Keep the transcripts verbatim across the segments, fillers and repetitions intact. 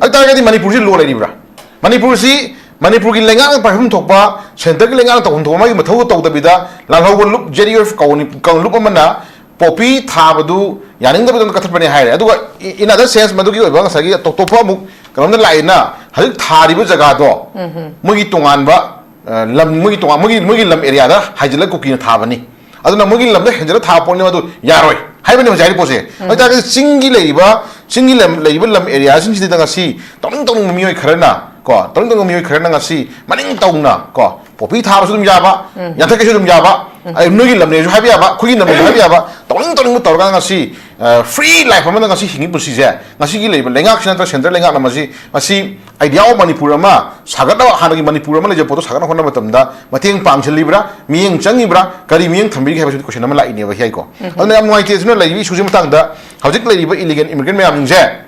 ꯑꯗꯨ ꯇꯥꯔꯒꯗꯤ ꯃꯅꯤꯄꯨꯔꯁꯤ ꯂꯣ ꯂꯩꯔꯤꯕ꯭ꯔꯥ? ꯃꯅꯤꯄꯨꯔꯁꯤ, ꯃꯅꯤꯄꯨꯔꯒꯤ ꯂꯩꯉꯥꯛꯅ ꯄꯥꯏꯐꯝ ꯊꯣꯛꯄ, ꯁꯦꯟꯇꯔꯒꯤ ꯂꯩꯉꯥꯛꯅ ꯇꯧꯐꯝ ꯊꯣꯛꯄ ꯃꯥꯒꯤ ꯃꯊꯧ ꯇꯧꯗꯕꯤꯗ, ꯂꯥꯜꯍꯧꯕ ꯂꯨꯞ, ꯖꯦ ꯗꯤ ꯌꯨ ꯑꯦꯐ ꯀꯥꯡꯂꯨꯞ ꯑꯃꯅ ꯄꯣꯄꯤ ꯊꯥꯕꯗꯨ ꯌꯥꯅꯤꯡꯗꯕꯗꯨꯅ ꯀꯛꯊꯠꯄꯅꯦ ꯍꯥꯏꯔꯦ꯫ ꯑꯗꯨꯒ in other sense, ꯃꯗꯨꯒꯤ ꯑꯣꯏꯕ ꯉꯁꯥꯏꯒꯤ ꯑꯇꯣꯞ-, ꯑꯇꯣꯞꯄ ꯑꯃꯨꯛ ꯀꯩꯅꯣꯝꯗ ꯂꯥꯛꯏꯅ, ꯍꯧꯖꯤꯛ ꯊꯥꯔꯤꯕ ꯖꯒꯥꯗꯣ ꯃꯣꯏꯒꯤ ꯇꯣꯉꯥꯟꯕ, ꯑ, ꯂꯝ, ꯃꯣꯏꯒꯤ ꯇꯣꯉꯥꯟ, ꯃꯣꯏꯒꯤ, ꯃꯣꯏꯒꯤ ꯂꯝ ꯑꯦꯔꯤꯌꯥꯗ ꯍꯥꯏꯖꯤꯜꯂꯒ ꯀꯨꯀꯤꯅ ꯊꯥꯕꯅꯤ, ꯑꯗꯨꯅ ꯃꯣꯏꯒꯤ ꯂꯝꯗ ꯍꯦꯟꯖꯤꯜꯂ ꯊꯥꯕ ꯄꯣꯠꯅꯤ, ꯑꯗꯨ ꯌꯥꯔꯣꯏ ꯍꯥꯏꯕꯅꯤ ꯍꯧꯖꯤꯛ ꯍꯥꯏꯔꯤꯕ ꯄꯣꯠꯁꯦ꯫ ꯑꯗꯨ ꯑꯣꯏꯇꯥꯔꯒꯗꯤ ꯆꯤꯡꯒꯤ ꯂꯩꯔꯤꯕ, ꯆꯤꯡꯒꯤ ꯂꯝ, ꯂꯩꯔꯤꯕ ꯂꯝ ꯑꯦꯔꯤꯌꯥꯁꯤꯡꯁꯤꯗ ꯉꯁꯤ ꯇꯧꯅꯤꯡ ꯇꯧꯅꯤꯡꯕ ꯃꯤꯑꯣꯏ ꯈꯔꯅ ꯀꯣ, ꯇꯧꯅꯤꯡ ꯇꯧꯅꯤꯡꯕ ꯃꯤꯑꯣꯏ ꯈꯔꯅ ꯉꯁꯤ ꯃꯅꯤꯡ ꯇꯧꯅ ꯀꯣ, ꯄꯣꯄꯤ ꯊꯥꯕꯁꯨ ꯑꯗꯨꯝ ꯌꯥꯕ, ꯌꯥꯟꯊꯠꯀꯦꯁꯨ ꯑꯗꯨꯝ ꯌꯥꯕ, ꯑꯩ ꯅꯣꯏꯒꯤ ꯂꯝꯅꯦꯁꯨ ꯍꯥꯏꯕ ꯌꯥꯕ, ꯑꯩꯈꯣꯏꯒꯤ ꯂꯝꯅꯦꯁꯨ ꯍꯥꯏꯕ ꯌꯥꯕ, ꯇꯧꯅꯤꯡ ꯇꯧꯅꯤꯡꯕ ꯇꯧꯔꯒ ꯉꯁꯤ, ꯑ, free life ꯑꯃꯗ ꯉꯁꯤ ꯍꯤꯡꯉꯤ ꯄꯨꯟꯁꯤꯁꯦ, ꯉꯁꯤꯒꯤ ꯂꯩꯔꯤꯕ ꯂꯩꯉꯥꯛꯁꯤ ꯅꯠꯇ꯭ꯔꯒ ꯁꯦꯟꯇ꯭ꯔꯦꯜ ꯂꯩꯉꯥꯛꯅ ꯃꯁꯤ, ꯃꯁꯤ idea of ꯃꯅꯤꯄꯨꯔ ꯑꯃ ꯁꯥꯒꯠꯅꯕ, ꯍꯥꯟꯅꯒꯤ ꯃꯅꯤꯄꯨꯔ ꯑꯃ ꯂꯩꯖꯕ ꯄꯣꯠꯇꯣ ꯁꯥꯒꯠꯅꯕ ꯍꯣꯠꯅꯕ ꯃꯇꯝꯗ ꯃꯇꯦꯡ ꯄꯥꯡꯁꯤꯜꯂꯤꯕ꯭ꯔꯥ, ꯃꯤꯠꯌꯦꯡ ꯆꯪꯉꯤꯕ꯭ꯔꯥ, ꯀꯔꯤ ꯃꯤꯠꯌꯦꯡ ꯊꯝꯕꯤꯒꯦ ꯍꯥꯏꯕꯁꯤꯗꯤ question ꯑꯃ ꯂꯥꯛꯏꯅꯦꯕ ꯍꯤꯌꯥꯏꯀꯣ꯫ ꯑꯗꯨꯅ ꯌꯥꯝ ꯅꯨꯡꯉꯥꯏꯇꯦ꯫ ꯑꯗꯨꯅ ꯂꯩꯔꯤꯕ issue ꯁꯤ ꯃꯇꯥꯡꯗ ꯍꯧꯖꯤꯛ ꯂꯩꯔꯤꯕ illegal immigrant ꯃꯌꯥꯝꯁꯤꯡꯁꯦ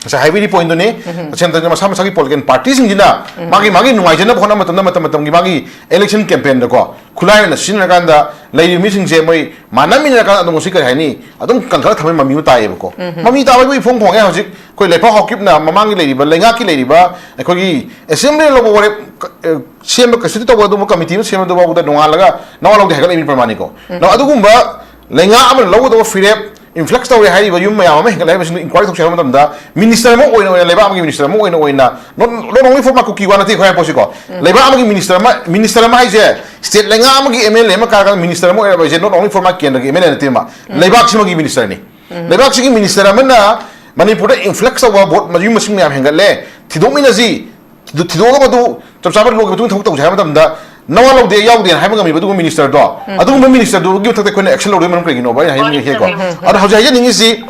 ꯉꯁꯥꯏ ꯍꯥꯏꯕꯤꯔꯤ point ꯗꯨꯅꯤ꯫ ꯁꯦꯟꯇꯔꯗ ꯃꯁꯥ ꯃꯁꯥꯒꯤ political party ꯁꯤꯡꯁꯤꯅ ꯃꯥꯒꯤ, ꯃꯥꯒꯤ ꯅꯨꯡꯉꯥꯏꯖꯅꯕ ꯍꯣꯠꯅꯕ ꯃꯇꯝꯗ, ꯃꯇꯝ ꯃꯇꯝꯒꯤ ꯃꯥꯒꯤ election campaign ꯗꯀꯣ ꯈꯨꯠꯂꯥꯏ ꯑꯣꯏꯅ ꯁꯤꯖꯤꯟꯅꯔꯀꯥꯟꯗ ꯂꯩꯔꯤꯕ ꯃꯤꯁꯤꯡꯁꯦ ꯃꯣꯏ ꯃꯥꯟꯅꯃꯤꯟꯅꯔꯀꯥꯟꯗ ꯑꯗꯨꯝ ꯉꯁꯤ ꯀꯔꯤ ꯍꯥꯏꯅꯤ, ꯑꯗꯨꯝ ꯀꯟꯈꯠꯂ ꯊꯝꯕꯒꯤ ꯃꯃꯤ ꯑꯃ ꯇꯥꯏꯌꯦꯕꯀꯣ꯫ ꯃꯃꯤ ꯇꯥꯕ ꯑꯩꯈꯣꯏ ꯏꯐꯣꯡ ꯐꯣꯡꯉꯦ꯫ ꯍꯧꯖꯤꯛ ꯑꯩꯈꯣꯏ ꯂꯩꯄꯥꯛ ꯍꯥꯎꯀꯤꯞꯅ ꯃꯃꯥꯡꯒꯤ ꯂꯩꯔꯤꯕ ꯂꯩꯉꯥꯛꯀꯤ ꯂꯩꯔꯤꯕ ꯑꯩꯈꯣꯏꯒꯤ assembly ꯂꯧꯕ ꯋꯥꯔꯦꯞ, ꯑ, ꯁꯦꯝꯕ constitute ꯇꯧꯕ ꯑꯗꯨꯒꯨꯝꯕ committee ꯑꯃ ꯁꯦꯝꯕꯗꯨ ꯐꯥꯎꯕꯗ ꯅꯣꯡꯉꯥꯜꯂꯒ ꯅꯋꯥ ꯂꯧꯗꯦ ꯍꯥꯏꯒꯠꯂꯛꯏꯕ ꯄ꯭ꯔꯃꯥꯅꯤꯀꯣ꯫ ꯅꯣ, ꯑꯗꯨꯒꯨꯝꯕ ꯂꯩꯉꯥꯛ ꯑꯃꯅ ꯂꯧꯒꯗꯕ ꯐꯤꯔꯦꯞ, influx ꯇꯧꯔꯦ ꯍꯥꯏꯔꯤꯕ ꯌꯨꯝ ꯃꯌꯥꯝ ꯑꯃ ꯍꯦꯟꯒꯠꯂꯦ ꯍꯥꯏꯕꯁꯤꯡꯗꯨ inquiry ꯇꯧꯁꯦ ꯍꯥꯏꯕ ꯃꯇꯝꯗ minister ꯑꯃ ꯑꯣꯏꯅ ꯑꯣꯏꯅ, ꯂꯩꯕꯥꯛ ꯑꯃꯒꯤ minister ꯑꯃ ꯑꯣꯏꯅ ꯑꯣꯏꯅ, not, not only for ꯃꯥ ꯀꯨꯀꯤ ꯋꯥ ꯅꯠꯇꯦ ꯑꯩꯈꯣꯏ ꯍꯥꯏ ꯄꯣꯠꯁꯤꯀꯣ꯫ ꯂꯩꯕꯥꯛ ꯑꯃꯒꯤ minister ꯑꯃ, minister ꯑꯃ ꯍꯥꯏꯁꯦ state ꯂꯩꯉꯥꯛ ꯑꯃꯒꯤ M L A ꯑꯃ ꯀꯥꯔꯒ minister ꯑꯃ ꯑꯣꯏꯔꯕ ꯍꯥꯏꯁꯦ not only for ꯃꯥ ꯀꯦꯟꯗ꯭ꯔꯒꯤ M L A ꯅꯠꯇꯦ ꯃꯥ꯫ ꯂꯩꯕꯥꯛꯁꯤꯃꯒꯤ minister ꯅꯤ꯫ ꯂꯩꯕꯥꯛꯁꯤꯒꯤ minister ꯑꯃꯅ ꯃꯅꯤꯄꯨꯔꯗ influx ꯇꯧꯕ vote ꯃꯌꯨꯝ ꯃꯁꯤꯡ ꯃꯌꯥꯝ ꯍꯦꯟꯒꯠꯂꯦ, ꯊꯤꯗꯣꯛꯃꯤꯟꯅꯁꯤ, ꯊꯤꯗꯣ-, ꯊꯤꯗꯣꯛꯑꯒ ꯃꯗꯨ ꯆꯞ ꯆꯥꯕ ꯂꯣꯒꯤ ꯃꯇꯨꯡ ꯊꯕꯛ ꯇꯧꯁꯦ ꯍꯥꯏꯕ ꯃꯇꯝꯗ ꯅꯋꯥ ꯂꯧꯗꯦ, ꯌꯥꯎꯗꯦꯅ ꯍꯥꯏꯕ ꯉꯝꯃꯤꯕ ꯑꯗꯨꯒꯨꯝꯕ minister ꯗꯣ, ꯑꯗꯨꯒꯨꯝꯕ minister ꯗꯨꯒꯤ ꯃꯊꯛꯇ ꯑꯩꯈꯣꯏꯅ action ꯂꯧꯗꯣꯏ ꯃꯔꯝ ꯀꯔꯤꯒꯤꯅꯣꯕ? ꯑꯩꯅ ꯍꯥꯏꯅꯤꯡꯉꯤꯁꯦꯀꯣ꯫ ꯑꯗꯣ ꯍꯧꯖꯤꯛ ꯍꯥꯏꯖꯅꯤꯡꯉꯤꯁꯤ,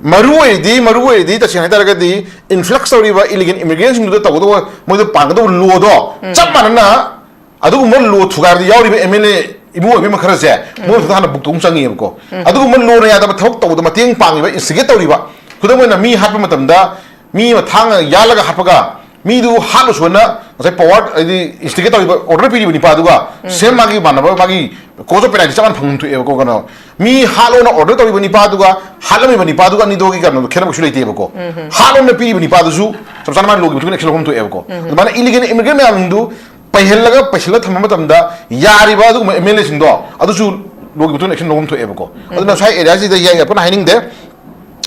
ꯃꯔꯨ ꯑꯣꯏꯔꯤꯗꯤ, ꯃꯔꯨ ꯑꯣꯏꯔꯤꯗꯤ ꯇꯁꯦꯡꯅ ꯍꯥꯏꯇꯥꯔꯒꯗꯤ influx ꯇꯧꯔꯤꯕ illegal immigrant ꯁꯤꯡꯗꯨꯗ ꯇꯧꯒꯗꯧꯕ, ꯃꯣꯏꯗ ꯄꯥꯟꯒꯗꯧꯕ ꯂꯣꯗꯣ ꯆꯞ ꯃꯥꯟꯅꯅ ꯑꯗꯨꯒꯨꯝꯕ ꯂꯣ ꯊꯨꯒꯥꯏꯕꯗ ꯌꯥꯎꯔꯤꯕ M L A ꯏꯕꯨꯡ ꯑꯣꯏꯕꯤ ꯈꯔꯁꯦ ꯃꯣꯏ ꯃꯊꯛꯇ ꯍꯥꯟꯅ ꯕꯨꯛꯇꯣ ꯑꯃꯨꯛ ꯆꯪꯉꯤꯕꯀꯣ꯫ ꯑꯗꯨꯒꯨꯝꯕ ꯂꯣꯅ ꯌꯥꯗꯕ ꯊꯕꯛ ꯇꯧꯕꯗ ꯃꯇꯦꯡ ꯄꯥꯡꯉꯤꯕ, instigate ꯇꯧꯔꯤꯕ, ꯈꯨꯗꯝ ꯑꯣꯏꯅ ꯃꯤ ꯍꯥꯠꯄ ꯃꯇꯝꯗ ꯃꯤ ꯑꯃ ꯊꯥꯡꯅ ꯌꯥꯜꯂꯒ ꯍꯥꯠꯄꯒ ꯃꯤꯗꯨ ꯍꯥꯠꯂꯨꯁꯣꯟꯅ ꯉꯁꯥꯏ power, ꯍꯥꯏꯗꯤ instigate ꯇꯧꯔꯤꯕ, order ꯄꯤꯔꯤꯕ ꯅꯤꯄꯥꯗꯨꯒ same ꯃꯥꯒꯤ ꯃꯥꯟꯅꯕ, ꯃꯥꯒꯤ ꯀꯣꯁ ꯑꯣꯐ ꯄꯦꯅꯥꯜꯇꯤ ꯆꯞ ꯃꯥꯟꯅ ꯐꯪꯐꯝ ꯊꯣꯛꯑꯦꯕꯀꯣ꯫ ꯀꯩꯅꯣ, ꯃꯤ ꯍꯥꯠꯂꯣꯅ ꯑꯣꯔꯗꯔ ꯇꯧꯔꯤꯕ ꯅꯤꯄꯥꯗꯨꯒ ꯍꯥꯠꯂꯝꯃꯤꯕ ꯅꯤꯄꯥꯗꯨꯒ ꯑꯅꯤꯗꯨꯒꯤ ꯀꯩꯅꯣꯗꯣ ꯈꯦꯠꯅꯕ ꯀꯩꯁꯨ ꯂꯩꯇꯦꯕꯀꯣ꯫ ꯍꯥꯠꯂꯣꯅ ꯄꯤꯔꯤꯕ ꯅꯤꯄꯥꯗꯨꯁꯨ ꯆꯞ ꯆꯥꯅ ꯃꯥꯅ ꯂꯣꯒꯤ ꯃꯇꯨꯡ ꯏꯟꯅ ꯑꯦꯛꯁꯟ ꯂꯧꯐꯝ ꯊꯣꯛꯑꯦꯕꯀꯣ꯫ ꯑꯗꯨꯃꯥꯏꯅ ꯏꯂꯤꯒꯦꯜ ꯏꯃꯤꯒ꯭ꯔꯦꯟ ꯃꯌꯥꯝꯗꯨ ꯄꯩꯍꯜꯂꯒ ꯄꯩꯁꯤꯜꯂ ꯊꯝꯕ ꯃꯇꯝꯗ ꯌꯥꯔꯤꯕ ꯑꯗꯨꯒꯨꯝꯕ ꯑꯦꯝ ꯑꯦꯜ ꯑꯦꯁꯤꯡꯗꯣ ꯑꯗꯨꯁꯨ ꯂꯣꯒꯤ ꯃꯇꯨꯡ ꯏꯟꯅ ꯑꯦꯛꯁꯟ ꯂꯧꯐꯝ ꯊꯣꯛꯑꯦꯕꯀꯣ꯫ ꯑꯗꯨꯅ ꯉꯁꯥꯏ ꯑꯦꯔꯤꯌꯥꯁꯤꯗ ꯌꯥꯏ ꯌꯥꯏ ꯄꯨꯟꯅ ꯍꯥꯏꯅꯤꯡꯗꯦ꯫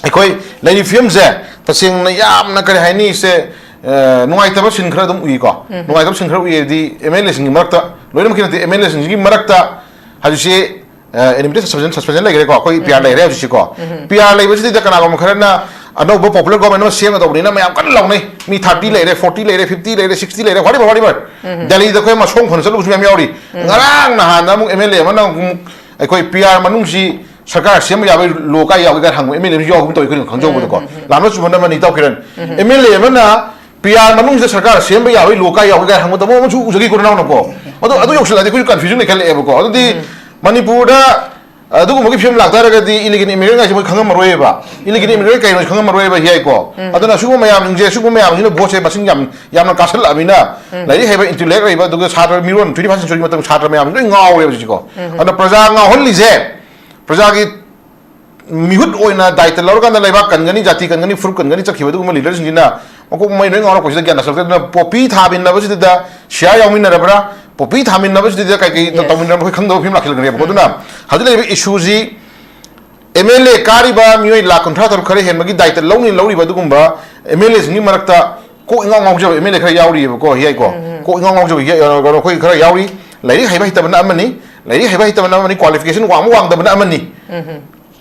ꯑꯩꯈꯣꯏ ꯂꯩꯔꯤꯕ ꯐꯤꯕꯝꯁꯦ ꯇꯁꯦꯡꯅ ꯌꯥꯝꯅ, ꯀꯔꯤ ꯍꯥꯏꯅꯤ, ꯁꯦ, ꯑ, ꯅꯨꯡꯉꯥꯏꯇꯕ ꯁꯤꯟ ꯈꯔ ꯑꯗꯨꯝ ꯎꯏꯀꯣ꯫ ꯅꯨꯡꯉꯥꯏꯇꯕ ꯁꯤꯟ ꯈꯔ ꯎꯏ ꯍꯥꯏꯗꯤ ꯑꯦꯝ ꯑꯦꯜ ꯑꯦꯁꯤꯡꯒꯤ ꯃꯔꯛꯇ, ꯂꯣꯏꯅꯃꯛꯀꯤ ꯅꯠꯇꯦ, ꯑꯦꯝ ꯑꯦꯜ ꯑꯦꯁꯤꯡꯒꯤ ꯃꯔꯛꯇ ꯍꯧꯖꯤꯛꯁꯤ ꯑꯦꯅꯤꯃꯤꯇꯤ ꯁꯁꯄꯦꯟꯁꯟ, ꯁꯁꯄꯦꯟꯁꯟ ꯂꯩꯈ꯭ꯔꯦꯀꯣ꯫ ꯑꯩꯈꯣꯏ ꯄꯤ ꯑꯥꯔ ꯂꯩꯔꯦ ꯍꯧꯖꯤꯛꯁꯤꯀꯣ꯫ ꯄꯤ ꯑꯥꯔ ꯂꯩꯕꯁꯤꯗ ꯀꯅꯥꯒꯨꯝꯕ ꯈꯔꯅ ꯑꯅꯧꯕ ꯄꯣꯄꯨꯂꯔ ꯒꯣꯚꯔꯟꯃꯦꯟꯠ ꯑꯃ ꯁꯦꯝꯒꯗꯧꯕꯅꯤꯅ ꯃꯌꯥꯝ ꯀꯟꯅ ꯂꯥꯎꯅꯩ꯫ ꯃꯤ ꯊꯥꯔꯇꯤ ꯂꯩꯔꯦ, ꯐꯣꯔꯇꯤ ꯂꯩꯔꯦ, ꯐꯤꯐꯇꯤ ꯂꯩꯔꯦ, ꯁꯤꯛꯁꯇꯤ ꯂꯩꯔꯦ, ꯋꯥꯔꯤꯕ ꯋꯥꯔꯤꯕ꯫ ꯗꯦꯜꯂꯤꯗ ꯑꯩꯈꯣꯏ ꯑꯃ ꯁꯣꯝ ꯈꯣꯟꯅ ꯆꯠꯂꯨꯕꯁꯨ ꯃꯌꯥꯝ ꯌꯥꯎꯔꯤ꯫ ꯉꯔꯥꯡ ꯅꯍꯥꯟꯗ ꯑꯃꯨꯛ ꯑꯦꯝ ꯑꯦꯜ ꯑꯦ ꯑꯃꯅ ꯑꯃꯨꯛ ꯑꯩꯈꯣꯏ ꯄꯤ ꯑꯥꯔ ꯃꯅꯨꯡꯁꯤ ꯁꯔꯀꯥꯔ ꯁꯦꯝꯕ ꯌꯥꯕꯒꯤ ꯂꯣ ꯀꯥꯏ ꯌꯥꯎꯒꯦ ꯀꯥꯏꯅ ꯍꯪꯕ ꯑꯦꯝ ꯑꯦꯜ ꯑꯦ ꯑꯃꯁꯨ ꯌꯥꯎꯈꯤꯕ ꯇꯧꯋꯤ, ꯑꯩꯈꯣꯏꯅ ꯈꯪꯖꯍꯧꯕꯗꯀꯣ꯫ ꯂꯥꯟꯕ ꯆꯨꯝꯕꯅ ꯑꯃꯅꯤ, ꯏꯇꯥꯎ ꯀꯤꯔꯟ꯫ ꯑꯦꯝ ꯑꯦꯜ ꯑꯦ ꯑꯃꯅ ꯄꯤ ꯑꯥꯔ ꯃꯅꯨꯡꯁꯤꯗ ꯁꯔꯀꯥꯔ ꯁꯦꯝꯕ ꯌꯥꯕꯒꯤ ꯂꯣ ꯀꯥꯏ ꯌꯥꯎꯒꯦ ꯀꯥꯏꯅ ꯍꯪꯕ ꯇꯧꯕ ꯑꯃꯁꯨ ꯎꯖꯈꯤꯀꯣ, ꯅꯅꯥꯎꯅꯀꯣ꯫ ꯑꯗꯣ ꯑꯗꯨ ꯌꯧꯁꯤꯜꯂꯛꯑꯗꯤ ꯑꯩꯈꯣꯏꯁꯨ ꯀꯟꯐ꯭ꯌꯨꯖꯟ ꯂꯩꯈꯠꯂꯛꯑꯦꯕꯀꯣ꯫ ꯑꯗꯨꯗꯤ ꯃꯅꯤꯄꯨꯔꯗ ꯑꯗꯨꯒꯨꯝꯕꯒꯤ ꯐꯤꯕꯝ ꯂꯥꯛꯇꯥꯔꯒꯗꯤ ꯏꯂꯤꯒꯦꯜ ꯏꯃꯤꯒ꯭ꯔꯦꯟ ꯍꯥꯏꯁꯦ ꯃꯣꯏ ꯈꯪꯉꯝꯃꯔꯣꯏꯕ꯫ ꯏꯂꯤꯒꯦꯜ ꯏꯃꯤꯒ꯭ꯔꯦꯟ ꯀꯩꯅꯣ ꯈꯪꯉꯝꯃꯔꯣꯏꯕ, ꯌꯥꯏꯀꯣ꯫ ꯑꯗꯨꯅ ꯁꯤꯒꯨꯝꯕ ꯃꯌꯥꯝꯁꯤꯡꯁꯦ, ꯁꯤꯒꯨꯝꯕ ꯃꯌꯥꯝꯁꯤꯅ ꯚꯣꯠꯁꯦ ꯃꯁꯤꯡ ꯌꯥꯝ, ꯌꯥꯝꯅ ꯀꯥꯁꯜꯂꯛꯑꯕꯅꯤꯅ, ꯂꯥꯏꯔꯤꯛ ꯍꯩꯕ, ꯏꯟꯇꯦꯂꯦꯛ ꯂꯩꯕ, ꯑꯗꯨꯒ ꯁꯥꯇ꯭ꯔ ꯃꯤꯔꯣꯟ, ꯇ꯭ꯋꯦꯟꯇꯤ ꯐꯥꯔꯁ ꯁꯦꯟꯆꯨꯔꯤ ꯃꯇꯝ ꯁꯥꯇ꯭ꯔ ꯃꯌꯥꯝꯁꯤ ꯂꯣꯏ ꯉꯥꯎꯔꯦꯕ ꯍꯧꯖꯤꯛꯁꯤꯀꯣ꯫ ꯑꯗꯨꯅ ꯄ꯭ꯔꯖꯥ ꯉꯥꯎꯍꯜꯂꯤꯁꯦ, ꯄ꯭ꯔꯖꯥꯒꯤ ꯃꯤꯍꯨꯠ ꯑꯣꯏꯅ ꯗꯥꯏꯇ ꯂꯧꯔꯀꯥꯟꯗ ꯂꯩꯕꯥꯛ ꯀꯟꯒꯅꯤ, ꯖꯥꯇꯤ ꯀꯟꯒꯅꯤ, ꯐꯨꯔꯨꯞ ꯀꯟꯒꯅꯤ ꯆꯠꯈꯤꯕ ꯑꯗꯨꯒꯨꯝꯕ ꯂꯤꯗꯔꯁꯤꯡꯁꯤꯅ ꯃꯀꯣꯛ ꯃꯃꯩ ꯂꯣꯏ ꯉꯥꯎꯔꯛꯄꯁꯤꯗ ꯒ꯭ꯌꯥꯟ ꯇꯥꯁꯜꯂꯛꯇꯦ꯫ ꯑꯗꯨꯅ ꯄꯣꯄꯤ ꯊꯥꯃꯤꯟꯅꯕꯁꯤꯗ ꯁꯤꯌꯥꯔ ꯌꯥꯎꯃꯤꯟꯅꯔꯕ꯭ꯔꯥ, ꯄꯣꯄꯤ ꯊꯥꯃꯤꯟꯅꯕꯁꯤꯗ ꯀꯩ ꯀꯩ Yes. ꯇꯧꯃꯤꯟꯅꯔꯕ꯭ꯔꯥ ꯑꯩꯈꯣꯏ ꯈꯪꯗꯕ ꯐꯤꯕꯝ ꯂꯥꯛꯁꯤꯜꯂꯛꯀꯅꯦꯕꯀꯣ꯫ ꯑꯗꯨꯅ ꯍꯧꯖꯤꯛ ꯂꯩꯔꯤꯕ ꯏꯁꯨꯁꯤ ꯑꯦꯝ ꯑꯦꯜ ꯑꯦ ꯀꯥꯔꯤꯕ ꯃꯤꯑꯣꯏ ꯂꯥꯈ ꯀꯨꯟꯊ꯭ꯔꯥ ꯇꯔꯨꯛ ꯈꯔ ꯍꯦꯟꯕꯒꯤ ꯗꯥꯏꯇ ꯂꯧꯅꯤ ꯂꯧꯔꯤꯕ ꯑꯗꯨꯒꯨꯝꯕ ꯑꯦꯝ ꯑꯦꯜ ꯑꯦꯁꯤꯡꯒꯤ ꯃꯔꯛꯇ ꯀꯣꯛ ꯏꯉꯥꯎ ꯉꯥꯎꯖꯕ ꯑꯦꯝ ꯑꯦꯜ ꯑꯦ ꯈꯔ ꯌꯥꯎꯔꯤꯑꯕꯀꯣ, ꯌꯥꯏꯀꯣ꯫ ꯀꯣꯛ ꯏꯉꯥꯎ ꯉꯥꯎꯖꯕ ꯌꯥ-, ꯑꯩꯈꯣꯏ ꯈꯔ ꯌꯥꯎꯔꯤ꯫ ꯂꯥꯏꯔꯤꯛ ꯍꯩꯕ ꯍꯩꯇꯕꯅ ꯑꯃꯅꯤ, ꯂꯥꯏꯔꯤꯛ ꯍꯩꯕ ꯍꯩꯇꯕꯅ ꯑꯃꯅꯤ, ꯀ꯭ꯋꯥꯂꯤꯐꯤꯀꯦꯁꯟ ꯋꯥꯡꯕ ꯋꯥꯡꯗꯕꯅ ꯑꯃꯅꯤ꯫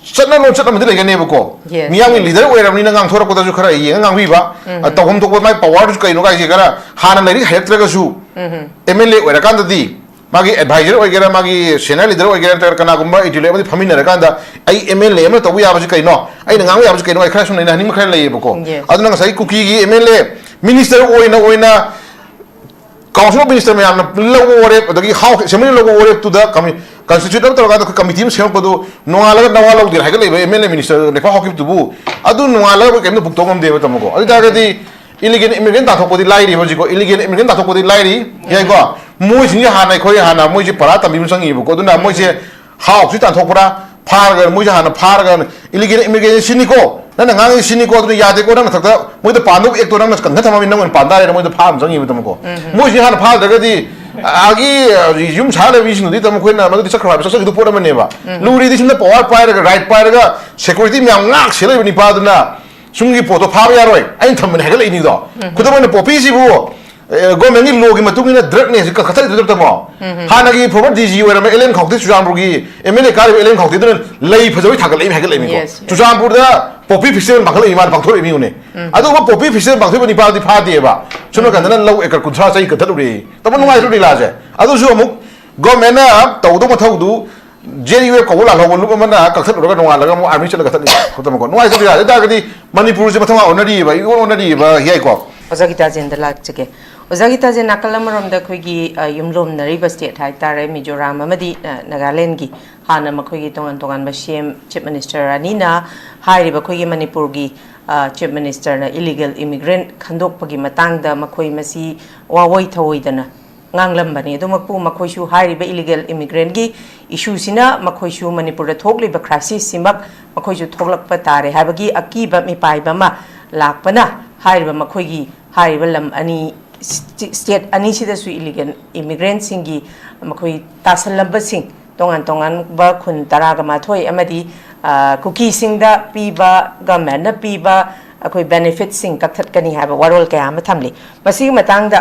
ꯆꯠꯅ ꯂꯣꯟꯆꯠ ꯑꯃꯗꯤ ꯂꯩꯒꯅꯦꯕꯀꯣ꯫ Yes. ꯃꯤꯌꯥꯝꯒꯤ ꯂꯤꯗꯔ ꯑꯣꯏꯔꯕꯅꯤꯅ ꯉꯥꯡꯊꯣꯔꯛꯄꯗꯁꯨ ꯈꯔ ꯌꯦꯡꯉ ꯉꯥꯡꯕꯤꯕ, ꯑ, ꯇꯧꯐꯝ ꯊꯣꯛꯄ ꯃꯥꯏ ꯄꯋꯥꯔꯗꯨꯁꯨ ꯀꯩꯅꯣ ꯀꯥꯏꯁꯦ ꯈꯔ ꯍꯥꯟꯅ ꯂꯥꯏꯔꯤꯛ ꯍꯩꯔꯛꯇ꯭ꯔꯒꯁꯨ ꯑꯦꯝ ꯑꯦꯜ ꯑꯦ ꯑꯣꯏꯔꯀꯥꯟꯗꯗꯤ ꯃꯥꯒꯤ ꯑꯦꯗꯚꯥꯏꯖꯔ ꯑꯣꯏꯒꯦꯔꯥ, ꯃꯥꯒꯤ ꯁꯦꯅꯤꯌꯔ ꯂꯤꯗꯔ ꯑꯣꯏꯒꯦꯔꯥ, ꯅꯠꯇ꯭ꯔꯒ ꯀꯅꯥꯒꯨꯝꯕ ꯏꯟꯇꯦꯂꯦꯛ ꯑꯃꯗꯤ ꯐꯝꯃꯤꯟꯅꯔꯀꯥꯟꯗ ꯑꯩ ꯑꯦꯝ ꯑꯦꯜ ꯑꯦ ꯑꯃꯅ ꯇꯧꯕ ꯌꯥꯕꯁꯤ ꯀꯩꯅꯣ, ꯑꯩꯅ ꯉꯥꯡꯕ ꯌꯥꯕꯁꯤ ꯀꯩꯅꯣ, ꯑꯩ ꯈꯔ ꯁꯨꯝ ꯅꯩꯅꯍꯟꯅꯤꯡꯕ ꯈꯔ ꯂꯩꯌꯦꯕꯀꯣ꯫ Yes. ꯑꯗꯨꯅ ꯉꯁꯥꯏ ꯀꯨꯀꯤꯒꯤ ꯑꯦꯝ ꯑꯦꯜ ꯑꯦ ꯃꯤꯅꯤꯁꯇꯔ ꯑꯣꯏꯅ ꯑꯣꯏꯅ ꯀꯥꯎꯟꯁꯤꯜ ꯑꯣꯐ ꯃꯤꯅꯤꯁꯇꯔ ꯃꯌꯥꯝꯅ ꯂꯧꯕ ꯋꯥꯔꯦꯞ, ꯑꯗꯒꯤ ꯍꯥꯎꯁ ꯑꯦꯁꯦꯝꯕ꯭ꯂꯤꯅ ꯂꯧꯕ ꯋꯥꯔꯦꯞꯇꯨꯗ ꯀꯃꯤ-, ꯀꯟꯁꯇꯤꯇ꯭ꯌꯨꯠ ꯑꯃ ꯇꯧꯔꯀꯥꯟꯗ ꯑꯩꯈꯣꯏ ꯀꯃꯤꯇꯤ ꯑꯃ ꯁꯦꯝꯃꯛꯄꯗꯨ ꯅꯣꯡꯉꯥꯜꯂꯒ ꯅꯋꯥ ꯂꯧꯗꯦꯅ ꯍꯥꯏꯒꯠꯂꯛꯏꯕ ꯑꯦꯝ ꯑꯦꯜ ꯑꯦ ꯃꯤꯅꯤꯁꯇꯔ ꯂꯩꯐꯥ ꯍꯧꯈꯤꯕꯗꯨꯕꯨ, ꯑꯗꯨ ꯅꯣꯡꯉꯥꯜꯂꯒ ꯑꯩꯈꯣꯏ ꯀꯔꯤꯝꯇ ꯕꯨꯛ ꯇꯧ ꯉꯝꯗꯦꯕ, ꯇꯥꯃꯣꯀꯣ꯫ ꯑꯗꯨ ꯑꯣꯏ ꯇꯥꯔꯒꯗꯤ ꯏꯂꯤꯒꯦꯜ ꯏꯃꯤꯒ꯭ꯔꯦꯟ ꯇꯥꯟꯊꯣꯛꯄꯗꯤ ꯂꯥꯏꯔꯤ ꯍꯧꯖꯤꯛꯀꯣ, ꯏꯂꯤꯒꯦꯜ ꯏꯃꯤꯒ꯭ꯔꯦꯟ ꯇꯥꯟꯊꯣꯛꯄꯗꯤ ꯂꯥꯏꯔꯤ, ꯌꯥꯏꯀꯣ꯫ ꯃꯣꯏꯁꯤꯡꯁꯦ ꯍꯥꯟꯅ ꯑꯩꯈꯣꯏ ꯍꯥꯟꯅ ꯃꯣꯏꯁꯦ ꯄꯔꯥ ꯇꯝꯕꯤꯕ ꯆꯪꯉꯤꯕꯀꯣ꯫ ꯑꯗꯨꯅ ꯃꯣꯏꯁꯦ ꯍꯥꯎꯁꯤ ꯇꯥꯟꯊꯣꯛꯄ꯭ꯔꯥ, ꯐꯥꯔꯒ ꯃꯣꯏꯁꯦ ꯍꯥꯟꯅ ꯐꯥꯔꯒ ꯏꯂꯤꯒꯦꯜ ꯏꯃꯤꯒ꯭ꯔꯦꯁꯟ ꯁꯤꯅꯤꯀꯣ, ꯅꯪꯅ ꯉꯥꯡꯉꯤ ꯁꯤꯅꯤꯀꯣ, ꯑꯗꯨꯅ ꯌꯥꯗꯦꯀꯣ, ꯅꯪꯅ ꯊꯛꯇ ꯃꯣꯏꯗ ꯄꯥꯟꯗꯧꯕ ꯑꯦꯛꯇꯣ ꯅꯪꯅ ꯀꯟꯈꯠ ꯊꯝꯃꯃꯤ, ꯅꯪ ꯑꯣꯏꯅ ꯄꯥꯟ ꯇꯥꯔꯦꯅ ꯃꯣꯏꯗ ꯐꯥ ꯑꯃ ꯆꯪꯉꯤꯕ ꯇꯥꯃꯣꯀꯣ꯫ ꯃꯣꯏꯁꯤ ꯍꯥꯟꯅ ꯐꯥꯗ꯭ꯔꯒꯗꯤ ꯑꯥꯒꯤ ꯌꯨꯝ ꯁꯥ ꯂꯩꯕ ꯃꯤꯁꯤꯡꯗꯨꯗꯤ ꯇꯥꯃꯣ ꯑꯩꯈꯣꯏꯅ ꯃꯗꯨꯗꯤ ꯆꯠꯈ꯭ꯔꯣ ꯍꯥꯏꯕ, ꯆꯠꯆꯈꯤꯗꯨ ꯄꯣꯠ ꯑꯃꯅꯦꯕ꯫ ꯂꯨꯔꯤꯗꯤ ꯁꯤꯝꯅ ꯄꯋꯥꯔ ꯄꯥꯏꯔꯒ, ꯔꯥꯏꯠ ꯄꯥꯏꯔꯒ, ꯁꯦꯀ꯭ꯌꯨꯔꯤꯇꯤ ꯃꯌꯥꯝ ꯉꯥꯛ ꯁꯦ ꯂꯩꯕ ꯅꯤꯄꯥꯗꯨꯅ ꯁꯨꯝꯒꯤ ꯄꯣꯠꯇꯣ ꯐꯥꯕ ꯌꯥꯔꯣꯏ, ꯑꯩꯅ ꯊꯝꯕꯅꯤ ꯍꯥꯏꯒꯠꯂꯛꯏꯅꯤꯗꯣ꯫ ꯈꯨꯗꯝ ꯑꯣꯏꯅ ꯄꯣꯄꯤꯁꯤꯕꯨ ꯒꯣꯔꯃꯦꯟꯒꯤ ꯂꯣꯒꯤ ꯃꯇꯨꯡ ꯏꯟꯅ ꯗ꯭ꯔꯒꯅꯦ ꯁꯤ ꯀꯛꯊꯠꯂꯤꯗꯨ ꯅꯠꯇꯕꯣ? ꯍꯥꯟꯅꯒꯤ ꯐꯣꯔꯃꯔ ꯗꯤ ꯖꯤ ꯑꯣꯏꯔꯝꯕ ꯑꯦꯜ ꯑꯦꯟ ꯈꯥꯎꯇꯦ, ꯆꯨꯔꯆꯥꯟꯄꯨꯔꯒꯤ ꯑꯦꯝ ꯑꯦꯜ ꯑꯦ ꯀꯥꯔꯤꯕ ꯑꯦꯜ ꯑꯦꯟ ꯈꯥꯎꯇꯦꯗꯨꯅ ꯂꯩ ꯐꯖꯕꯩ ꯊꯥꯒꯠꯂꯛꯏ ꯍꯥꯏꯒꯠꯂꯛꯏꯅꯤꯀꯣ꯫ Yes, yes. ꯆꯨꯔꯆꯥꯟꯄꯨꯔꯗ ꯄꯣꯄꯤ ꯐꯦꯁꯇꯤꯚꯦꯜ ꯄꯥꯡꯈꯠꯂꯛꯏ, ꯃꯥꯅ ꯄꯥꯡꯊꯣꯔꯛꯏ ꯃꯤꯉꯣꯅꯦ꯫ ꯑꯗꯨꯒ ꯄꯣꯄꯤ ꯐꯦꯁꯇꯤꯚꯦꯜ ꯄꯥꯡꯊꯣꯛꯏꯕ ꯅꯤꯄꯥꯗꯤ ꯐꯥꯗꯦꯕ꯫ ꯁꯣꯝ ꯅꯥꯀꯟꯗꯅ ꯂꯧ ꯑꯦꯀꯔ ꯀꯨꯟꯊ꯭ꯔꯥ ꯆꯍꯤ ꯀꯛꯊꯠꯂꯨꯔꯦ꯫ ꯇꯧꯕ ꯅꯨꯡꯉꯥꯏꯇ꯭ꯔꯣ ꯂꯤꯂꯥꯁꯦ? ꯑꯗꯨꯁꯨ ꯑꯃꯨꯛ ꯒꯣꯔꯃꯦꯟꯅ ꯇꯧꯗꯧ ꯃꯊꯧꯗꯨ ꯖꯦ ꯌꯨ ꯑꯦꯐ ꯀꯧꯕ ꯂꯥꯜꯍꯧꯕ ꯂꯨꯞ ꯑꯃꯅ ꯀꯛꯊꯠꯂꯨꯔꯒ ꯅꯣꯡꯉꯥꯜꯂꯒ ꯑꯃꯨꯛ ꯑꯥꯔꯃꯤ ꯆꯠꯂꯒ ꯀꯛꯊꯠꯂꯤꯕ ꯈꯨꯗꯝ ꯑꯃꯀꯣ꯫ ꯅꯨꯡꯉꯥꯏꯇꯕ ꯌꯥꯗꯦ꯫ ꯑꯗꯨ ꯇꯥꯔꯒꯗꯤ ꯃꯅꯤꯄꯨꯔꯁꯦ ꯃꯊꯧ ꯑꯣꯟꯅꯔꯤꯕ, ꯏꯑꯣꯟ ꯑꯣꯟꯅꯔꯤꯕ ꯌꯥꯏꯀꯣ꯫ ꯑꯣꯖꯥ ꯒꯤꯇꯥꯖꯦꯟꯗ ꯂꯥꯛꯆꯒꯦ꯫ ꯑꯣꯖꯥ ꯒꯤꯇꯥꯖꯦꯟ, ꯅꯥꯀꯜ ꯑꯃꯔꯣꯝꯗ ꯑꯩꯈꯣꯏꯒꯤ, ꯑ, ꯌꯨꯝꯂꯣꯝꯅꯔꯤꯕ ꯁ꯭ꯇꯦꯠ ꯍꯥꯏꯇꯥꯔꯦ, ꯃꯤꯖꯣꯔꯥꯝ ꯑꯃꯗꯤ, ꯑ, ꯅꯥꯒꯥꯂꯦꯟꯒꯤ ꯍꯥꯟꯅ ꯃꯈꯣꯏꯒꯤ ꯇꯣꯉꯥꯟ ꯇꯣꯉꯥꯟꯕ ꯁꯤ ꯑꯦꯝ, ꯆꯤꯐ ꯃꯤꯅꯤꯁꯇꯔ ꯑꯅꯤꯅ ꯍꯥꯏꯔꯤꯕ ꯑꯩꯈꯣꯏꯒꯤ ꯃꯅꯤꯄꯨꯔꯒꯤ, ꯑ, ꯆꯤꯐ ꯃꯤꯅꯤꯁꯇꯔꯅ ꯏꯂꯤꯒꯦꯜ ꯏꯃꯤꯒ꯭ꯔꯦꯟꯠ ꯈꯟꯗꯣꯛꯄꯒꯤ ꯃꯇꯥꯡꯗ ꯃꯈꯣꯏ ꯃꯁꯤ ꯋꯥꯑꯣꯏ ꯊꯑꯣꯏꯗꯅ ꯉꯥꯡꯂꯝꯕꯅꯤ꯫ ꯑꯗꯨꯃꯛꯄꯨ ꯃꯈꯣꯏꯁꯨ ꯍꯥꯏꯔꯤꯕ ꯏꯂꯤꯒꯦꯜ ꯏꯃꯤꯒ꯭ꯔꯦꯟꯒꯤ ꯏꯁꯨꯁꯤꯅ ꯃꯈꯣꯏꯁꯨ ꯃꯅꯤꯄꯨꯔꯗ ꯊꯣꯛꯂꯤꯕ ꯀ꯭ꯔꯥꯏꯁꯤꯁꯁꯤꯃꯛ ꯃꯈꯣꯏꯁꯨ ꯊꯣꯛꯂꯛꯄ ꯇꯥꯔꯦ ꯍꯥꯏꯕꯒꯤ ꯑꯀꯤꯕ ꯃꯤꯄꯥꯏꯕ ꯑꯃ ꯂꯥꯛꯄꯅ ꯍꯥꯏꯔꯤꯕ ꯃꯈꯣꯏꯒꯤ ꯍꯥꯏꯔꯤꯕ ꯂꯝ ꯑꯅꯤ, ꯁ꯭ꯇꯦ-, ꯁ꯭ꯇꯦꯠ ꯑꯅꯤꯁꯤꯗꯁꯨ ꯏꯂꯤꯒꯦꯜ ꯏꯃꯤꯒ꯭ꯔꯦꯟꯁꯤꯡꯒꯤ ꯃꯈꯣꯏ ꯇꯥꯁꯜꯂꯝꯕꯁꯤꯡ ꯇꯣꯉꯥꯟ ꯇꯣꯉꯥꯟꯕ ꯈꯨꯟ ꯇꯔꯥꯒ ꯃꯥꯊꯣꯏ ꯑꯃꯗꯤ, ꯑ, ꯀꯨꯀꯤꯁꯤꯡꯗ ꯄꯤꯕ, ꯒꯃꯦꯟꯅ ꯄꯤꯕ ꯑꯩꯈꯣꯏ ꯕꯦꯅꯤꯐꯤꯠꯁꯤꯡ ꯀꯛꯊꯠꯀꯅꯤ ꯍꯥꯏꯕ ꯋꯥꯔꯣꯜ ꯀꯌꯥ ꯑꯃ ꯊꯝꯂꯤ꯫ ꯃꯁꯤꯒꯤ ꯃꯇꯥꯡꯗ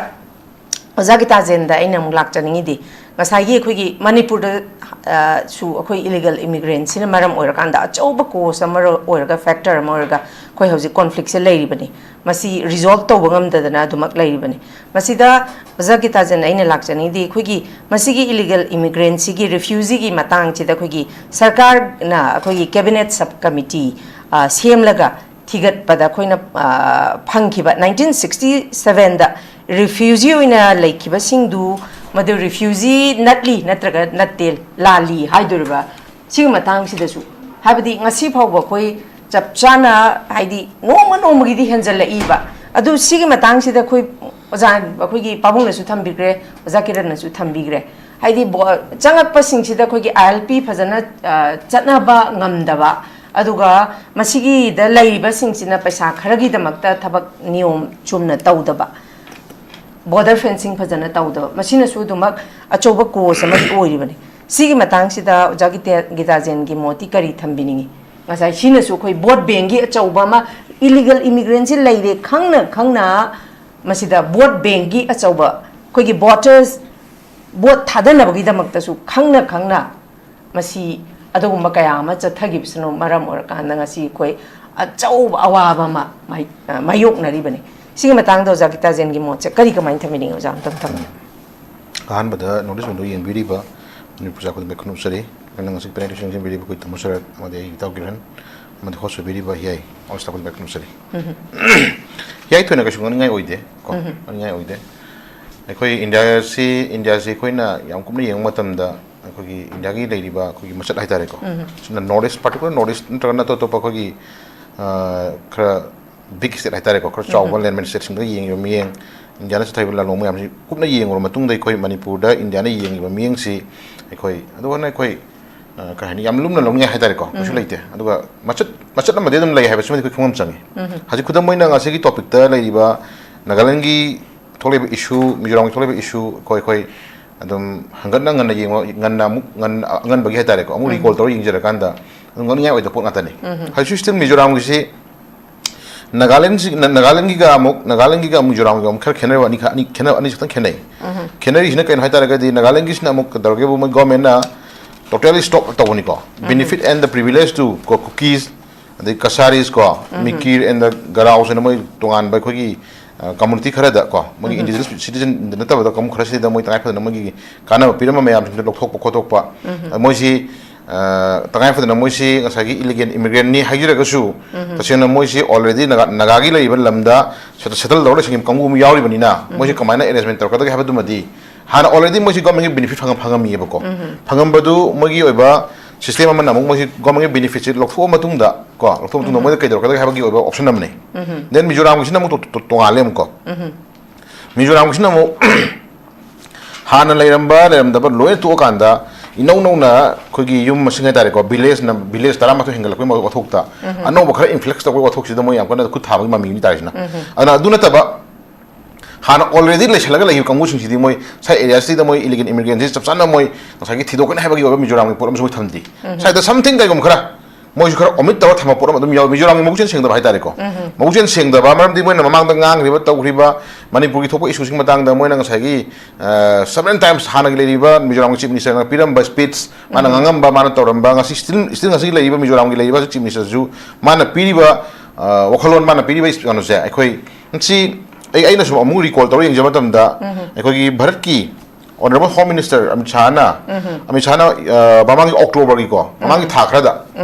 ꯑꯣꯖꯥ ꯒꯤꯇꯥꯖꯦꯟꯗ ꯑꯩꯅ ꯑꯃꯨꯛ ꯂꯥꯛꯆꯅꯤꯡꯉꯤꯗꯤ, ꯉꯁꯥꯏꯒꯤ ꯑꯩꯈꯣꯏꯒꯤ ꯃꯅꯤꯄꯨꯔꯗ, ꯑ, ꯁꯨ ꯑꯩꯈꯣꯏ ꯏꯂꯤꯒꯦꯜ ꯏꯃꯤꯒ꯭ꯔꯦꯟꯁꯤꯅ ꯃꯔꯝ ꯑꯣꯏꯔꯀꯥꯟꯗ ꯑꯆꯧꯕ ꯀꯣꯁ ꯑꯃ ꯑꯣꯏꯔꯒ, ꯐꯦꯛꯇꯔ ꯑꯃ ꯑꯣꯏꯔꯒ ꯑꯩꯈꯣꯏ ꯍꯧꯖꯤꯛ ꯀꯣꯟꯐ꯭ꯂꯤꯛꯁꯦ ꯂꯩꯔꯤꯕꯅꯤ꯫ ꯃꯁꯤ ꯔꯤꯖꯣꯜꯕ ꯇꯧꯕ ꯉꯝꯗꯗꯅ ꯑꯗꯨꯃꯛ ꯂꯩꯔꯤꯕꯅꯤ꯫ ꯃꯁꯤꯗ ꯑꯣꯖꯥ ꯒꯤꯇꯥꯖꯦꯟ, ꯑꯩꯅ ꯂꯥꯛꯆꯅꯤꯡꯉꯤꯗꯤ ꯑꯩꯈꯣꯏꯒꯤ ꯃꯁꯤꯒꯤ ꯏꯂꯤꯒꯦꯜ ꯏꯃꯤꯒ꯭ꯔꯦꯟꯁꯤꯒꯤ, ꯔꯤꯐ꯭ꯌꯨꯖꯤꯒꯤ ꯃꯇꯥꯡꯁꯤꯗ ꯑꯩꯈꯣꯏꯒꯤ ꯁꯔꯀꯥꯔꯅ ꯑꯩꯈꯣꯏꯒꯤ ꯀꯦꯕꯤꯅꯦꯠ ꯁꯕ ꯀꯃꯤꯇꯤ, ꯑ, ꯁꯦꯝꯂꯒ ꯊꯤꯒꯠꯄꯗ ꯑꯩꯈꯣꯏꯅ, ꯑ, ꯐꯪꯈꯤꯕ ꯅꯥꯏꯟꯇꯤꯟ ꯁꯤꯛꯁꯇꯤ ꯁꯚꯦꯟꯗ ꯔꯤꯐ꯭ꯌꯨꯖꯤ ꯑꯣꯏꯅ ꯂꯩꯈꯤꯕꯁꯤꯡꯗꯨ ꯃꯗꯨ ꯔꯤꯐ꯭ꯌꯨꯖꯤ ꯅꯠꯂꯤ ꯅꯠꯇ꯭ꯔꯒ ꯅꯠꯇꯦ, ꯂꯥꯜꯂꯤ ꯍꯥꯏꯗꯣꯔꯤꯕ ꯁꯤꯒꯤ ꯃꯇꯥꯡꯁꯤꯗꯁꯨ, ꯍꯥꯏꯕꯗꯤ ꯉꯁꯤ ꯐꯥꯎꯕ ꯑꯩꯈꯣꯏ ꯆꯞ ꯆꯥꯅ, ꯍꯥꯏꯗꯤ ꯅꯣꯡꯃ ꯅꯣꯡꯃꯒꯤꯗꯤ ꯍꯦꯟꯖꯜꯂꯛꯏꯕ, ꯑꯗꯨ ꯁꯤꯒꯤ ꯃꯇꯥꯡꯁꯤꯗ ꯑꯩꯈꯣꯏ ꯑꯣꯖꯥ, ꯑꯩꯈꯣꯏꯒꯤ ꯄꯥꯕꯨꯡꯅꯁꯨ ꯊꯝꯕꯤꯈ꯭ꯔꯦ, ꯑꯣꯖꯥ ꯀꯤꯔꯟꯅꯁꯨ ꯊꯝꯕꯤꯈ꯭ꯔꯦ꯫ ꯍꯥꯏꯗꯤ ꯕꯣ-, ꯆꯪꯉꯛꯄꯁꯤꯡꯁꯤꯗ ꯑꯩꯈꯣꯏꯒꯤ ILP ꯐꯖꯅ, ꯑ, ꯆꯠꯅꯕ ꯉꯝꯗꯕ, ꯑꯗꯨꯒ ꯃꯁꯤꯒꯤꯗ ꯂꯩꯔꯤꯕꯁꯤꯡꯁꯤꯅ ꯄꯩꯁꯥ ꯈꯔꯒꯤꯗꯃꯛꯇ ꯊꯕꯛ ꯅꯤꯌꯣꯝ ꯆꯨꯝꯅ ꯇꯧꯗꯕ, border fencing ꯐꯖꯅ ꯇꯧꯗꯕ, ꯃꯁꯤꯅꯁꯨ ꯑꯗꯨꯃꯛ ꯑꯆꯧꯕ cause ꯑꯃꯗꯤ ꯑꯣꯏꯔꯤꯕꯅꯤ꯫ ꯁꯤꯒꯤ ꯃꯇꯥꯡꯁꯤꯗ ꯑꯣꯖꯥ ꯒꯤꯇꯦ-, ꯒꯤꯇꯥꯖꯦꯟꯒꯤ ꯃꯣꯠꯇꯤ ꯀꯔꯤ ꯊꯝꯕꯤꯅꯤꯡꯉꯤ? ꯉꯁꯥꯏ ꯁꯤꯅꯁꯨ ꯑꯩꯈꯣꯏ vote bankꯀꯤ ꯑꯆꯧꯕ ꯑꯃ, illegal immigrantꯁꯤ ꯂꯩꯔꯦ ꯈꯪꯅ ꯈꯪꯅ ꯃꯁꯤꯗ vote bankꯀꯤ ꯑꯆꯧꯕ, ꯑꯩꯈꯣꯏꯒꯤ voters vote ꯊꯥꯗꯅꯕꯒꯤꯗꯃꯛꯇꯁꯨ ꯈꯪꯅ ꯈꯪꯅ ꯃꯁꯤ ꯑꯗꯨꯒꯨꯝꯕ ꯀꯌꯥ ꯑꯃ ꯆꯠꯊꯈꯤꯕꯁꯤꯅ ꯃꯔꯝ ꯑꯣꯏꯔꯀꯥꯟꯗ ꯉꯁꯤ ꯑꯩꯈꯣꯏ ꯑꯆꯧꯕ ꯑꯋꯥꯕ ꯑꯃ ꯃꯥꯏ-, ꯑ, ꯃꯥꯌꯣꯛꯅꯔꯤꯕꯅꯤ꯫ ꯁꯤꯒꯤ ꯃꯇꯥꯡꯗ ꯑꯣꯖꯥ ꯒꯤꯇꯥꯖꯦꯟꯒꯤ ꯃꯣꯠꯁꯦ ꯀꯔꯤ, ꯀꯃꯥꯏꯅ ꯊꯝꯕꯤꯅꯤꯡꯉꯤ ꯑꯣꯖꯥ? ꯑꯝꯇꯪ ꯊꯝꯕꯤꯌꯨ꯫ ꯑꯍꯥꯟꯕꯗ North East Window ꯌꯦꯡꯕꯤꯔꯤꯕ ꯃꯅꯤꯄꯨꯔ ꯆꯥꯎꯈꯠꯄ ꯈꯨꯗꯤꯡꯃꯛ ꯈꯨꯔꯨꯝꯖꯔꯤ꯫ ꯅꯪꯅ ꯉꯁꯤ panel ꯌꯦꯡꯕꯤꯔꯤꯕ ꯑꯩꯈꯣꯏ ꯇꯥꯃꯣ ꯁꯔꯠ ꯑꯃꯗꯤ ꯑꯩ ꯏꯇꯥꯎ ꯀꯤꯔꯟ ꯑꯃꯗꯤ host ꯑꯣꯏꯕꯤꯔꯤꯕ ꯍꯤꯌꯥꯏ, all staff ꯈꯨꯗꯤꯡꯃꯛ ꯈꯨꯔꯨꯝꯖꯔꯤ꯫ ꯍꯤꯌꯥꯏ ꯊꯣꯏꯅ ꯀꯩꯁꯨ ꯉꯥꯡꯅꯤꯡꯉꯥꯏ ꯑꯣꯏꯗꯦ ꯀꯣ꯫ ꯉꯥꯡꯅꯤꯡꯉꯥꯏ ꯑꯣꯏꯗꯦ꯫ ꯑꯩꯈꯣꯏ ꯏꯟꯗꯤꯌꯥꯁꯤ, ꯏꯟꯗꯤꯌꯥꯁꯤ ꯑꯩꯈꯣꯏꯅ ꯌꯥꯝ ꯀꯨꯞꯅ ꯌꯦꯡꯕ ꯃꯇꯝꯗ ꯑꯩꯈꯣꯏꯒꯤ ꯏꯟꯗꯤꯌꯥꯒꯤ ꯂꯩꯔꯤꯕ ꯑꯩꯈꯣꯏꯒꯤ ꯃꯆꯠ ꯍꯥꯏꯇꯥꯔꯦꯀꯣ꯫ ꯁꯤꯅ North East, particular North East ꯅꯠꯇ꯭ꯔꯒꯅ ꯑꯇꯣꯞ ꯑꯇꯣꯞꯄ ꯑꯩꯈꯣꯏꯒꯤ, ꯑ, ꯈꯔ big state ꯍꯥꯏꯇꯥꯔꯦꯀꯣ, ꯈꯔ ꯆꯥꯎꯕ landmass stateꯁꯤꯡꯗ ꯌꯦꯡꯉꯤꯕ ꯃꯤꯠꯌꯦꯡ, ꯏꯟꯗꯤꯌꯥꯅ ꯆꯠꯊꯔꯤꯕ ꯂꯥꯂꯣꯡ ꯃꯌꯥꯝꯁꯤ ꯀꯨꯞꯅ ꯌꯦꯡꯉꯨꯔꯕ ꯃꯇꯨꯡꯗ ꯑꯩꯈꯣꯏ ꯃꯅꯤꯄꯨꯔꯗ ꯏꯟꯗꯤꯌꯥꯅ ꯌꯦꯡꯉꯤꯕ ꯃꯤꯠꯌꯦꯡꯁꯤ ꯑꯩꯈꯣꯏ, ꯑꯗꯨꯒꯅ ꯑꯩꯈꯣꯏ, ꯑ, ꯀꯩ ꯍꯥꯏꯅꯤ, ꯌꯥꯝ ꯂꯨꯝꯅ ꯂꯧꯅꯤꯡꯉꯥꯏ ꯍꯥꯏꯇꯥꯔꯦꯀꯣ, ꯀꯩꯁꯨ ꯂꯩꯇꯦ꯫ ꯑꯗꯨꯒ ꯃꯆꯠ, ꯃꯆꯠ ꯑꯃꯗꯤ ꯑꯗꯨꯝ ꯂꯩ ꯍꯥꯏꯕꯁꯤꯃꯗꯤ ꯑꯩꯈꯣꯏ ꯈꯪꯐꯝ ꯆꯪꯉꯤ꯫ ꯍꯧꯖꯤꯛ ꯈꯨꯗꯝ ꯑꯣꯏꯅ ꯉꯁꯤꯒꯤ topicꯇ ꯂꯩꯔꯤꯕ ꯅꯥꯒꯥꯂꯦꯟꯒꯤ ꯊꯣꯛꯂꯤꯕ issue, ꯃꯤꯖꯣꯔꯥꯝꯒꯤ ꯊꯣꯛꯂꯤꯕ issue, ꯑꯩꯈꯣꯏ, ꯑꯩꯈꯣꯏ ꯑꯗꯨꯝ ꯍꯪꯒꯠꯅ ꯉꯟꯅ ꯌꯦꯡꯕ, ꯉꯟꯅ ꯑꯃꯨꯛ, ꯉꯟꯅ ꯑꯉꯟꯕꯒꯤ ꯍꯥꯏꯇꯥꯔꯦꯀꯣ, ꯑꯃꯨꯛ recall ꯇꯧꯔ ꯌꯦꯡꯖꯔꯀꯥꯟꯗ ꯑꯗꯨꯝ ꯉꯛꯅꯤꯡꯉꯥꯏ ꯑꯣꯏꯗꯕ ꯄꯣꯠ ꯉꯥꯛꯇꯅꯤ꯫ ꯍꯧꯖꯤꯛꯁꯨ still ꯃꯤꯖꯣꯔꯥꯝꯒꯤꯁꯤ ꯅꯥꯒꯥꯂꯦꯟꯁꯤ, ꯅꯥ-, ꯅꯥꯒꯥꯂꯦꯟꯒꯤꯒ ꯑꯃꯨꯛ, ꯅꯥꯒꯥꯂꯦꯟꯒꯤꯒ ꯃꯤꯖꯣꯔꯥꯝꯒ ꯑꯃꯨꯛ ꯈꯔ ꯈꯦꯠꯅꯕ ꯑꯅꯤ ꯈ-, ꯑꯅꯤ ꯈꯦꯠꯅꯕ, ꯑꯅꯤ ꯈꯛꯇꯪ ꯈꯦꯠꯅꯩ꯫ ꯈꯦꯠꯅꯔꯤꯁꯤꯅ ꯀꯩꯅꯣ ꯍꯥꯏꯇꯥꯔꯒꯗꯤ, ꯅꯥꯒꯥꯂꯦꯟꯒꯤꯁꯤꯅ ꯑꯃꯨꯛ ꯀꯩꯗꯧꯔꯒꯦꯕꯨ, ꯃꯣꯏ governmentꯅ totally stop ꯇꯧꯕꯅꯤꯀꯣ꯫ Benefit and the privilege to ꯀꯣ, Kukis, ꯑꯗꯩ Kasaris ꯀꯣ, Mikir and the Garo ꯍꯥꯏꯅ ꯃꯣꯏ ꯇꯣꯉꯥꯟꯕ ꯑꯩꯈꯣꯏꯒꯤ, ꯑ, community ꯈꯔꯗ ꯀꯣ, ꯃꯣꯏꯒꯤ indigenous citizen ꯅꯠꯇꯕꯗ ꯀꯥꯡꯕꯨ ꯈꯔꯁꯤꯗ ꯃꯣꯏ ꯇꯉꯥꯏ ꯐꯗꯅ ꯃꯣꯏꯒꯤ ꯀꯥꯟꯅꯕ ꯄꯤꯔꯝꯕ ꯃꯌꯥꯝꯁꯤꯡꯗꯣ ꯂꯧꯊꯣꯛꯄ ꯈꯣꯠꯇꯣꯛꯄ, ꯑ, ꯃꯣꯏꯁꯤ ꯑ, ꯇꯉꯥꯏ ꯐꯗꯅ ꯃꯣꯏꯁꯤ ꯉꯁꯥꯏꯒꯤ illegal immigrantꯅꯤ ꯍꯥꯏꯖꯔꯒꯁꯨ, ꯇꯁꯦꯡꯅ ꯃꯣꯏꯁꯤ already ꯅꯥꯒꯥ-, ꯅꯥꯒꯥꯒꯤ ꯂꯩꯔꯤꯕ ꯂꯝꯗ settle, settle ꯇꯧꯔ ꯂꯩꯁꯤꯟꯈꯤꯕ ꯀꯥꯡꯕꯨ ꯑꯃ ꯌꯥꯎꯔꯤꯕꯅꯤꯅ, ꯃꯣꯏꯁꯤ ꯀꯃꯥꯏꯅ arrangement ꯇꯧꯔꯛꯀꯗꯒꯦ ꯍꯥꯏꯕꯗꯨꯃꯗꯤ ꯍꯥꯟꯅ already ꯃꯣꯏꯁꯤ governmentꯀꯤ benefit ꯐꯪꯉ-, ꯐꯪꯉꯝꯃꯤꯑꯕꯀꯣ꯫ ꯐꯪꯉꯝꯕꯗꯨ ꯃꯣꯏꯒꯤ ꯑꯣꯏꯕ system ꯑꯃꯅ ꯑꯃꯨꯛ ꯃꯣꯏꯁꯤ governmentꯀꯤ benefitꯁꯤ ꯂꯧꯊꯣꯛꯑ ꯃꯇꯨꯡꯗ ꯀꯣ, ꯂꯧꯊꯣꯛꯑ ꯃꯇꯨꯡꯗ ꯃꯣꯏꯗ ꯀꯩꯗꯧꯔꯛꯀꯗꯒꯦ ꯍꯥꯏꯕꯒꯤ ꯑꯣꯏꯕ option ꯑꯃꯅꯤ꯫ Then ꯃꯤꯖꯣꯔꯥꯝꯒꯤꯁꯤꯅ ꯑꯃꯨꯛ ꯇꯣ-, ꯇꯣ-, ꯇꯣꯉꯥꯜꯂꯦ ꯑꯃꯨꯛꯀꯣ꯫ ꯃꯤꯖꯣꯔꯥꯝꯒꯤꯁꯤꯅ ꯑꯃꯨꯛ ꯍꯥꯟꯅ ꯂꯩꯔꯝꯕ ꯂꯩꯔꯝꯗꯕ ꯂꯣꯏꯅ ꯇꯣꯛꯑꯀꯥꯟꯗ ꯏꯅꯧ ꯅꯧꯅ ꯑꯩꯈꯣꯏꯒꯤ ꯌꯨꯝ ꯃꯁꯤꯡ ꯍꯥꯏꯇꯥꯔꯦꯀꯣ, ꯚꯤꯂꯦꯖꯅ ꯚꯤꯂꯦꯖ ꯇꯔꯥꯃꯥꯊꯣꯏ ꯍꯦꯟꯒꯠꯂꯛꯄꯒꯤ ꯋꯥꯊꯣꯛꯇ ꯑꯅꯧꯕ ꯈꯔ ꯏꯟꯐ꯭ꯂꯛꯁ ꯇꯧꯕꯒꯤ ꯋꯥꯊꯣꯛꯁꯤꯗ ꯃꯣꯏ ꯌꯥꯝ ꯀꯟꯅ ꯈꯨꯠ ꯊꯥꯕꯒꯤ ꯃꯃꯤꯅꯤ ꯇꯥꯔꯤꯁꯤꯅ꯫ ꯑꯗꯨꯅ ꯑꯗꯨ ꯅꯠꯇꯕ ꯍꯥꯟꯅ ꯑꯣꯜꯔꯦꯗꯤ ꯂꯩꯁꯜꯂꯒ ꯂꯩꯈꯤꯕ ꯀꯥꯡꯕꯨꯁꯤꯡꯁꯤꯗꯤ ꯃꯣꯏ ꯁꯥꯏ ꯑꯦꯔꯤꯌꯥꯁꯤꯗ ꯃꯣꯏ ꯏꯂꯤꯒꯦꯜ ꯏꯃꯤꯒ꯭ꯔꯦꯟꯁꯤ ꯆꯞ ꯆꯥꯅ ꯃꯣꯏ ꯉꯁꯥꯏꯒꯤ ꯊꯤꯗꯣꯛꯀꯅꯤ ꯍꯥꯏꯕꯒꯤ ꯑꯣꯏꯕ ꯃꯤꯖꯣꯔꯥꯝꯒꯤ ꯄꯣꯠ ꯑꯃꯁꯨ ꯃꯣꯏ ꯊꯝꯗ꯭ꯔꯤ꯫ ꯁꯥꯏꯗ ꯁꯝꯊꯤꯡ ꯀꯩꯒꯨꯝꯕ ꯈꯔ ꯃꯣꯏꯁꯨ ꯈꯔ ꯑꯣꯃꯤꯠ ꯇꯧꯔ ꯊꯝꯕ ꯄꯣꯠ ꯑꯃ ꯑꯗꯨꯝ ꯌꯥꯎꯏ꯫ ꯃꯤꯖꯣꯔꯥꯝꯒꯤ ꯃꯕꯨꯛꯆꯦꯜ ꯁꯦꯡꯗꯕ ꯍꯥꯏꯇꯥꯔꯦꯀꯣ꯫ ꯃꯕꯨꯛꯆꯦꯜ ꯁꯦꯡꯗꯕ ꯃꯔꯝꯗꯤ ꯃꯣꯏꯅ ꯃꯃꯥꯡꯗ ꯉꯥꯡꯈ꯭ꯔꯤꯕ ꯇꯧꯈ꯭ꯔꯤꯕ ꯃꯅꯤꯄꯨꯔꯒꯤ ꯊꯣꯛꯄ ꯏꯁꯨꯁꯤꯡ ꯃꯇꯥꯡꯗ ꯃꯣꯏꯅ ꯉꯁꯥꯏꯒꯤ ꯁꯕꯔꯦꯜ ꯇꯥꯏꯝꯁ ꯍꯥꯟꯅꯒꯤ ꯂꯩꯔꯤꯕ ꯃꯤꯖꯣꯔꯥꯝꯒꯤ ꯆꯤꯐ ꯃꯤꯅꯤꯁꯇꯔꯅ ꯄꯤꯔꯝꯕ ꯁ꯭ꯄꯤꯆ, ꯃꯥꯅ ꯉꯥꯡꯉꯝꯕ, ꯃꯥꯅ ꯇꯧꯔꯝꯕ, ꯉꯁꯤ ꯁ꯭ꯇꯤꯜ ꯁ꯭ꯇꯤꯜ ꯉꯁꯤ ꯂꯩꯔꯤꯕ ꯃꯤꯖꯣꯔꯥꯝꯒꯤ ꯂꯩꯔꯤꯕ ꯆꯤꯐ ꯃꯤꯅꯤꯁꯇꯔꯁꯨ ꯃꯥꯅ ꯄꯤꯔꯤꯕ ꯋꯥꯈꯜꯂꯣꯟ, ꯃꯥꯅ ꯄꯤꯔꯤꯕ ꯀꯩꯅꯣꯁꯦ ꯑꯩꯈꯣꯏ ꯁꯤ ꯑꯩ ꯑꯩꯅ ꯁꯨꯝ ꯑꯃꯨꯛ ꯔꯤꯀꯣꯜ ꯇꯧꯔ ꯌꯦꯡꯖꯕ ꯃꯇꯝꯗ ꯑꯩꯈꯣꯏꯒꯤ ꯚꯥꯔꯠꯀꯤ ꯑꯣꯅꯔꯦꯕꯜ ꯍꯣꯝ ꯃꯤꯅꯤꯁꯇꯔ ꯑꯃꯤꯠ ꯁꯥꯍꯅ ꯑꯃꯤꯠ ꯁꯥꯍꯅ ꯃꯃꯥꯡꯒꯤ ꯑꯣꯛꯇꯣꯕꯔꯒꯤꯀꯣ, ꯃꯃꯥꯡꯒꯤ ꯊꯥ ꯈꯔꯗ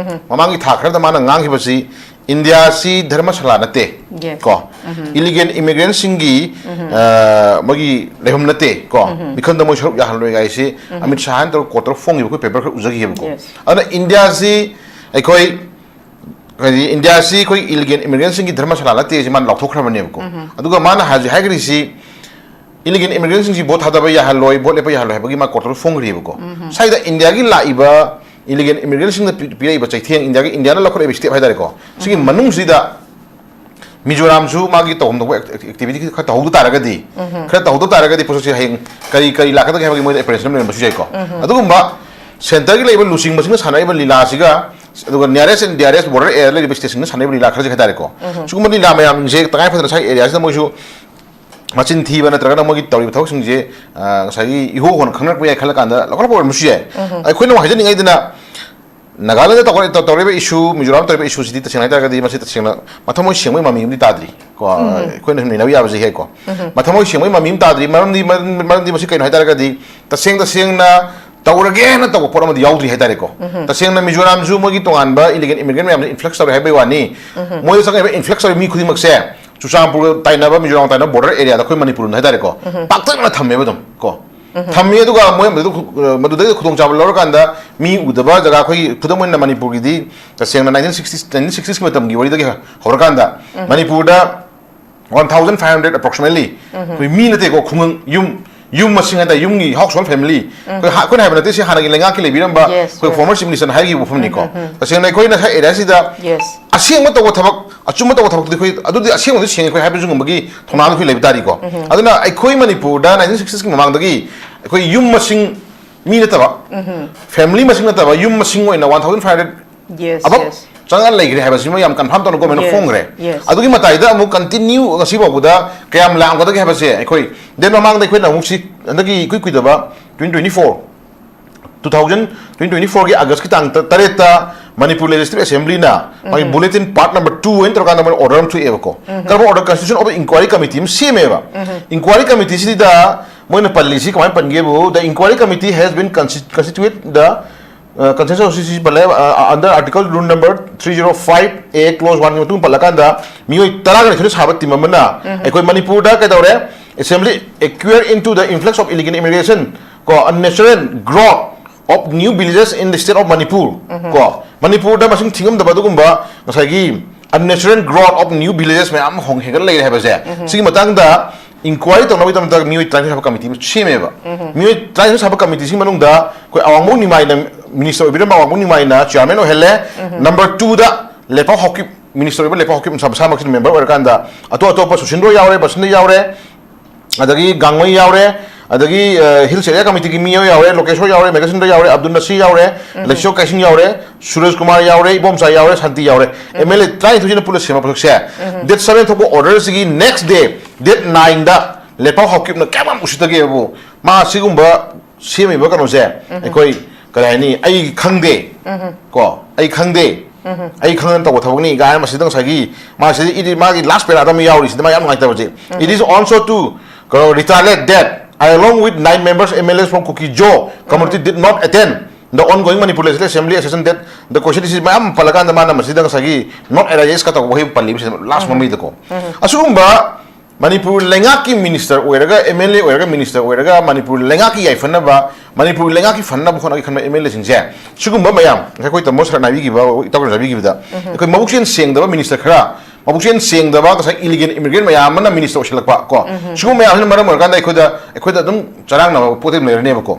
ꯃꯃꯥꯡꯒꯤ ꯊꯥ ꯈꯔꯗ ꯃꯥꯅ ꯉꯥꯡꯈꯤꯕꯁꯤ ꯏꯟꯗꯤꯌꯥꯁꯤ ꯙꯔꯃꯁꯥꯂꯥ ꯅꯠꯇꯦ꯫ ꯀꯣ, ꯏꯂꯤꯒꯦꯜ ꯏꯃꯤꯒ꯭ꯔꯦꯟꯁꯤꯡꯒꯤ ꯃꯣꯏꯒꯤ ꯂꯩꯐꯝ ꯅꯠꯇꯦ꯫ ꯀꯣ, ꯃꯤꯈꯜꯗ ꯃꯣꯏ ꯁꯔꯨꯛ ꯌꯥꯍꯜꯂꯣꯏ ꯍꯥꯏꯁꯤ ꯑꯃꯤꯠ ꯁꯥꯍꯅ ꯇꯧꯔꯒ ꯀꯣꯠ ꯇꯧꯔꯒ ꯐꯣꯡꯈꯤꯕ ꯑꯩꯈꯣꯏ ꯄꯦꯄꯔ ꯈꯔ ꯎꯖꯈꯤꯑꯕꯀꯣ꯫ ꯑꯗꯨꯅ ꯏꯟꯗꯤꯌꯥꯁꯤ ꯑꯩꯈꯣꯏ ꯍꯥꯏꯗꯤ ꯏꯟꯗꯤꯌꯥꯁꯤ ꯑꯩꯈꯣꯏ ꯏꯂꯤꯒꯦꯜ ꯏꯃꯤꯒ꯭ꯔꯦꯟꯁꯤꯡꯒꯤ ꯙꯔꯃꯁꯥꯂꯥ ꯅꯠꯇꯦ ꯁꯤ ꯃꯥꯅ ꯂꯥꯎꯊꯣꯛꯈ꯭ꯔꯕꯅꯦꯕꯀꯣ꯫ ꯑꯗꯨꯒ ꯃꯥꯅ ꯍꯧꯖꯤꯛ ꯍꯥꯏꯈ꯭ꯔꯤꯁꯤ ꯏꯂꯤꯒꯦꯜ ꯏꯃꯤꯒ꯭ꯔꯦꯟꯁꯤꯡꯁꯤ ꯚꯣꯠ ꯊꯥꯗꯕ ꯌꯥꯍꯜꯂꯣꯏ, ꯚꯣꯠ ꯂꯦꯞꯄ ꯌꯥꯍꯜꯂꯣꯏ ꯍꯥꯏꯕꯒꯤ ꯃꯥ ꯀꯣꯔꯠꯇ ꯐꯣꯡꯈ꯭ꯔꯤꯕꯀꯣ꯫ ꯁ꯭ꯋꯥꯏꯗ ꯏꯟꯗꯤꯌꯥꯒꯤ ꯂꯥꯛꯏꯕ ꯏꯂꯤꯒꯦꯜ ꯏꯃꯤꯒ꯭ꯔꯦꯟꯁꯤꯡꯅ ꯄꯤ- ꯄꯤꯔꯛꯏꯕ ꯆꯩꯊꯦꯡ, ꯏꯟꯗꯤꯌꯥꯒꯤ ꯏꯟꯗꯤꯌꯥꯅ ꯂꯧꯈꯠꯂꯛꯏꯕ ꯁ꯭ꯇꯦꯞ ꯍꯥꯏꯇꯥꯔꯦꯀꯣ, ꯁꯤꯒꯤ ꯃꯅꯨꯡꯁꯤꯗ ꯃꯤꯖꯣꯔꯥꯝꯁꯨ ꯃꯥꯒꯤ ꯇꯧꯐꯝ ꯊꯣꯛꯄ ꯑꯦꯛ- ꯑꯦꯛ- ꯑꯦꯛꯇꯤꯚꯤꯇꯤ ꯈꯔ ꯇꯧꯍꯧꯗ ꯇꯥꯔꯒꯗꯤ, ꯈꯔ ꯇꯧꯍꯧꯗ ꯇꯥꯔꯒꯗꯤ ꯄꯣꯠꯁꯛꯁꯤ ꯍꯌꯦꯡ ꯀꯔꯤ ꯀꯔꯤ ꯂꯥꯛꯀꯗꯒꯦ ꯍꯥꯏꯕꯒꯤ ꯃꯣꯏꯗ ꯑꯦꯄ꯭ꯔꯦꯟꯁꯟ ꯑꯃ ꯂꯩꯔꯝꯕꯁꯨ ꯌꯥꯏꯀꯣ꯫ ꯑꯗꯨꯒꯨꯝꯕ ꯁꯦꯟꯇꯔꯒꯤ ꯂꯩꯔꯤꯕ ꯂꯨꯆꯤꯡꯕꯁꯤꯡꯅ ꯁꯥꯟꯅꯔꯤꯕ ꯂꯤꯂꯥꯁꯤꯒ ꯑꯗꯨꯒ ꯅꯤꯌꯔꯦꯁ ꯑꯦꯟ ꯗꯤꯌꯔꯦꯁ ꯕꯣꯔꯗꯔ ꯑꯦꯔꯤꯌꯥ ꯂꯩꯔꯤꯕ ꯁ꯭ꯇꯦꯠꯁꯤꯡꯅ ꯁꯥꯟꯅꯔꯤꯕ ꯂꯤꯂꯥ ꯈꯔꯁꯦ ꯍꯥꯏꯇꯥꯔꯦꯀꯣ꯫ ꯁꯤꯒꯨꯝꯕ ꯂꯤꯂꯥ ꯃꯌꯥꯝꯁꯦ ꯇꯉꯥꯏ ꯐꯗꯅ ꯉꯁꯥꯏ ꯑꯦꯔꯤꯌꯥꯁꯤꯗ ꯃꯣꯏꯁꯨ ꯃꯆꯤꯟ ꯊꯤꯕ ꯅꯠꯇ꯭ꯔꯒꯅ ꯃꯣꯏꯒꯤ ꯇꯧꯔꯤꯕ ꯊꯕꯛꯁꯤꯡꯁꯦ, ꯑ, ꯉꯁꯥꯏꯒꯤ ꯏꯍꯣ ꯍꯣꯟꯅ ꯈꯪꯅꯔꯛꯄ ꯌꯥꯏ ꯈꯜꯂ ꯀꯥꯟꯗ ꯂꯧꯈꯠꯂꯛꯄ ꯑꯣꯏꯔꯝꯕꯁꯨ ꯌꯥꯏ꯫ ꯑꯩꯈꯣꯏꯅ ꯑꯃꯨꯛ ꯍꯥꯏꯖꯅꯤꯡꯉꯤꯗꯨꯅ ꯅꯥꯒꯥꯂꯦꯟꯗ ꯇꯧꯔ- ꯇꯧꯔꯤꯕ ꯏꯁꯨ, ꯃꯤꯖꯣꯔꯥꯝ ꯇꯧꯔꯤꯕ ꯏꯁꯨꯁꯤꯗꯤ ꯇꯁꯦꯡꯅ ꯍꯥꯏꯇꯥꯔꯒꯗꯤ ꯃꯁꯤ ꯇꯁꯦꯡꯅ ꯃꯊꯃꯣꯏ ꯁꯦꯡꯕꯒꯤ ꯃꯃꯤ ꯑꯃꯗꯤ ꯇꯥꯗ꯭ꯔꯤ꯫ ꯀꯣ, ꯑꯩꯈꯣꯏꯅ ꯁꯨꯝ ꯅꯩꯅꯕ ꯌꯥꯕꯁꯤ ꯍꯦꯛꯀꯣ꯫ ꯃꯊꯃꯣꯏ ꯁꯦꯡꯕꯒꯤ ꯃꯃꯤ ꯑꯃ ꯇꯥꯗ꯭ꯔꯤ꯫ ꯃꯔꯝꯗꯤ ꯃꯔꯝ- ꯃꯔꯝꯗꯤ ꯃꯁꯤ ꯀꯩꯅꯣ ꯍꯥꯏꯇꯥꯔꯒꯗꯤ ꯇꯁꯦꯡ ꯇꯁꯦꯡꯅ ꯇꯧꯔꯒꯦꯅ ꯇꯧꯕ ꯄꯣꯠ ꯑꯃꯗꯤ ꯌꯥꯎꯗ꯭ꯔꯤ ꯍꯥꯏꯇꯥꯔꯦꯀꯣ꯫ ꯇꯁꯦꯡꯅ ꯃꯤꯖꯣꯔꯥꯝꯁꯨ ꯃꯣꯏꯒꯤ ꯇꯣꯉꯥꯟꯕ ꯏꯂꯤꯒꯦꯜ ꯏꯃꯤꯒ꯭ꯔꯦꯟ ꯃꯌꯥꯝꯁꯦ ꯏꯟꯐ꯭ꯂꯛꯁ ꯇꯧꯔꯦ ꯍꯥꯏꯕꯒꯤ ꯋꯥꯅꯤ꯫ ꯃꯣꯏꯗ ꯆꯪꯉꯛꯏꯕ ꯏꯟꯐ꯭ꯂꯛꯁ ꯇꯧꯔꯤꯕ ꯃꯤ ꯈꯨꯗꯤꯡꯃꯛꯁꯦ ꯆꯨꯔꯆꯥꯟꯄꯨꯔꯒ ꯇꯥꯏꯅꯕ, ꯃꯤꯖꯣꯔꯥꯝ ꯇꯥꯏꯅꯕ ꯕꯣꯔꯗꯔ ꯑꯦꯔꯤꯌꯥꯗ ꯑꯩꯈꯣꯏ ꯃꯅꯤꯄꯨꯔꯅ ꯍꯥꯏꯇꯥꯔꯦꯀꯣ, ꯄꯥꯛꯇꯛꯅ ꯊꯝꯃꯦꯕ ꯑꯗꯨꯝ ꯀꯣ꯫ ꯊꯝꯃꯤ꯫ ꯑꯗꯨꯒ ꯃꯣꯏ ꯃꯗꯨ ꯈꯨ- ꯃꯗꯨꯗꯒꯤ ꯈꯨꯗꯣꯡꯆꯥꯕ ꯂꯧꯔꯀꯥꯟꯗ ꯃꯤ ꯎꯗꯕ ꯖꯒꯥ, ꯑꯩꯈꯣꯏꯒꯤ ꯈꯨꯗꯝ ꯑꯣꯏꯅ ꯃꯅꯤꯄꯨꯔꯒꯤꯗꯤ ꯇꯁꯦꯡꯅ ꯅꯥꯏꯟꯇꯤꯟ ꯁꯤꯛꯁꯇꯤ ꯅꯥꯏꯟꯇꯤꯟ ꯁꯤꯛꯁꯇꯤꯁꯀꯤ ꯃꯇꯝꯒꯤ ꯋꯥꯔꯤꯗꯒꯤ ꯍꯧꯔꯀꯥꯟꯗ ꯃꯅꯤꯄꯨꯔꯗ One thousand five hundred approximately, ꯑꯩꯈꯣꯏ ꯃꯤ ꯅꯠꯇꯦꯀꯣ, ꯈꯨꯡꯒꯪ, ꯌꯨꯝ, ꯌꯨꯝ ꯃꯁꯤꯡ ꯍꯥꯏꯇꯥꯔꯦ, ꯌꯨꯝꯒꯤ household family, ꯑꯩꯈꯣꯏ ꯍꯥ-, ꯑꯩꯈꯣꯏꯅ ꯍꯥꯏꯕ ꯅꯠꯇꯦ, ꯁꯤ ꯍꯥꯟꯅꯒꯤ ꯂꯩꯉꯥꯛꯀꯤ ꯂꯩꯕꯤꯔꯝꯕ, Yes, ꯑꯩꯈꯣꯏ yes. former chief minister ꯅ ꯍꯥꯏꯈꯤꯕ ꯋꯥꯐꯝꯅꯤꯀꯣ꯫ ꯇꯁꯦꯡꯅ ꯑꯩꯈꯣꯏꯅ ꯁꯥꯏ area ꯁꯤꯗ Yes. ꯑꯁꯦꯡꯕ ꯇꯧꯕ ꯊꯕꯛ, ꯑꯆꯨꯝꯕ ꯇꯧꯕ ꯊꯕꯛꯇꯨꯗꯤ ꯑꯩꯈꯣꯏ, ꯑꯗꯨꯗꯤ ꯑꯁꯦꯡꯕꯗꯤ ꯁꯦꯡꯉꯦ ꯑꯩꯈꯣꯏ ꯍꯥꯏꯕ ꯉꯝꯕꯒꯤ ꯊꯧꯅꯥꯗꯣ ꯑꯩꯈꯣꯏ ꯂꯩꯕ ꯇꯥꯔꯤꯀꯣ꯫ ꯑꯗꯨꯅ ꯑꯩꯈꯣꯏ ꯃꯅꯤꯄꯨꯔꯗ nineteen sixties ꯀꯤ ꯃꯃꯥꯡꯗꯒꯤ ꯑꯩꯈꯣꯏ ꯌꯨꯝ ꯃꯁꯤꯡ, ꯃꯤ ꯅꯠꯇꯕ, family ꯃꯁꯤꯡ ꯅꯠꯇꯕ, ꯌꯨꯝ ꯃꯁꯤꯡ ꯑꯣꯏꯅ one thousand five hundred Yes, ꯑꯕꯞ yes. ꯆꯪꯉ ꯂꯩꯈ꯭ꯔꯦ ꯍꯥꯏꯕꯁꯤꯃ ꯌꯥꯝ confirm ꯇꯧꯅ government ꯅ Yes, ꯐꯣꯡꯈ꯭ꯔꯦ꯫ yes. ꯑꯗꯨꯒꯤ ꯃꯇꯥꯏꯗ ꯑꯃꯨꯛ continue ꯉꯁꯤ ꯐꯥꯎꯕꯗ ꯀꯌꯥꯝ ꯂꯥꯛꯑꯝꯒꯗꯒꯦ ꯍꯥꯏꯕꯁꯦ ꯑꯩꯈꯣꯏ, then ꯃꯃꯥꯡꯗ ꯑꯩꯈꯣꯏꯅ ꯑꯃꯨꯛ ꯁꯤ ꯍꯟꯗꯛꯀꯤ ꯏꯀꯨꯏ ꯀꯨꯏꯗꯕ twenty twenty-four, two thousand, twenty twenty-four ꯒꯤ August ꯀꯤ ꯇꯥꯡ ꯇ-, ꯇꯔꯦꯠꯇ ꯃꯅꯤꯄꯨꯔ Legislative Assembly ꯅ ꯃꯥꯒꯤ bulletin part number two ꯍꯥꯏꯅ ꯇꯧꯔꯀꯥꯟꯗ ꯃꯣꯏꯅ order ꯑꯃ ꯊꯣꯛꯑꯦꯕꯀꯣ꯫ ꯀꯔꯝꯕ order? Constitution of inquiry committee ꯑꯃ ꯁꯦꯝꯃꯦꯕ꯫ Inquiry committee ꯁꯤꯗ ꯃꯣꯏꯅ ꯄꯜꯂꯤꯁꯤ ꯀꯃꯥꯏꯅ ꯄꯟꯒꯦꯕꯨ, "The inquiry committee has been consti-, constituted the, uh, consensus of C C C ꯄꯜꯂꯦ, uh, under article rule number three zero five A clause one ꯒꯤ ꯃꯇꯨꯡ ꯄꯜꯂꯀꯥꯟꯗ ꯃꯤꯑꯣꯏ ꯇꯔꯥꯒ ꯅꯤꯊꯣꯏꯅ ꯁꯥꯕ team ꯑꯃꯅ ꯑꯩꯈꯣꯏ ꯃꯅꯤꯄꯨꯔꯗ ꯀꯩꯗꯧꯔꯦ? Assembly acquired into the influx of illegal immigration, ꯀꯣ, unnatural growth of new villages in the state of Manipur, ꯀꯣ, ꯃꯅꯤꯄꯨꯔꯗ ꯃꯁꯤꯡ ꯊꯤꯉꯝꯗꯕ ꯑꯗꯨꯒꯨꯝꯕ ꯉꯁꯥꯏꯒꯤ unnatural growth of new villages ꯃꯌꯥꯝ ꯑꯃ ꯍꯣꯡ ꯍꯦꯟꯒꯠ ꯂꯩꯔꯦ ꯍꯥꯏꯕꯁꯦ, ꯁꯤꯒꯤ ꯃꯇꯥꯡꯗ inquiry ꯇꯧꯅꯕꯒꯤꯗꯃꯛꯇ ꯃꯤꯑꯣꯏ ꯇꯔꯥꯅꯤꯊꯣꯏ ꯁꯥꯕ committee ꯑꯃ ꯁꯦꯝꯃꯦꯕ꯫ ꯃꯤꯑꯣꯏ ꯇꯔꯥꯅꯤꯊꯣꯏ ꯁꯥꯕ committee ꯁꯤꯒꯤ ꯃꯅꯨꯡꯗ ꯑꯩꯈꯣꯏ ꯑꯋꯥꯡꯕꯧ ꯅꯤꯃꯥꯏꯅ, minister ꯑꯣꯏꯕꯤꯔꯝꯕ ꯑꯋꯥꯡꯕꯧ ꯅꯤꯃꯥꯏꯅ chairman ꯑꯣꯏꯍꯜꯂꯦ꯫ Number two ꯗ ꯂꯩꯄꯥꯎ ꯍꯥꯎꯀꯤꯞ, minister ꯑꯣꯏꯕ ꯂꯩꯄꯥꯎ ꯍꯥꯎꯀꯤꯞ ꯃꯁꯥ, ꯃꯁꯥꯃꯛꯁꯤꯅ member ꯑꯣꯏꯔꯀꯥꯟꯗ ꯑꯇꯣꯞ ꯑꯇꯣꯞꯄ ꯁꯨꯁꯤꯟ ꯔꯣꯏ ꯌꯥꯎꯔꯦ, ꯕꯁꯟꯇ ꯌꯥꯎꯔꯦ, ꯑꯗꯒꯤ ꯒꯥꯡꯃꯩ ꯌꯥꯎꯔꯦ, ꯑꯗꯒꯤ, ꯑ, Hills Area Committee ꯒꯤ ꯃꯤ ꯌꯥꯎꯔꯦ, ꯂꯣꯀꯦꯁꯣꯔ ꯌꯥꯎꯔꯦ, ꯃꯦꯘꯆꯟꯗ꯭ꯔ ꯌꯥꯎꯔꯦ, ꯑꯕꯗꯨꯜ ꯅꯁꯤꯔ ꯌꯥꯎꯔꯦ, ꯂꯩꯁꯤꯌꯣ ꯀꯥꯏꯁꯤꯡ ꯌꯥꯎꯔꯦ, ꯁꯨꯔꯖ ꯀꯨꯃꯥꯔ ꯌꯥꯎꯔꯦ, ꯏꯕꯣꯝꯆꯥ ꯌꯥꯎꯔꯦ, ꯁꯥꯟꯇꯤ ꯌꯥꯎꯔꯦ, MLA ꯇꯔꯥꯅꯤꯊꯣꯏꯁꯤꯅ ꯄꯨꯟꯅ ꯁꯦꯝꯕ ꯄꯣꯠꯁꯛꯁꯦ꯫ Date seven ꯊꯣꯛꯄ order ꯁꯤꯒꯤ next day, date nine ꯗ ꯂꯩꯄꯥꯎ ꯍꯥꯎꯀꯤꯞꯅ ꯀꯌꯥꯝ ꯌꯥꯝ ꯎꯁꯤꯠꯇꯒꯦꯕꯨ, ꯃꯥ ꯁꯤꯒꯨꯝꯕ ꯁꯦꯝꯃꯤꯕ ꯀꯩꯅꯣꯁꯦ, ꯑꯩꯈꯣꯏ ꯀꯔꯤ ꯍꯥꯏꯅꯤ, "ꯑꯩ ꯈꯪꯗꯦ", ꯀꯣ, "ꯑꯩ ꯈꯪꯗꯦ", "ꯑꯩ ꯈꯪꯗꯅ ꯇꯧꯕ ꯊꯕꯛꯅꯤ" ꯀꯥꯏꯅ ꯃꯁꯤꯗ ꯉꯁꯥꯏꯒꯤ ꯃꯥꯁꯤꯗ ꯏꯗꯤ ꯃꯥꯒꯤ last paraꯗ ꯑꯃ ꯌꯥꯎꯔꯤꯁꯤꯗ ꯃꯥ ꯌꯥꯝ ꯅꯨꯡꯉꯥꯏꯇꯕꯁꯦ꯫ "It is also to, ꯀꯩꯅꯣ, retaliate that I along with nine members MLAs from Kuki-Zo community did not attend the ongoing Manipur Legislative Assembly session that the question is" ꯃꯌꯥꯝ ꯄꯜꯂꯀꯥꯟꯗ ꯃꯥꯅ ꯃꯁꯤꯗ ꯉꯁꯥꯏꯒꯤ "not arise" ꯀ ꯇꯧꯕ ꯋꯥꯍꯩ ꯄꯜꯂꯤꯕꯁꯤꯗ last ꯃꯃꯩꯗꯀꯣ꯫ ꯑꯁꯤꯒꯨꯝꯕ ꯃꯅꯤꯄꯨꯔ ꯂꯩꯉꯥꯛꯀꯤ minister ꯑꯣꯏꯔꯒ, MLA ꯑꯣꯏꯔꯒ, minister ꯑꯣꯏꯔꯒ, ꯃꯅꯤꯄꯨꯔ ꯂꯩꯉꯥꯛꯀꯤ ꯌꯥꯏꯐꯅꯕ, ꯃꯅꯤꯄꯨꯔ ꯂꯩꯉꯥꯛꯀꯤ ꯐꯅꯅꯕ ꯍꯣꯠꯅꯒꯦ ꯈꯟꯕ MLAꯁꯤꯡꯁꯦ, ꯁꯤꯒꯨꯝꯕ ꯃꯌꯥꯝ, ꯉꯁꯥꯏ ꯑꯩꯈꯣꯏ ꯇꯥꯃꯣ ꯁꯔꯅ ꯍꯥꯏꯕꯤꯈꯤꯕ, ꯏꯇꯥꯎ ꯁꯔꯅ ꯍꯥꯏꯕꯤꯈꯤꯕꯗ, ꯑꯩꯈꯣꯏ ꯃꯕꯨꯛꯆꯦꯜ ꯁꯦꯡꯗꯕ minister ꯈꯔ, ꯃꯕꯨꯛꯆꯦꯜ ꯁꯦꯡꯗꯕ, ꯉꯁꯥꯏ ꯏꯂꯤꯒꯦꯜ ꯏꯃꯤꯒ꯭ꯔꯦꯟ ꯃꯌꯥꯝ ꯑꯃꯅ ꯃꯤꯅꯤꯁꯇꯔ ꯑꯣꯏꯁꯤꯜꯂꯛꯄ ꯀꯣ, ꯁꯤꯒꯨꯝꯕ ꯃꯌꯥꯝꯁꯤꯅ ꯃꯔꯝ ꯑꯣꯏꯔꯀꯥꯟꯗ ꯑꯩꯈꯣꯏꯗ, ꯑꯩꯈꯣꯏꯗ ꯑꯗꯨꯝ ꯆꯔꯥꯡꯅꯕ ꯄꯣꯠ ꯑꯃ ꯂꯩꯔꯅꯦꯕꯀꯣ꯫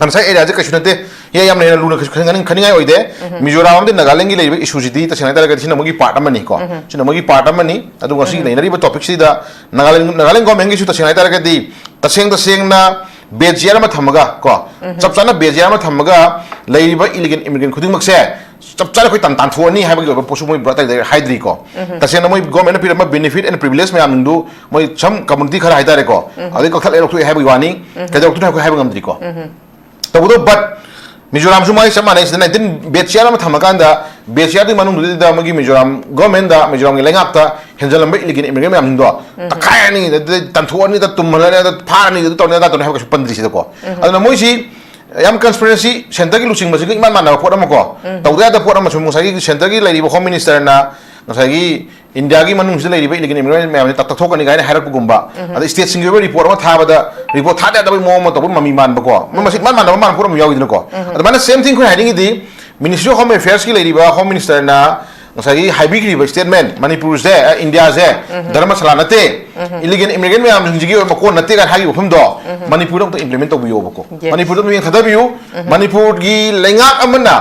ꯉꯁꯥꯏ ꯑꯦꯔꯤꯌꯥꯁꯦ ꯀꯩꯁꯨ ꯅꯠꯇꯦ, ꯍꯦ, ꯌꯥꯝꯅ ꯍꯦꯟꯅ ꯂꯨꯅ ꯀꯩꯁꯨ ꯈꯟꯅꯤꯡꯉꯥꯏ, ꯈꯟꯅꯤꯡꯉꯥꯏ ꯑꯣꯏꯗꯦ꯫ ꯃꯤꯖꯣꯔꯥꯝ ꯑꯃꯗꯤ ꯅꯥꯒꯥꯂꯦꯟꯒꯤ ꯂꯩꯔꯤꯕ ꯏꯁꯨꯁꯤꯗꯤ ꯇꯁꯦꯡꯅ ꯍꯥꯏꯇꯥꯔꯒꯗꯤ ꯁꯤꯅ ꯃꯣꯏꯒꯤ ꯄꯥꯔꯠ ꯑꯃꯅꯤꯀꯣ꯫ ꯁꯤꯅ ꯃꯣꯏꯒꯤ ꯄꯥꯔꯠ ꯑꯃꯅꯤ꯫ ꯑꯗꯨꯒ ꯉꯁꯤ ꯂꯩꯅꯔꯤꯕ ꯇꯣꯄꯤꯛꯁꯤꯗ ꯅꯥꯒꯥꯂꯦꯟ, ꯅꯥꯒꯥꯂꯦꯟ ꯒꯣꯔꯃꯦꯟꯒꯤꯁꯨ ꯇꯁꯦꯡꯅ ꯍꯥꯏꯇꯥꯔꯒꯗꯤ ꯇꯁꯦꯡ ꯇꯁꯦꯡꯅ ꯕꯦꯖꯤꯌꯥꯔ ꯑꯃ ꯊꯝꯃꯒ ꯀꯣ, ꯆꯞ ꯆꯥꯅ ꯕꯦꯖꯤꯌꯥꯔ ꯑꯃ ꯊꯝꯃꯒ ꯂꯩꯔꯤꯕ ꯏꯂꯤꯒꯦꯜ ꯏꯃꯤꯒ꯭ꯔꯦꯟ ꯈꯨꯗꯤꯡꯃꯛꯁꯦ ꯆꯞ ꯆꯥꯅ ꯑꯩꯈꯣꯏ ꯇꯥꯟ-, ꯇꯥꯟꯊꯣꯛꯑꯅꯤ ꯍꯥꯏꯕꯒꯤ ꯑꯣꯏꯕ ꯄꯣꯠꯁꯨ ꯃꯣꯏ ꯕ꯭ꯔꯥꯠ ꯍꯥꯏꯗ꯭ꯔꯤꯀꯣ꯫ ꯇꯁꯦꯡꯅ ꯃꯣꯏ ꯒꯣꯔꯃꯦꯟꯅ ꯄꯤꯔꯝꯕ ꯕꯦꯅꯤꯐꯤꯠ ꯑꯦꯟ ꯄ꯭ꯔꯤꯚꯤꯂꯦꯖ ꯃꯌꯥꯝꯗꯨ ꯃꯣꯏ ꯁꯝ ꯀꯝꯃꯨꯅꯤꯇꯤ ꯈꯔ ꯍꯥꯏꯇꯥꯔꯦꯀꯣ, ꯑꯗꯩ ꯀꯛꯊꯠꯂꯦ, ꯂꯧꯊꯣꯛꯑꯦ ꯍꯥꯏꯕꯒꯤ ꯋꯥꯅꯤ꯫ ꯀꯩꯗꯧꯔꯛꯇꯣꯏꯅꯣ ꯑꯩꯈꯣꯏ ꯍꯥꯏꯕ ꯉꯝꯗ꯭ꯔꯤꯀꯣ꯫ ꯇꯧꯕꯗꯣ, ꯕꯠ ꯃꯤꯖꯣꯔꯥꯝꯁꯨ ꯃꯥꯒꯤ ꯆꯞ ꯃꯥꯟꯅꯩ꯫ ꯁꯤꯗ ꯅꯥꯏꯟꯇꯤꯟ ꯕꯦꯖꯤꯌꯥꯔ ꯑꯃ ꯊꯝꯃꯀꯥꯟꯗ ꯕꯦꯖꯤꯌꯥꯔꯗꯨꯒꯤ ꯃꯅꯨꯡꯗꯨꯗꯩꯗ ꯃꯣꯏꯒꯤ ꯃꯤꯖꯣꯔꯥꯝ ꯒꯣꯔꯃꯦꯟꯗ, ꯃꯤꯖꯣꯔꯥꯝꯒꯤ ꯂꯩꯉꯥꯛꯇ ꯍꯦꯟꯖꯜꯂꯝꯕ ꯏꯂꯤꯒꯦꯜ ꯏꯃꯤꯒ꯭ꯔꯦꯟ ꯃꯌꯥꯝꯁꯤꯡꯗꯣ ꯇꯛꯈꯥꯏꯔꯅꯤ, ꯑꯗꯨꯗꯩ ꯇꯥꯟꯊꯣꯛꯑꯅꯤ, ꯑꯗ ꯇꯨꯝꯍꯜꯂꯅꯤ, ꯑꯗ ꯐꯥꯔꯅꯤ, ꯑꯗꯨ ꯇꯧꯔꯅꯤ, ꯑꯗꯥ ꯇꯧꯔꯅꯤ ꯍꯥꯏꯕ ꯀꯩꯁꯨ ꯄꯟꯗ꯭ꯔꯤ ꯁꯤꯗꯀꯣ꯫ ꯑꯗꯨꯅ ꯃꯣꯏꯁꯤ ꯌꯥꯝ ꯀꯟꯁꯄꯤꯔꯦꯁꯤ, ꯁꯦꯟꯇꯔꯒꯤ ꯂꯨꯆꯤꯡꯕꯁꯤꯒ ꯏꯃꯥꯟ ꯃꯥꯟꯅꯕ ꯄꯣꯠ ꯑꯃꯀꯣ, ꯇꯧꯗ ꯌꯥꯗꯕ ꯄꯣꯠ ꯑꯃ꯫ ꯁꯨꯝ ꯉꯁꯥꯏꯒꯤ ꯁꯦꯟꯇꯔꯒꯤ ꯂꯩꯔꯤꯕ ꯍꯣꯝ ꯃꯤꯅꯤꯁꯇꯔꯅ ꯉꯁꯥꯏꯒꯤ ꯏꯟꯗꯤꯌꯥꯒꯤ ꯃꯅꯨꯡꯁꯤꯗ ꯂꯩꯔꯤꯕ ꯏꯂꯤꯒꯦꯜ ꯏꯃꯤꯒ꯭ꯔꯦꯟ ꯃꯌꯥꯝꯁꯦ ꯇꯛ-, ꯇꯛꯊꯣꯛꯀꯅꯤ ꯀꯥꯏꯅ ꯍꯥꯏꯔꯛꯄꯒꯨꯝꯕ, ꯑꯗꯩ ꯁ꯭ꯇꯦꯠꯁꯤꯡꯒꯤ ꯑꯣꯏꯕ ꯔꯤꯄꯣꯔꯠ ꯑꯃ ꯊꯥꯕꯗ ꯔꯤꯄꯣꯔꯠ ꯊꯥꯗ ꯌꯥꯗꯕꯒꯤ ꯃꯑꯣꯡ ꯑꯃ ꯇꯧꯕ ꯃꯃꯤ ꯃꯥꯟꯕꯀꯣ, ꯃꯣꯏ ꯃꯁꯤ ꯏꯃꯥꯟ ꯃꯥꯟꯅꯕ ꯃꯥꯟꯕ ꯄꯣꯠ ꯑꯃ ꯌꯥꯎꯏꯗꯅꯀꯣ꯫ ꯑꯗꯨꯃꯥꯏꯅ ꯁꯦꯝ ꯊꯤꯡ ꯑꯩꯈꯣꯏ ꯍꯥꯏꯅꯤꯡꯉꯤꯗꯤ, ꯃꯤꯅꯤꯁꯇ꯭ꯔꯤ ꯑꯣꯐ ꯍꯣꯝ ꯑꯦꯐꯤꯌꯔꯁꯀꯤ ꯂꯩꯔꯤꯕ ꯍꯣꯝ ꯃꯤꯅꯤꯁꯇꯔꯅ ꯉꯁꯥꯏꯒꯤ ꯍꯥꯏꯕꯤꯈ꯭ꯔꯤꯕ ꯁ꯭ꯇꯦꯠꯃꯦꯟ, ꯃꯅꯤꯄꯨꯔꯁꯦ, ꯑ, ꯏꯟꯗꯤꯌꯥꯁꯦ ꯙꯔꯃꯁꯥꯂꯥ ꯅꯠꯇꯦ, ꯏꯂꯤꯒꯦꯜ ꯏꯃꯤꯒ꯭ꯔꯦꯟ ꯃꯌꯥꯝꯁꯤꯡꯁꯤꯒꯤ ꯑꯣꯏꯕ ꯃꯀꯣꯟ ꯅꯠꯇꯦ ꯀꯥꯏꯅ ꯍꯥꯏꯈꯤꯕ ꯋꯥꯐꯝꯗꯣ ꯃꯅꯤꯄꯨꯔꯗ ꯑꯃꯨꯛꯇ ꯏꯝꯄ꯭ꯂꯤꯃꯦꯟ ꯇꯧꯕꯤꯌꯣꯕꯀꯣ꯫ Yes. ꯃꯅꯤꯄꯨꯔꯗ ꯑꯃꯨꯛ ꯌꯦꯡ ꯊꯥꯗꯕꯤꯌꯨ꯫ ꯃꯅꯤꯄꯨꯔꯒꯤ ꯂꯩꯉꯥꯛ ꯑꯃꯅ,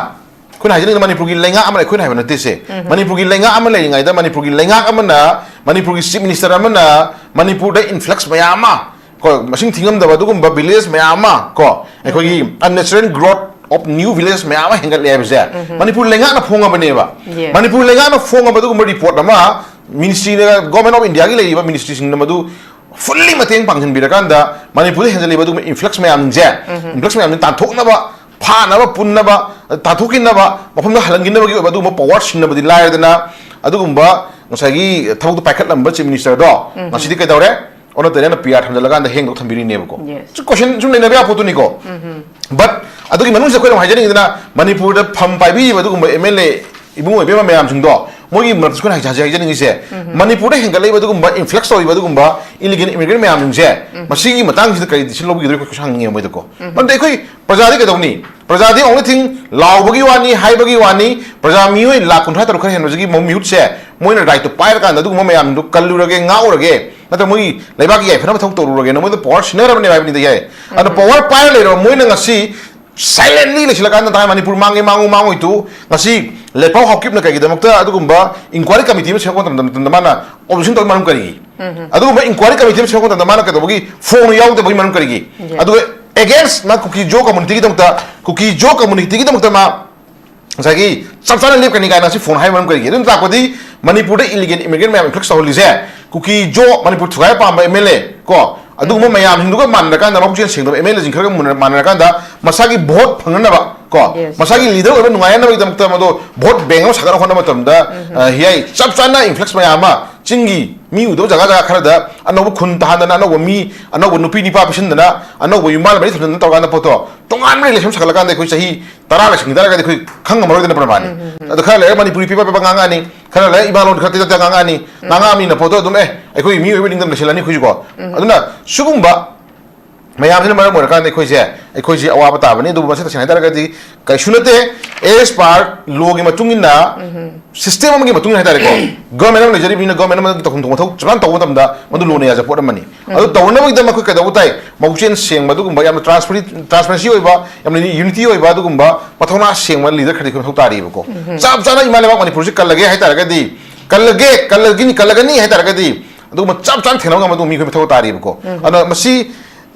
ꯑꯩꯈꯣꯏꯅ ꯍꯥꯏꯖꯅꯤꯡꯉꯤꯗ, ꯃꯅꯤꯄꯨꯔꯒꯤ ꯂꯩꯉꯥꯛ ꯑꯃꯅ, ꯑꯩꯈꯣꯏꯅ ꯍꯥꯏꯕ ꯅꯠꯇꯦ ꯁꯦ, ꯃꯅꯤꯄꯨꯔꯒꯤ ꯂꯩꯉꯥꯛ ꯑꯃ ꯂꯩꯔꯤꯉꯩꯗ ꯃꯅꯤꯄꯨꯔꯒꯤ ꯂꯩꯉꯥꯛ ꯑꯃꯅ, ꯃꯅꯤꯄꯨꯔꯒꯤ ꯆꯤꯐ ꯃꯤꯅꯤꯁꯇꯔ ꯑꯃꯅ ꯃꯅꯤꯄꯨꯔꯗ ꯏꯟꯐ꯭ꯂꯛꯁ ꯃꯌꯥꯝ ꯑꯃ, ꯀꯣ, ꯃꯁꯤꯡ ꯊꯤꯉꯝꯗꯕ ꯑꯗꯨꯒꯨꯝꯕ ꯚꯤꯂꯦꯖ ꯃꯌꯥꯝ ꯑꯃ, ꯀꯣ, ꯑꯩꯈꯣꯏꯒꯤ unnatural growth of new village ꯃꯌꯥꯝ ꯑꯃ ꯍꯦꯟꯒꯠꯂꯦ ꯍꯥꯏꯕꯁꯦ ꯃꯅꯤꯄꯨꯔ ꯂꯩꯉꯥꯛꯅ ꯐꯣꯡꯉꯕꯅꯦꯕ꯫ Yes. ꯃꯅꯤꯄꯨꯔ ꯂꯩꯉꯥꯛꯅ ꯐꯣꯡꯉꯕ ꯑꯗꯨꯒꯨꯝꯕ ꯔꯤꯄꯣꯔꯠ ꯑꯃ ꯃꯤꯅꯤꯁꯇ꯭ꯔꯤꯅ, ꯒꯣꯔꯃꯦꯟ ꯑꯣꯐ ꯏꯟꯗꯤꯌꯥꯒꯤ ꯂꯩꯔꯤꯕ ꯃꯤꯅꯤꯁꯇ꯭ꯔꯤꯁꯤꯡꯅ ꯃꯗꯨ ꯐꯨꯜꯂꯤ ꯃꯇꯦꯡ ꯄꯥꯡꯁꯤꯟꯕꯤꯔꯀꯥꯟꯗ ꯃꯅꯤꯄꯨꯔꯗ ꯍꯦꯟꯖꯜꯂꯤꯕ ꯑꯗꯨꯒꯨꯝꯕ ꯏꯟꯐ꯭ꯂꯛꯁ ꯃꯌꯥꯝꯁꯦ, ꯏꯟꯐ꯭ꯂꯛꯁ ꯃꯌꯥꯝꯁꯦ ꯇꯥꯟꯊꯣꯛꯅꯕ, ꯐꯥꯅꯕ, ꯄꯨꯟꯅꯕ, ꯇꯥꯟꯊꯣꯛꯈꯤꯅꯕ, ꯃꯐꯝꯗ ꯍꯜꯍꯟꯈꯤꯅꯕꯒꯤ ꯑꯣꯏꯕ ꯑꯗꯨꯒꯨꯝꯕ ꯄꯋꯥꯔ ꯁꯤꯟꯅꯕꯗꯤ ꯂꯥꯏꯔꯗꯅ, ꯑꯗꯨꯒꯨꯝꯕ ꯉꯁꯥꯏꯒꯤ ꯊꯕꯛꯇꯣ ꯄꯥꯏꯈꯠꯂꯝꯕ ꯆꯤꯐ ꯃꯤꯅꯤꯁꯇꯔꯗꯣ ꯉꯁꯤꯗꯤ ꯀꯩꯗꯧꯔꯦ? ꯑꯣꯟꯅ ꯇꯩꯅꯅ ꯄꯤ ꯑꯥꯔ ꯊꯝꯖꯤꯜꯂꯒꯥꯟꯗ ꯍꯦꯡꯗꯣꯛ ꯊꯝꯕꯤꯔꯤꯅꯦꯕꯀꯣ꯫ Yes. ꯁꯤ ꯀꯣꯏꯁꯟ ꯁꯨꯝ ꯂꯩꯅꯕ ꯌꯥꯕ ꯄꯣꯠꯇꯨꯅꯤꯀꯣ꯫ But ꯑꯗꯨꯒꯤ ꯃꯅꯨꯡꯁꯤꯗ ꯑꯩꯈꯣꯏꯅ ꯑꯃꯨꯛ ꯍꯥꯏꯖꯅꯤꯡꯉꯤꯗꯅ, ꯃꯅꯤꯄꯨꯔꯗ ꯐꯝ ꯄꯥꯏꯕꯤꯔꯤꯕ ꯑꯗꯨꯒꯨꯝꯕ ꯑꯦꯝ ꯑꯦꯜ ꯑꯦ ꯏꯕꯨꯡꯉꯣ ꯏꯕꯦꯝꯃ ꯃꯌꯥꯝꯁꯤꯡꯗꯣ, ꯃꯣꯏꯒꯤ ꯃꯔꯛꯇ ꯑꯩꯈꯣꯏꯅ ꯍꯥꯏꯖ-, ꯍꯥꯏꯖ-, ꯍꯥꯏꯖꯅꯤꯡꯉꯤꯁꯦ, ꯃꯅꯤꯄꯨꯔꯗ ꯍꯦꯟꯒꯠꯂꯛꯏꯕ ꯑꯗꯨꯒꯨꯝꯕ ꯏꯟꯐ꯭ꯂꯛꯁ ꯇꯧꯔꯤꯕ ꯑꯗꯨꯒꯨꯝꯕ ꯏꯂꯤꯒꯦꯜ ꯏꯃꯤꯒ꯭ꯔꯦꯟ ꯃꯌꯥꯝꯁꯤꯡꯁꯦ, ꯃꯁꯤꯒꯤ ꯃꯇꯥꯡꯁꯤꯗ ꯀꯔꯤ ꯗꯤꯁꯤꯖꯟ ꯂꯧꯕꯤꯒꯗꯧꯔꯤ? ꯑꯩꯈꯣꯏ ꯀꯣꯏꯁꯟ ꯍꯪꯅꯤꯡꯉꯦ ꯃꯣꯏꯗꯀꯣ꯫ ꯃꯔꯝꯗꯤ ꯑꯩꯈꯣꯏ ꯄ꯭ꯔꯖꯥꯗꯤ ꯀꯩꯗꯧꯅꯤ? ꯄ꯭ꯔꯖꯥꯗꯤ ꯑꯣꯡꯂꯤ ꯊꯤꯡ ꯂꯥꯎꯕꯒꯤ ꯋꯥꯅꯤ, ꯍꯥꯏꯕꯒꯤ ꯋꯥꯅꯤ꯫ ꯄ꯭ꯔꯖꯥ ꯃꯤꯑꯣꯏ ꯂꯥꯈ ꯀꯨꯟꯊ꯭ꯔꯥ ꯇꯔꯨꯛ ꯈꯔ ꯍꯦꯟꯕꯁꯤꯒꯤ ꯃꯍꯨꯠ- ꯃꯤꯍꯨꯠꯁꯦ ꯃꯣꯏꯅ ꯔꯥꯏꯠꯇꯣ ꯄꯥꯏꯔꯀꯥꯟꯗ ꯑꯗꯨꯒꯨꯝꯕ ꯃꯌꯥꯝꯗꯨ ꯀꯜꯂꯨꯔꯒꯦ, ꯉꯥꯛꯎꯔꯒꯦ, ꯅꯠꯇ꯭ꯔꯒ ꯃꯣꯏꯒꯤ ꯂꯩꯕꯥꯛꯀꯤ ꯌꯥꯏꯐꯅꯕ ꯊꯕꯛ ꯇꯧꯔꯨꯔꯒꯦꯅ ꯃꯣꯏꯗ ꯄꯋꯥꯔ ꯁꯤꯟꯅꯔꯕꯅꯦꯕ ꯍꯥꯏꯕꯅꯤꯗ ꯌꯥꯏ꯫ ꯑꯗꯣ ꯄꯋꯥꯔ ꯄꯥꯏꯔ ꯂꯩꯔꯕ ꯃꯣꯏꯅ ꯉꯁꯤ ꯁꯥꯏꯂꯦꯟꯂꯤ ꯂꯩꯁꯤꯜꯂꯀꯥꯟꯗ ꯇꯥꯏ ꯃꯅꯤꯄꯨꯔ ꯃꯥꯡꯉꯦ, ꯃꯥꯡꯉꯨ ꯃꯥꯡꯉꯣꯏ ꯇꯨ ꯉꯁꯤ ꯂꯦꯠꯄꯥꯎ ꯍꯥꯎꯀꯤꯞꯅ ꯀꯩꯒꯤꯗꯃꯛꯇ ꯑꯗꯨꯒꯨꯝꯕ ꯏꯟꯀ꯭ꯋꯥꯏꯔꯤ ꯀꯃꯤꯇꯤ ꯑꯃ ꯁꯦꯝꯒꯠꯄ ꯃꯇꯝꯗ ꯃꯇꯝꯗ ꯃꯥꯅ ꯑꯣꯄꯣꯖꯤꯁꯟ ꯇꯧꯕꯒꯤ ꯃꯔꯝ ꯀꯔꯤꯒꯤ? ꯑꯗꯨꯒꯨꯝꯕ ꯏꯟꯀ꯭ꯋꯥꯏꯔꯤ ꯀꯃꯤꯇꯤ ꯑꯃ ꯁꯦꯝꯒꯠꯄ ꯃꯇꯝꯗ ꯃꯥꯅ ꯀꯩꯗꯧꯕꯒꯤ ꯐꯣꯡꯅ ꯌꯥꯎꯗꯕꯒꯤ ꯃꯔꯝ ꯀꯔꯤꯒꯤ? ꯑꯗꯨꯒ ꯑꯦꯒꯦꯟꯁ ꯃꯥ ꯀꯨꯀꯤ ꯖꯣ ꯀꯝꯃꯨꯅꯤꯇꯤꯒꯤꯗꯃꯛꯇ, ꯀꯨꯀꯤ ꯖꯣ ꯀꯝꯃꯨꯅꯤꯇꯤꯒꯤꯗꯃꯛꯇ ꯃꯥ ꯉꯁꯥꯏꯒꯤ ꯆꯞ ꯆꯥꯅ ꯂꯦꯞꯀꯅꯤ ꯀꯥꯏꯅ ꯁꯤ ꯐꯣꯟ ꯍꯥꯏꯕ ꯃꯔꯝ ꯀꯔꯤꯒꯤ? ꯑꯗꯨꯅ ꯇꯥꯛꯄꯗꯤ ꯃꯅꯤꯄꯨꯔꯗ ꯏꯂꯤꯒꯦꯜ ꯏꯃꯤꯒ꯭ꯔꯦꯟ ꯃꯌꯥꯝ ꯏꯟꯐ꯭ꯂꯛꯁ ꯇꯧꯍꯜꯂꯤꯁꯦ ꯀꯨꯀꯤ ꯖꯣ, ꯃꯅꯤꯄꯨꯔ ꯊꯨꯒꯥꯏ ꯄꯥꯝꯕ ꯑꯦꯝ ꯑꯦꯜ ꯑꯦ ꯀꯣ, ꯑꯗꯨꯒꯨꯝꯕ ꯃꯌꯥꯝꯁꯤꯡꯗꯨꯒ ꯃꯥꯟꯅꯔꯀꯥꯟꯗ, ꯃꯕꯨꯛꯆꯦꯜ ꯁꯦꯡꯗꯕ ꯑꯦꯝ ꯑꯦꯜ ꯑꯦꯁꯤꯡ ꯈꯔꯒ ꯃꯨꯟꯅ- ꯃꯥꯟꯅꯔꯀꯥꯟꯗ ꯃꯁꯥꯒꯤ ꯚꯣꯠ ꯐꯪꯅꯅꯕ ꯀꯣ, Yes. ꯃꯁꯥꯒꯤ ꯂꯤꯗꯔ ꯑꯣꯏꯕ ꯅꯨꯡꯉꯥꯏꯅꯕꯒꯤꯗꯃꯛꯇ ꯃꯗꯣ ꯚꯣꯠ ꯕꯦꯡ ꯑꯃ ꯁꯥꯒꯠꯅꯕ ꯍꯣꯠꯅꯕ ꯃꯇꯝꯗ, ꯑ, ꯍꯤꯌꯥꯏ ꯆꯞ ꯆꯥꯅ ꯏꯟꯐ꯭ꯂꯛꯁ ꯃꯌꯥꯝ ꯑꯃ ꯆꯤꯡꯒꯤ ꯃꯤ ꯎꯗꯕ ꯖꯒꯥ ꯖꯒꯥ ꯈꯔꯗ ꯑꯅꯧꯕ ꯈꯨꯟ ꯇꯥꯍꯟꯗꯅ, ꯑꯅꯧꯕ ꯃꯤ, ꯑꯅꯧꯕ ꯅꯨꯄꯤ ꯅꯤꯄꯥ ꯄꯤꯁꯤꯟꯗꯅ, ꯑꯅꯧꯕ ꯌꯨꯝꯕꯥꯜ ꯃꯔꯤ ꯊꯝꯖꯤꯟꯗꯅ ꯇꯧꯔꯀꯥꯟꯗ ꯄꯣꯠꯇꯣ ꯇꯣꯉꯥꯟꯕ ꯔꯤꯂꯦꯁꯟ ꯁꯥꯒꯠꯂꯀꯥꯟꯗ ꯑꯩꯈꯣꯏ ꯆꯍꯤ ꯇꯔꯥ ꯂꯩꯁꯤꯟꯈꯤ ꯇꯥꯔꯒꯗꯤ ꯑꯩꯈꯣꯏ ꯈꯪꯉꯝꯃꯔꯣꯏꯗꯅ ꯄ꯭ꯔꯃꯥꯅꯤ꯫ ꯑꯗꯣ ꯈꯔ ꯂꯩꯔꯒ ꯃꯅꯤꯄꯨꯔꯤ ꯄꯤꯕ ꯄꯤꯕ ꯉꯥꯡꯉꯛꯑꯅꯤ, ꯈꯔ ꯂꯩꯔꯒ ꯏꯃꯥ ꯂꯣꯟ ꯈꯔ ꯇꯤꯇ ꯉꯥꯡꯉꯛꯑꯅꯤ, ꯉꯥꯡꯉꯛꯑꯕꯅꯤꯅ ꯄꯣꯠꯇꯣ ꯑꯗꯨꯝ, "ꯑꯦ, ꯑꯩꯈꯣꯏ ꯃꯤꯑꯣꯏꯕ ꯅꯤꯡꯗꯝ ꯂꯩꯁꯤꯜꯂꯅꯤ ꯑꯩꯈꯣꯏꯁꯨꯀꯣ"꯫ ꯑꯗꯨꯅ ꯁꯤꯒꯨꯝꯕ ꯃꯌꯥꯝꯁꯤꯅ ꯃꯔꯝ ꯑꯣꯏꯔꯀꯥꯟꯗ ꯑꯩꯈꯣꯏꯁꯦ, ꯑꯩꯈꯣꯏꯁꯦ ꯑꯋꯥꯕ ꯇꯥꯕꯅꯤ꯫ ꯑꯗꯨꯕꯨ ꯃꯁꯤ ꯇꯁꯦꯡꯅ ꯍꯥꯏꯇꯥꯔꯒꯗꯤ ꯀꯩꯁꯨ ꯅꯠꯇꯦ꯫ ꯑꯦꯁ ꯄꯥꯔ ꯂꯣꯒꯤ ꯃꯇꯨꯡ ꯏꯟꯅ, ꯁꯤꯁꯇꯦꯝ ꯑꯃꯒꯤ ꯃꯇꯨꯡ ꯏꯟꯅ ꯍꯥꯏꯇꯥꯔꯦꯀꯣ, ꯒꯣꯔꯃꯦꯟ ꯑꯃ ꯂꯩꯖꯔꯤꯕꯅꯤꯅ ꯒꯣꯔꯃꯦꯟ ꯑꯃꯒꯤ ꯇꯧꯐꯝ ꯊꯣꯛꯄ ꯃꯊꯧ ꯆꯞ ꯃꯥꯟꯅ ꯇꯧꯕ ꯃꯇꯝꯗ ꯃꯗꯨ ꯂꯣꯅ ꯌꯥꯖꯄꯣꯠ ꯑꯃꯅꯤ꯫ ꯑꯗꯨ ꯇꯧꯅꯕꯒꯤꯗꯃꯛ ꯑꯩꯈꯣꯏ ꯀꯩꯗꯧꯕ ꯇꯥꯏ? ꯃꯕꯨꯛꯆꯦꯜ ꯁꯦꯡꯕ, ꯑꯗꯨꯒꯨꯝꯕ ꯌꯥꯝꯅ ꯇ꯭ꯔꯥꯟꯁꯄꯔꯤ-, ꯇ꯭ꯔꯥꯟꯁꯄꯔꯦꯟꯁꯤ ꯑꯣꯏꯕ, ꯌꯥꯝꯅ ꯌꯨꯅꯤꯇꯤ ꯑꯣꯏꯕ, ꯑꯗꯨꯒꯨꯝꯕ ꯃꯊꯧꯅꯥ ꯁꯦꯡꯕ ꯂꯤꯗꯔ ꯈꯔꯗꯤ ꯑꯩꯈꯣꯏ ꯃꯊꯧ ꯇꯥꯔꯤꯕꯀꯣ꯫ ꯆꯞ ꯆꯥꯅ ꯏꯃꯥ ꯂꯩꯕꯥꯛ ꯃꯅꯤꯄꯨꯔꯁꯤ ꯀꯜꯂꯒꯦ ꯍꯥꯏꯇꯥꯔꯒꯗꯤ, ꯀꯜꯂꯒꯦ, ꯀꯜꯂꯒꯅꯤ, ꯀꯜꯂꯒꯅꯤ ꯍꯥꯏꯇꯥꯔꯒꯗꯤ ꯑꯗꯨꯒꯨꯝꯕ ꯆꯞ ꯆꯥꯅ ꯊꯦꯡꯅꯕ ꯉꯝꯕ ꯑꯗꯨꯒꯨꯝꯕ ꯃꯤ ꯑꯩꯈꯣꯏ ꯃꯊꯧ ꯇꯥꯔꯤꯕꯀꯣ꯫ ꯑꯗꯨꯅ ꯃꯁꯤ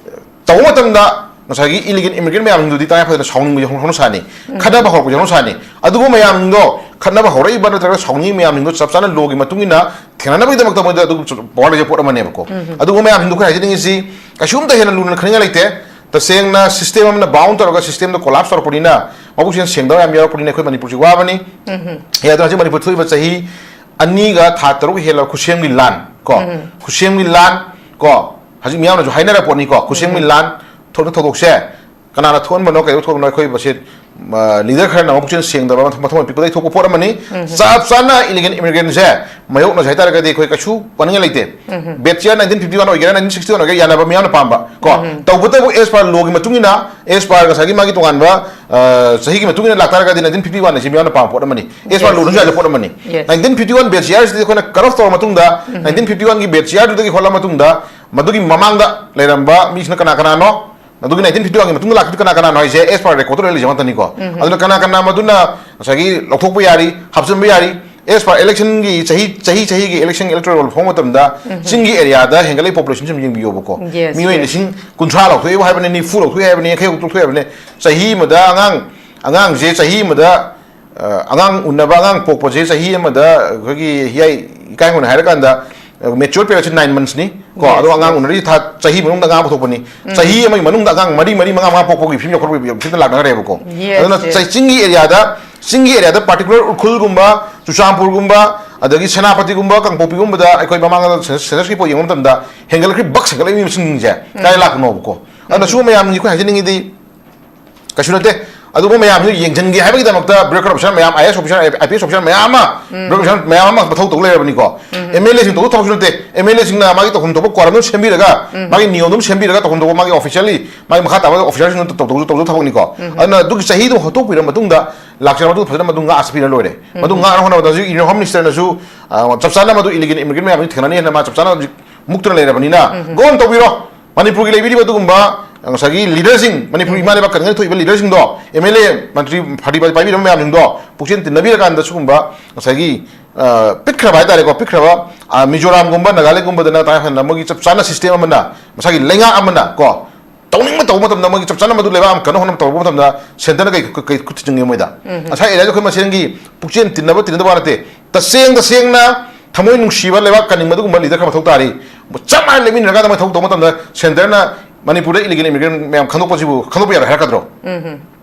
ꯇꯧꯕ ꯃꯇꯝꯗ ꯉꯁꯥꯏꯒꯤ ꯏꯂꯤꯒꯦꯜ ꯏꯃꯤꯒ꯭ꯔꯦꯟ ꯃꯌꯥꯝꯁꯤꯡꯗꯨꯗꯤ ꯇꯉꯥꯏ ꯐꯗꯅ ꯁꯥꯎꯅꯤꯡꯕ ꯍꯧꯅ ꯁꯥꯅꯤ, ꯈꯠꯅꯕ ꯍꯧꯔꯛꯄꯁꯨ ꯍꯧꯅ ꯁꯥꯅꯤ꯫ ꯑꯗꯨꯒꯨꯝꯕ ꯃꯌꯥꯝꯗꯣ, ꯈꯠꯅꯕ ꯍꯧꯔꯛꯏꯕ ꯅꯠꯇ꯭ꯔꯒ ꯁꯥꯎꯅꯤꯡꯉꯤ ꯃꯌꯥꯝꯁꯤꯡꯗꯣ ꯆꯞ ꯆꯥꯅ ꯂꯣꯒꯤ ꯃꯇꯨꯡ ꯏꯟꯅ ꯊꯦꯡꯅꯅꯕꯒꯤꯗꯃꯛꯇ ꯃꯣꯏꯗ ꯑꯗꯨꯝ ꯄꯋꯥꯔ ꯂꯩꯖꯕ ꯄꯣꯠ ꯑꯃꯅꯦꯕꯀꯣ꯫ ꯑꯗꯨꯒꯨꯝꯕ ꯃꯌꯥꯝꯁꯤꯡꯗꯣ ꯑꯩꯈꯣꯏ ꯍꯥꯏꯖꯅꯤꯡꯉꯤꯁꯤ ꯀꯩꯁꯨꯝꯇ ꯍꯦꯟꯅ ꯂꯨꯅ ꯈꯟꯅꯤꯡꯉꯥꯏ ꯂꯩꯇꯦ꯫ ꯇꯁꯦꯡꯅ ꯁꯤꯁꯇꯦꯝ ꯑꯃꯅ ꯕꯥꯎꯟ ꯇꯧꯔꯒ ꯁꯤꯁꯇꯦꯝꯗꯣ ꯀꯣꯂꯥꯞꯁ ꯇꯧꯔꯛꯄꯅꯤꯅ, ꯃꯕꯨꯛꯁꯦꯜ ꯁꯦꯡꯗꯕ ꯌꯥꯝ ꯌꯥꯎꯔꯛꯄꯅꯤꯅ ꯑꯩꯈꯣꯏ ꯃꯅꯤꯄꯨꯔꯁꯤ ꯋꯥꯕꯅꯤ꯫ ꯑꯦ, ꯑꯗꯣ ꯍꯧꯖꯤꯛ ꯃꯅꯤꯄꯨꯔ ꯊꯣꯛꯏꯕ ꯆꯍꯤ ꯑꯅꯤꯒ ꯊꯥ ꯇꯔꯨꯛ ꯍꯦꯜꯂꯕ ꯈꯨꯠꯁꯦꯝꯒꯤ ꯂꯥꯟ ꯀꯣ, ꯈꯨꯠꯁꯦꯝꯒꯤ ꯂꯥꯟ ꯀꯣ, ꯍꯧꯖꯤꯛ ꯃꯤꯌꯥꯝꯅꯁꯨ ꯍꯥꯏꯅꯔ ꯄꯣꯠꯅꯤꯀꯣ, ꯈꯨꯠꯁꯦꯝꯒꯤ ꯂꯥꯟ ꯊꯣꯛꯅ ꯊꯧꯗꯣꯛꯁꯦ ꯀꯅꯥꯅ ꯊꯣꯛꯍꯟꯕꯅꯣ, ꯀꯩꯗꯧ ꯊꯣꯛꯍꯟꯕꯅꯣ, ꯑꯩꯈꯣꯏ ꯃꯁꯦ ꯂꯤꯗꯔ ꯈꯔꯅ ꯑꯃꯨꯛ ꯄꯨꯛꯆꯦꯜ ꯁꯦꯡꯗꯕ, ꯃꯊꯧ ꯃꯊꯧ ꯄꯤꯛꯄꯗꯒꯤ ꯊꯣꯛꯄ ꯄꯣꯠ ꯑꯃꯅꯤ꯫ ꯆꯞ ꯆꯥꯅ ꯏꯂꯤꯒꯦꯜ ꯏꯃꯤꯒ꯭ꯔꯦꯟꯁꯦ ꯃꯥꯌꯣꯛꯅꯁꯦ ꯍꯥꯏꯇꯥꯔꯒꯗꯤ ꯑꯩꯈꯣꯏ ꯀꯩꯁꯨ ꯋꯥꯅꯤꯡꯉꯥꯏ ꯂꯩꯇꯦ꯫ ꯕꯦꯠ ꯆꯤꯌꯥꯔ ꯅꯥꯏꯟꯇꯤꯟ ꯐꯤꯐꯇꯤ ꯋꯥꯟ ꯑꯣꯏꯒꯦꯔꯥ, ꯅꯥꯏꯟꯇꯤꯟ ꯁꯤꯛꯁꯇꯤ ꯋꯥꯟ ꯑꯣꯏꯒꯦꯔꯥ, ꯌꯥꯅꯕ ꯃꯤꯌꯥꯝꯅ ꯄꯥꯝꯕ ꯀꯣ꯫ ꯇꯧꯕꯇꯕꯨ ꯑꯦꯁ ꯄꯥꯔ ꯂꯣꯒꯤ ꯃꯇꯨꯡ ꯏꯟꯅ, ꯑꯦꯁ ꯄꯥꯔ ꯉꯁꯥꯏꯒꯤ ꯃꯥꯒꯤ ꯇꯣꯉꯥꯟꯕ ꯑ, ꯆꯍꯤꯒꯤ ꯃꯇꯨꯡ ꯏꯟꯅ ꯂꯥꯛꯇꯥꯔꯒꯗꯤ ꯅꯥꯏꯟꯇꯤꯟ ꯐꯤꯐꯇꯤ ꯋꯥꯟ ꯑꯁꯤ ꯃꯤꯌꯥꯝꯅ ꯄꯥꯝꯕ ꯄꯣꯠ ꯑꯃꯅꯤ꯫ ꯑꯦꯁ ꯄꯥꯔ ꯂꯣꯅꯁꯨ ꯌꯥꯕ ꯄꯣꯠ ꯑꯃꯅꯤ꯫ ꯅꯥꯏꯟꯇꯤꯟ ꯐꯤꯐꯇꯤ ꯋꯥꯟ ꯕꯦꯠ ꯆꯤꯌꯥꯔꯁꯤꯗꯤ ꯑꯩꯈꯣꯏꯅ ꯀꯠ ꯑꯣꯐ ꯇꯧꯔ ꯃꯇꯨꯡꯗ, ꯅꯥꯏꯟꯇꯤꯟ ꯐꯤꯐꯇꯤ ꯋꯥꯟꯒꯤ ꯕꯦꯠ ꯆꯤꯌꯥꯔꯗꯨꯗꯒꯤ ꯍꯣꯠꯂ ꯃꯇꯨꯡꯗ ꯃꯗꯨꯒꯤ ꯃꯃꯥꯡꯗ ꯂꯩꯔꯝꯕ ꯃꯤꯁꯤꯅ ꯀꯅꯥ ꯀꯅꯥꯅꯣ, ꯃꯗꯨꯒꯤ ꯅꯥꯏꯟꯇꯤꯟ ꯐꯤꯐꯇꯤ ꯋꯥꯟꯒꯤ ꯃꯇꯨꯡꯗ ꯂꯥꯛꯈꯤꯕꯗꯨ ꯀꯅꯥ ꯀꯅꯥꯅꯣ ꯍꯥꯏꯁꯦ ꯑꯦꯁ ꯄꯥꯔ ꯔꯦꯀꯣꯔꯗꯇ ꯂꯣꯏ ꯂꯩꯖꯕ ꯉꯥꯛꯇꯅꯤꯀꯣ꯫ ꯑꯗꯨꯅ ꯀꯅꯥ ꯀꯅꯥ ꯃꯗꯨꯅ ꯉꯁꯥꯏꯒꯤ ꯂꯧꯊꯣꯛꯄ ꯌꯥꯔꯤ, ꯍꯥꯞꯆꯤꯟꯕ ꯌꯥꯔꯤ꯫ ꯑꯦꯁ ꯄꯥꯔ ꯏꯂꯦꯛꯁꯟꯒꯤ ꯆꯍꯤ, ꯆꯍꯤ ꯆꯍꯤꯒꯤ ꯏꯂꯦꯛꯁꯟ ꯏꯂꯦꯛꯇꯣꯔꯦꯜ ꯔꯣꯜ ꯐꯪꯕ ꯃꯇꯝꯗ ꯆꯤꯡꯒꯤ ꯑꯦꯔꯤꯌꯥꯗ ꯍꯦꯟꯒꯠꯂꯛꯏ ꯄꯣꯄꯨꯂꯦꯁꯟꯁꯤ ꯑꯗꯨꯝ ꯌꯦꯡꯕꯤꯌꯣꯕꯀꯣ꯫ ꯃꯤꯑꯣꯏ ꯂꯤꯁꯤꯡ ꯀꯨꯟꯊ꯭ꯔꯥ ꯂꯧꯊꯣꯛꯑꯦꯕꯨ ꯍꯥꯏꯕꯅꯤ, ꯅꯤꯐꯨ ꯂꯧꯊꯣꯛꯑꯦ ꯍꯥꯏꯕꯅꯤ, ꯌꯥꯡꯈꯩ ꯍꯨꯝꯐꯨ ꯂꯧꯊꯣꯛꯑꯦ ꯍꯥꯏꯕꯅꯤ꯫ ꯆꯍꯤ ꯑꯃꯗ ꯑꯉꯥꯡ, ꯑꯉꯥꯡꯁꯦ ꯆꯍꯤ ꯑꯃꯗ, ꯑ, ꯑꯉꯥꯡ ꯎꯅꯕ, ꯑꯉꯥꯡ ꯄꯣꯛꯄꯁꯦ ꯆꯍꯤ ꯑꯃꯗ ꯑꯩꯈꯣꯏꯒꯤ ꯍꯤꯌꯥꯏ ꯏꯀꯥꯏ ꯍꯣꯏꯅ ꯍꯥꯏꯔꯀꯥꯟꯗ, ꯃꯦꯆ꯭ꯌꯣꯔ ꯄꯤꯔꯤꯌꯗꯁꯤ ꯅꯥꯏꯟ ꯃꯟꯊ꯭ꯁꯅꯤ ꯀꯣ꯫ ꯑꯗꯣ ꯑꯉꯥꯡ ꯎꯅꯔꯤꯁꯤ ꯊꯥ, ꯆꯍꯤ ꯃꯅꯨꯡꯗ ꯑꯉꯥꯡ ꯄꯨꯊꯣꯛꯄꯅꯤ꯫ ꯆꯍꯤ ꯑꯃꯒꯤ ꯃꯅꯨꯡꯗ ꯑꯉꯥꯡ ꯃꯔꯤ, ꯃꯔꯤ, ꯃꯉꯥ, ꯃꯉꯥ ꯄꯣꯛꯄꯒꯤ ꯐꯤꯕꯝ ꯌꯧꯈꯠꯄꯒꯤ ꯐꯤꯕꯝꯗ ꯂꯥꯛꯅꯈ꯭ꯔꯦꯕꯀꯣ꯫ ꯑꯗꯨꯅ ꯆ-, ꯆꯤꯡꯒꯤ ꯑꯦꯔꯤꯌꯥꯗ, ꯆꯤꯡꯒꯤ ꯑꯦꯔꯤꯌꯥꯗ ꯄꯥꯔꯇꯤꯀꯨꯂꯔ ꯎꯈ꯭ꯔꯨꯜꯒꯨꯝꯕ, ꯆꯨꯔꯆꯥꯟꯄꯨꯔꯒꯨꯝꯕ, ꯑꯗꯒꯤ ꯁꯦꯅꯥꯄꯇꯤꯒꯨꯝꯕ, ꯀꯥꯡꯄꯣꯛꯄꯤꯒꯨꯝꯕꯗ ꯑꯩꯈꯣꯏ ꯃꯃꯥꯡꯗ ꯁꯦꯟꯁ-, ꯁꯦꯟꯁꯁꯀꯤ ꯄꯣꯠ ꯌꯦꯡꯕ ꯃꯇꯝꯗ ꯍꯦꯟꯒꯠꯂꯛꯈ꯭ꯔꯤꯕ ꯕꯛ ꯍꯦꯟꯒꯠꯂꯛꯏꯕ ꯃꯁꯤꯡꯁꯦ ꯀꯗꯥꯏ ꯂꯥꯛꯄꯅꯣꯕꯀꯣ꯫ ꯑꯗꯨꯅ ꯁꯤꯒꯨꯝꯕ ꯃꯌꯥꯝꯁꯤꯡꯁꯦ ꯑꯩꯈꯣꯏ ꯍꯥꯏꯖꯅꯤꯡꯉꯤꯗꯤ ꯀꯩꯁꯨ ꯅꯠꯇꯦ꯫ ꯑꯗꯨꯕꯨ ꯃꯌꯥꯝꯁꯤꯅ ꯌꯦꯡꯁꯤꯟꯒꯦ ꯍꯥꯏꯕꯒꯤꯗꯃꯛꯇ ꯕ꯭ꯌꯨꯔꯣꯀ꯭ꯔꯦꯠ ꯑꯣꯐꯤꯁꯥꯔ ꯃꯌꯥꯝ, I A S officer, I P S officer ꯃꯌꯥꯝ ꯑꯃ, ꯕ꯭ꯌꯨꯔꯣꯀ꯭ꯔꯦꯠ ꯑꯣꯐꯤꯁꯥꯔ ꯃꯌꯥꯝ ꯑꯃ ꯃꯊꯧ ꯇꯧ ꯂꯩꯔꯕꯅꯤꯀꯣ꯫ ꯑꯦꯝ ꯑꯦꯜ ꯑꯦꯁꯤꯡ ꯇꯧꯗꯧ ꯊꯕꯛꯁꯨ ꯅꯠꯇꯦ꯫ ꯑꯦꯝ ꯑꯦꯜ ꯑꯦꯁꯤꯡꯅ ꯃꯥꯒꯤ ꯇꯧꯐꯝ ꯊꯣꯛꯄ ꯀ꯭ꯋꯥꯔꯝ ꯑꯗꯨꯝ ꯁꯦꯝꯕꯤꯔꯒ, ꯃꯥꯒꯤ ꯅꯤꯌꯣꯝ ꯑꯗꯨꯝ ꯁꯦꯝꯕꯤꯔꯒ ꯇꯧꯐꯝ ꯊꯣꯛꯄ ꯃꯥꯒꯤ ꯑꯣꯐꯤꯁꯤꯌꯦꯜꯂꯤ ꯃꯥꯒꯤ ꯃꯈꯥ ꯇꯥꯕ ꯑꯣꯐꯤꯁꯥꯔꯁꯤꯡꯅ ꯇꯧ-, ꯇꯧꯖ-, ꯇꯧꯖ ꯊꯕꯛꯅꯤꯀꯣ꯫ ꯑꯗꯨꯅ ꯑꯗꯨꯒꯤ ꯆꯍꯤꯗꯨ ꯍꯣꯠꯇꯣꯛꯄꯤꯔ ꯃꯇꯨꯡꯗ ꯂꯥꯛꯆꯔꯕ ꯃꯇꯨꯡꯗ ꯐꯖꯅ ꯃꯗꯨ ꯉꯥꯛ ꯁꯦꯟꯕꯤꯔ ꯂꯣꯏꯔꯦ꯫ ꯃꯗꯨ ꯉꯥꯛꯅ ꯍꯣꯠꯅꯕꯗ ꯍꯧꯖꯤꯛ ꯏꯟꯗꯤꯌꯟ ꯍꯣꯝ ꯃꯤꯅꯤꯁꯇꯔꯅꯁꯨ, ꯑ, ꯆꯞ ꯆꯥꯅ ꯃꯗꯨ ꯏꯂꯤꯒꯦꯜ ꯏꯃꯤꯒ꯭ꯔꯦꯟ ꯃꯌꯥꯝꯁꯤ ꯊꯦꯡꯅꯅꯤ ꯍꯥꯏꯅ ꯃꯥ ꯆꯞ ꯆꯥꯅ ꯍꯧꯖꯤꯛ ꯃꯨꯛꯇꯅ ꯂꯩꯔꯕꯅꯤꯅ, ꯒꯣꯟ ꯇꯧꯕꯤꯔꯣ꯫ ꯃꯅꯤꯄꯨꯔꯒꯤ ꯂꯩꯕꯤꯔꯤꯕ ꯑꯗꯨꯒꯨꯝꯕ ꯉꯁꯥꯏꯒꯤ ꯂꯤꯗꯔꯁꯤꯡ, ꯃꯅꯤꯄꯨꯔ ꯏꯃꯥ ꯂꯩꯕꯥꯛ ꯀꯟꯅ ꯊꯣꯛꯏꯕ ꯂꯤꯗꯔꯁꯤꯡꯗꯣ, ꯑꯦꯝ ꯑꯦꯜ ꯑꯦ, ꯃꯟꯇ꯭ꯔꯤ, ꯄꯥꯔꯇꯤ ꯄꯥꯏꯕꯤꯔꯕ ꯃꯌꯥꯝꯁꯤꯡꯗꯣ ꯄꯨꯛꯆꯦꯜ ꯇꯤꯟꯅꯕꯤꯔꯀꯥꯟꯗ ꯁꯤꯒꯨꯝꯕ ꯉꯁꯥꯏꯒꯤ, ꯑ, ꯄꯤꯛꯈ꯭ꯔꯕ ꯍꯥꯏꯇꯥꯔꯦꯀꯣ, ꯄꯤꯛꯈ꯭ꯔꯕ, ꯑ, ꯃꯤꯖꯣꯔꯥꯝꯒꯨꯝꯕ, ꯅꯥꯒꯥꯂꯦꯟꯒꯨꯝꯕꯗꯅ ꯇꯉꯥꯏ ꯐꯗꯅ ꯃꯣꯏꯒꯤ ꯆꯞ ꯆꯥꯅ ꯁꯤꯁꯇꯦꯝ ꯑꯃꯅ, ꯃꯁꯥꯒꯤ ꯂꯩꯉꯥꯛ ꯑꯃꯅ ꯀꯣ, ꯇꯧꯅꯤꯡꯕ ꯇꯧꯕ ꯃꯇꯝꯗ ꯃꯣꯏꯒꯤ ꯆꯞ ꯆꯥꯅ ꯃꯗꯨ ꯂꯩꯕꯥꯛ ꯑꯃ ꯀꯟꯅ ꯍꯣꯠꯅꯕ ꯇꯧꯔꯛꯄ ꯃꯇꯝꯗ ꯁꯦꯟꯇꯔꯅ ꯀꯩ, ꯀꯩ, ꯀꯩ ꯈꯨꯠ ꯊꯤꯡꯖꯤꯟꯒꯦ ꯃꯣꯏꯗ? ꯉꯁꯥꯏ ꯑꯦꯔꯤꯌꯥꯗ ꯑꯩꯈꯣꯏ ꯃꯁꯦꯟꯒꯤ ꯄꯨꯛꯆꯦꯜ ꯇꯤꯟꯅꯕ ꯇꯤꯟꯅꯗꯕ ꯋꯥ ꯅꯠꯇꯦ꯫ ꯇꯁꯦꯡ ꯇꯁꯦꯡꯅ ꯊꯃꯣꯏ ꯅꯨꯡꯁꯤꯕ ꯂꯩꯕꯥꯛ ꯀꯟꯅꯤꯡꯕ ꯑꯗꯨꯒꯨꯝꯕ ꯂꯤꯗꯔ ꯈꯔ ꯃꯊꯧ ꯇꯥꯔꯤ꯫ ꯆꯞ ꯃꯥꯟꯅ ꯂꯦꯞꯃꯤꯟꯅꯔꯀꯥꯟꯗ ꯃꯣꯏ ꯊꯕꯛ ꯇꯧꯕ ꯃꯇꯝꯗ ꯁꯦꯟꯇꯔꯅ ꯃꯅꯤꯄꯨꯔꯗ ꯏꯂꯤꯒꯦꯜ ꯏꯃꯤꯒ꯭ꯔꯦꯟ ꯃꯌꯥꯝ ꯈꯟꯗꯣꯛꯄꯁꯤꯕꯨ ꯈꯟꯗꯣꯛꯄ ꯌꯥꯔꯣꯏ ꯍꯥꯏꯔꯛꯀꯗ꯭ꯔꯣ?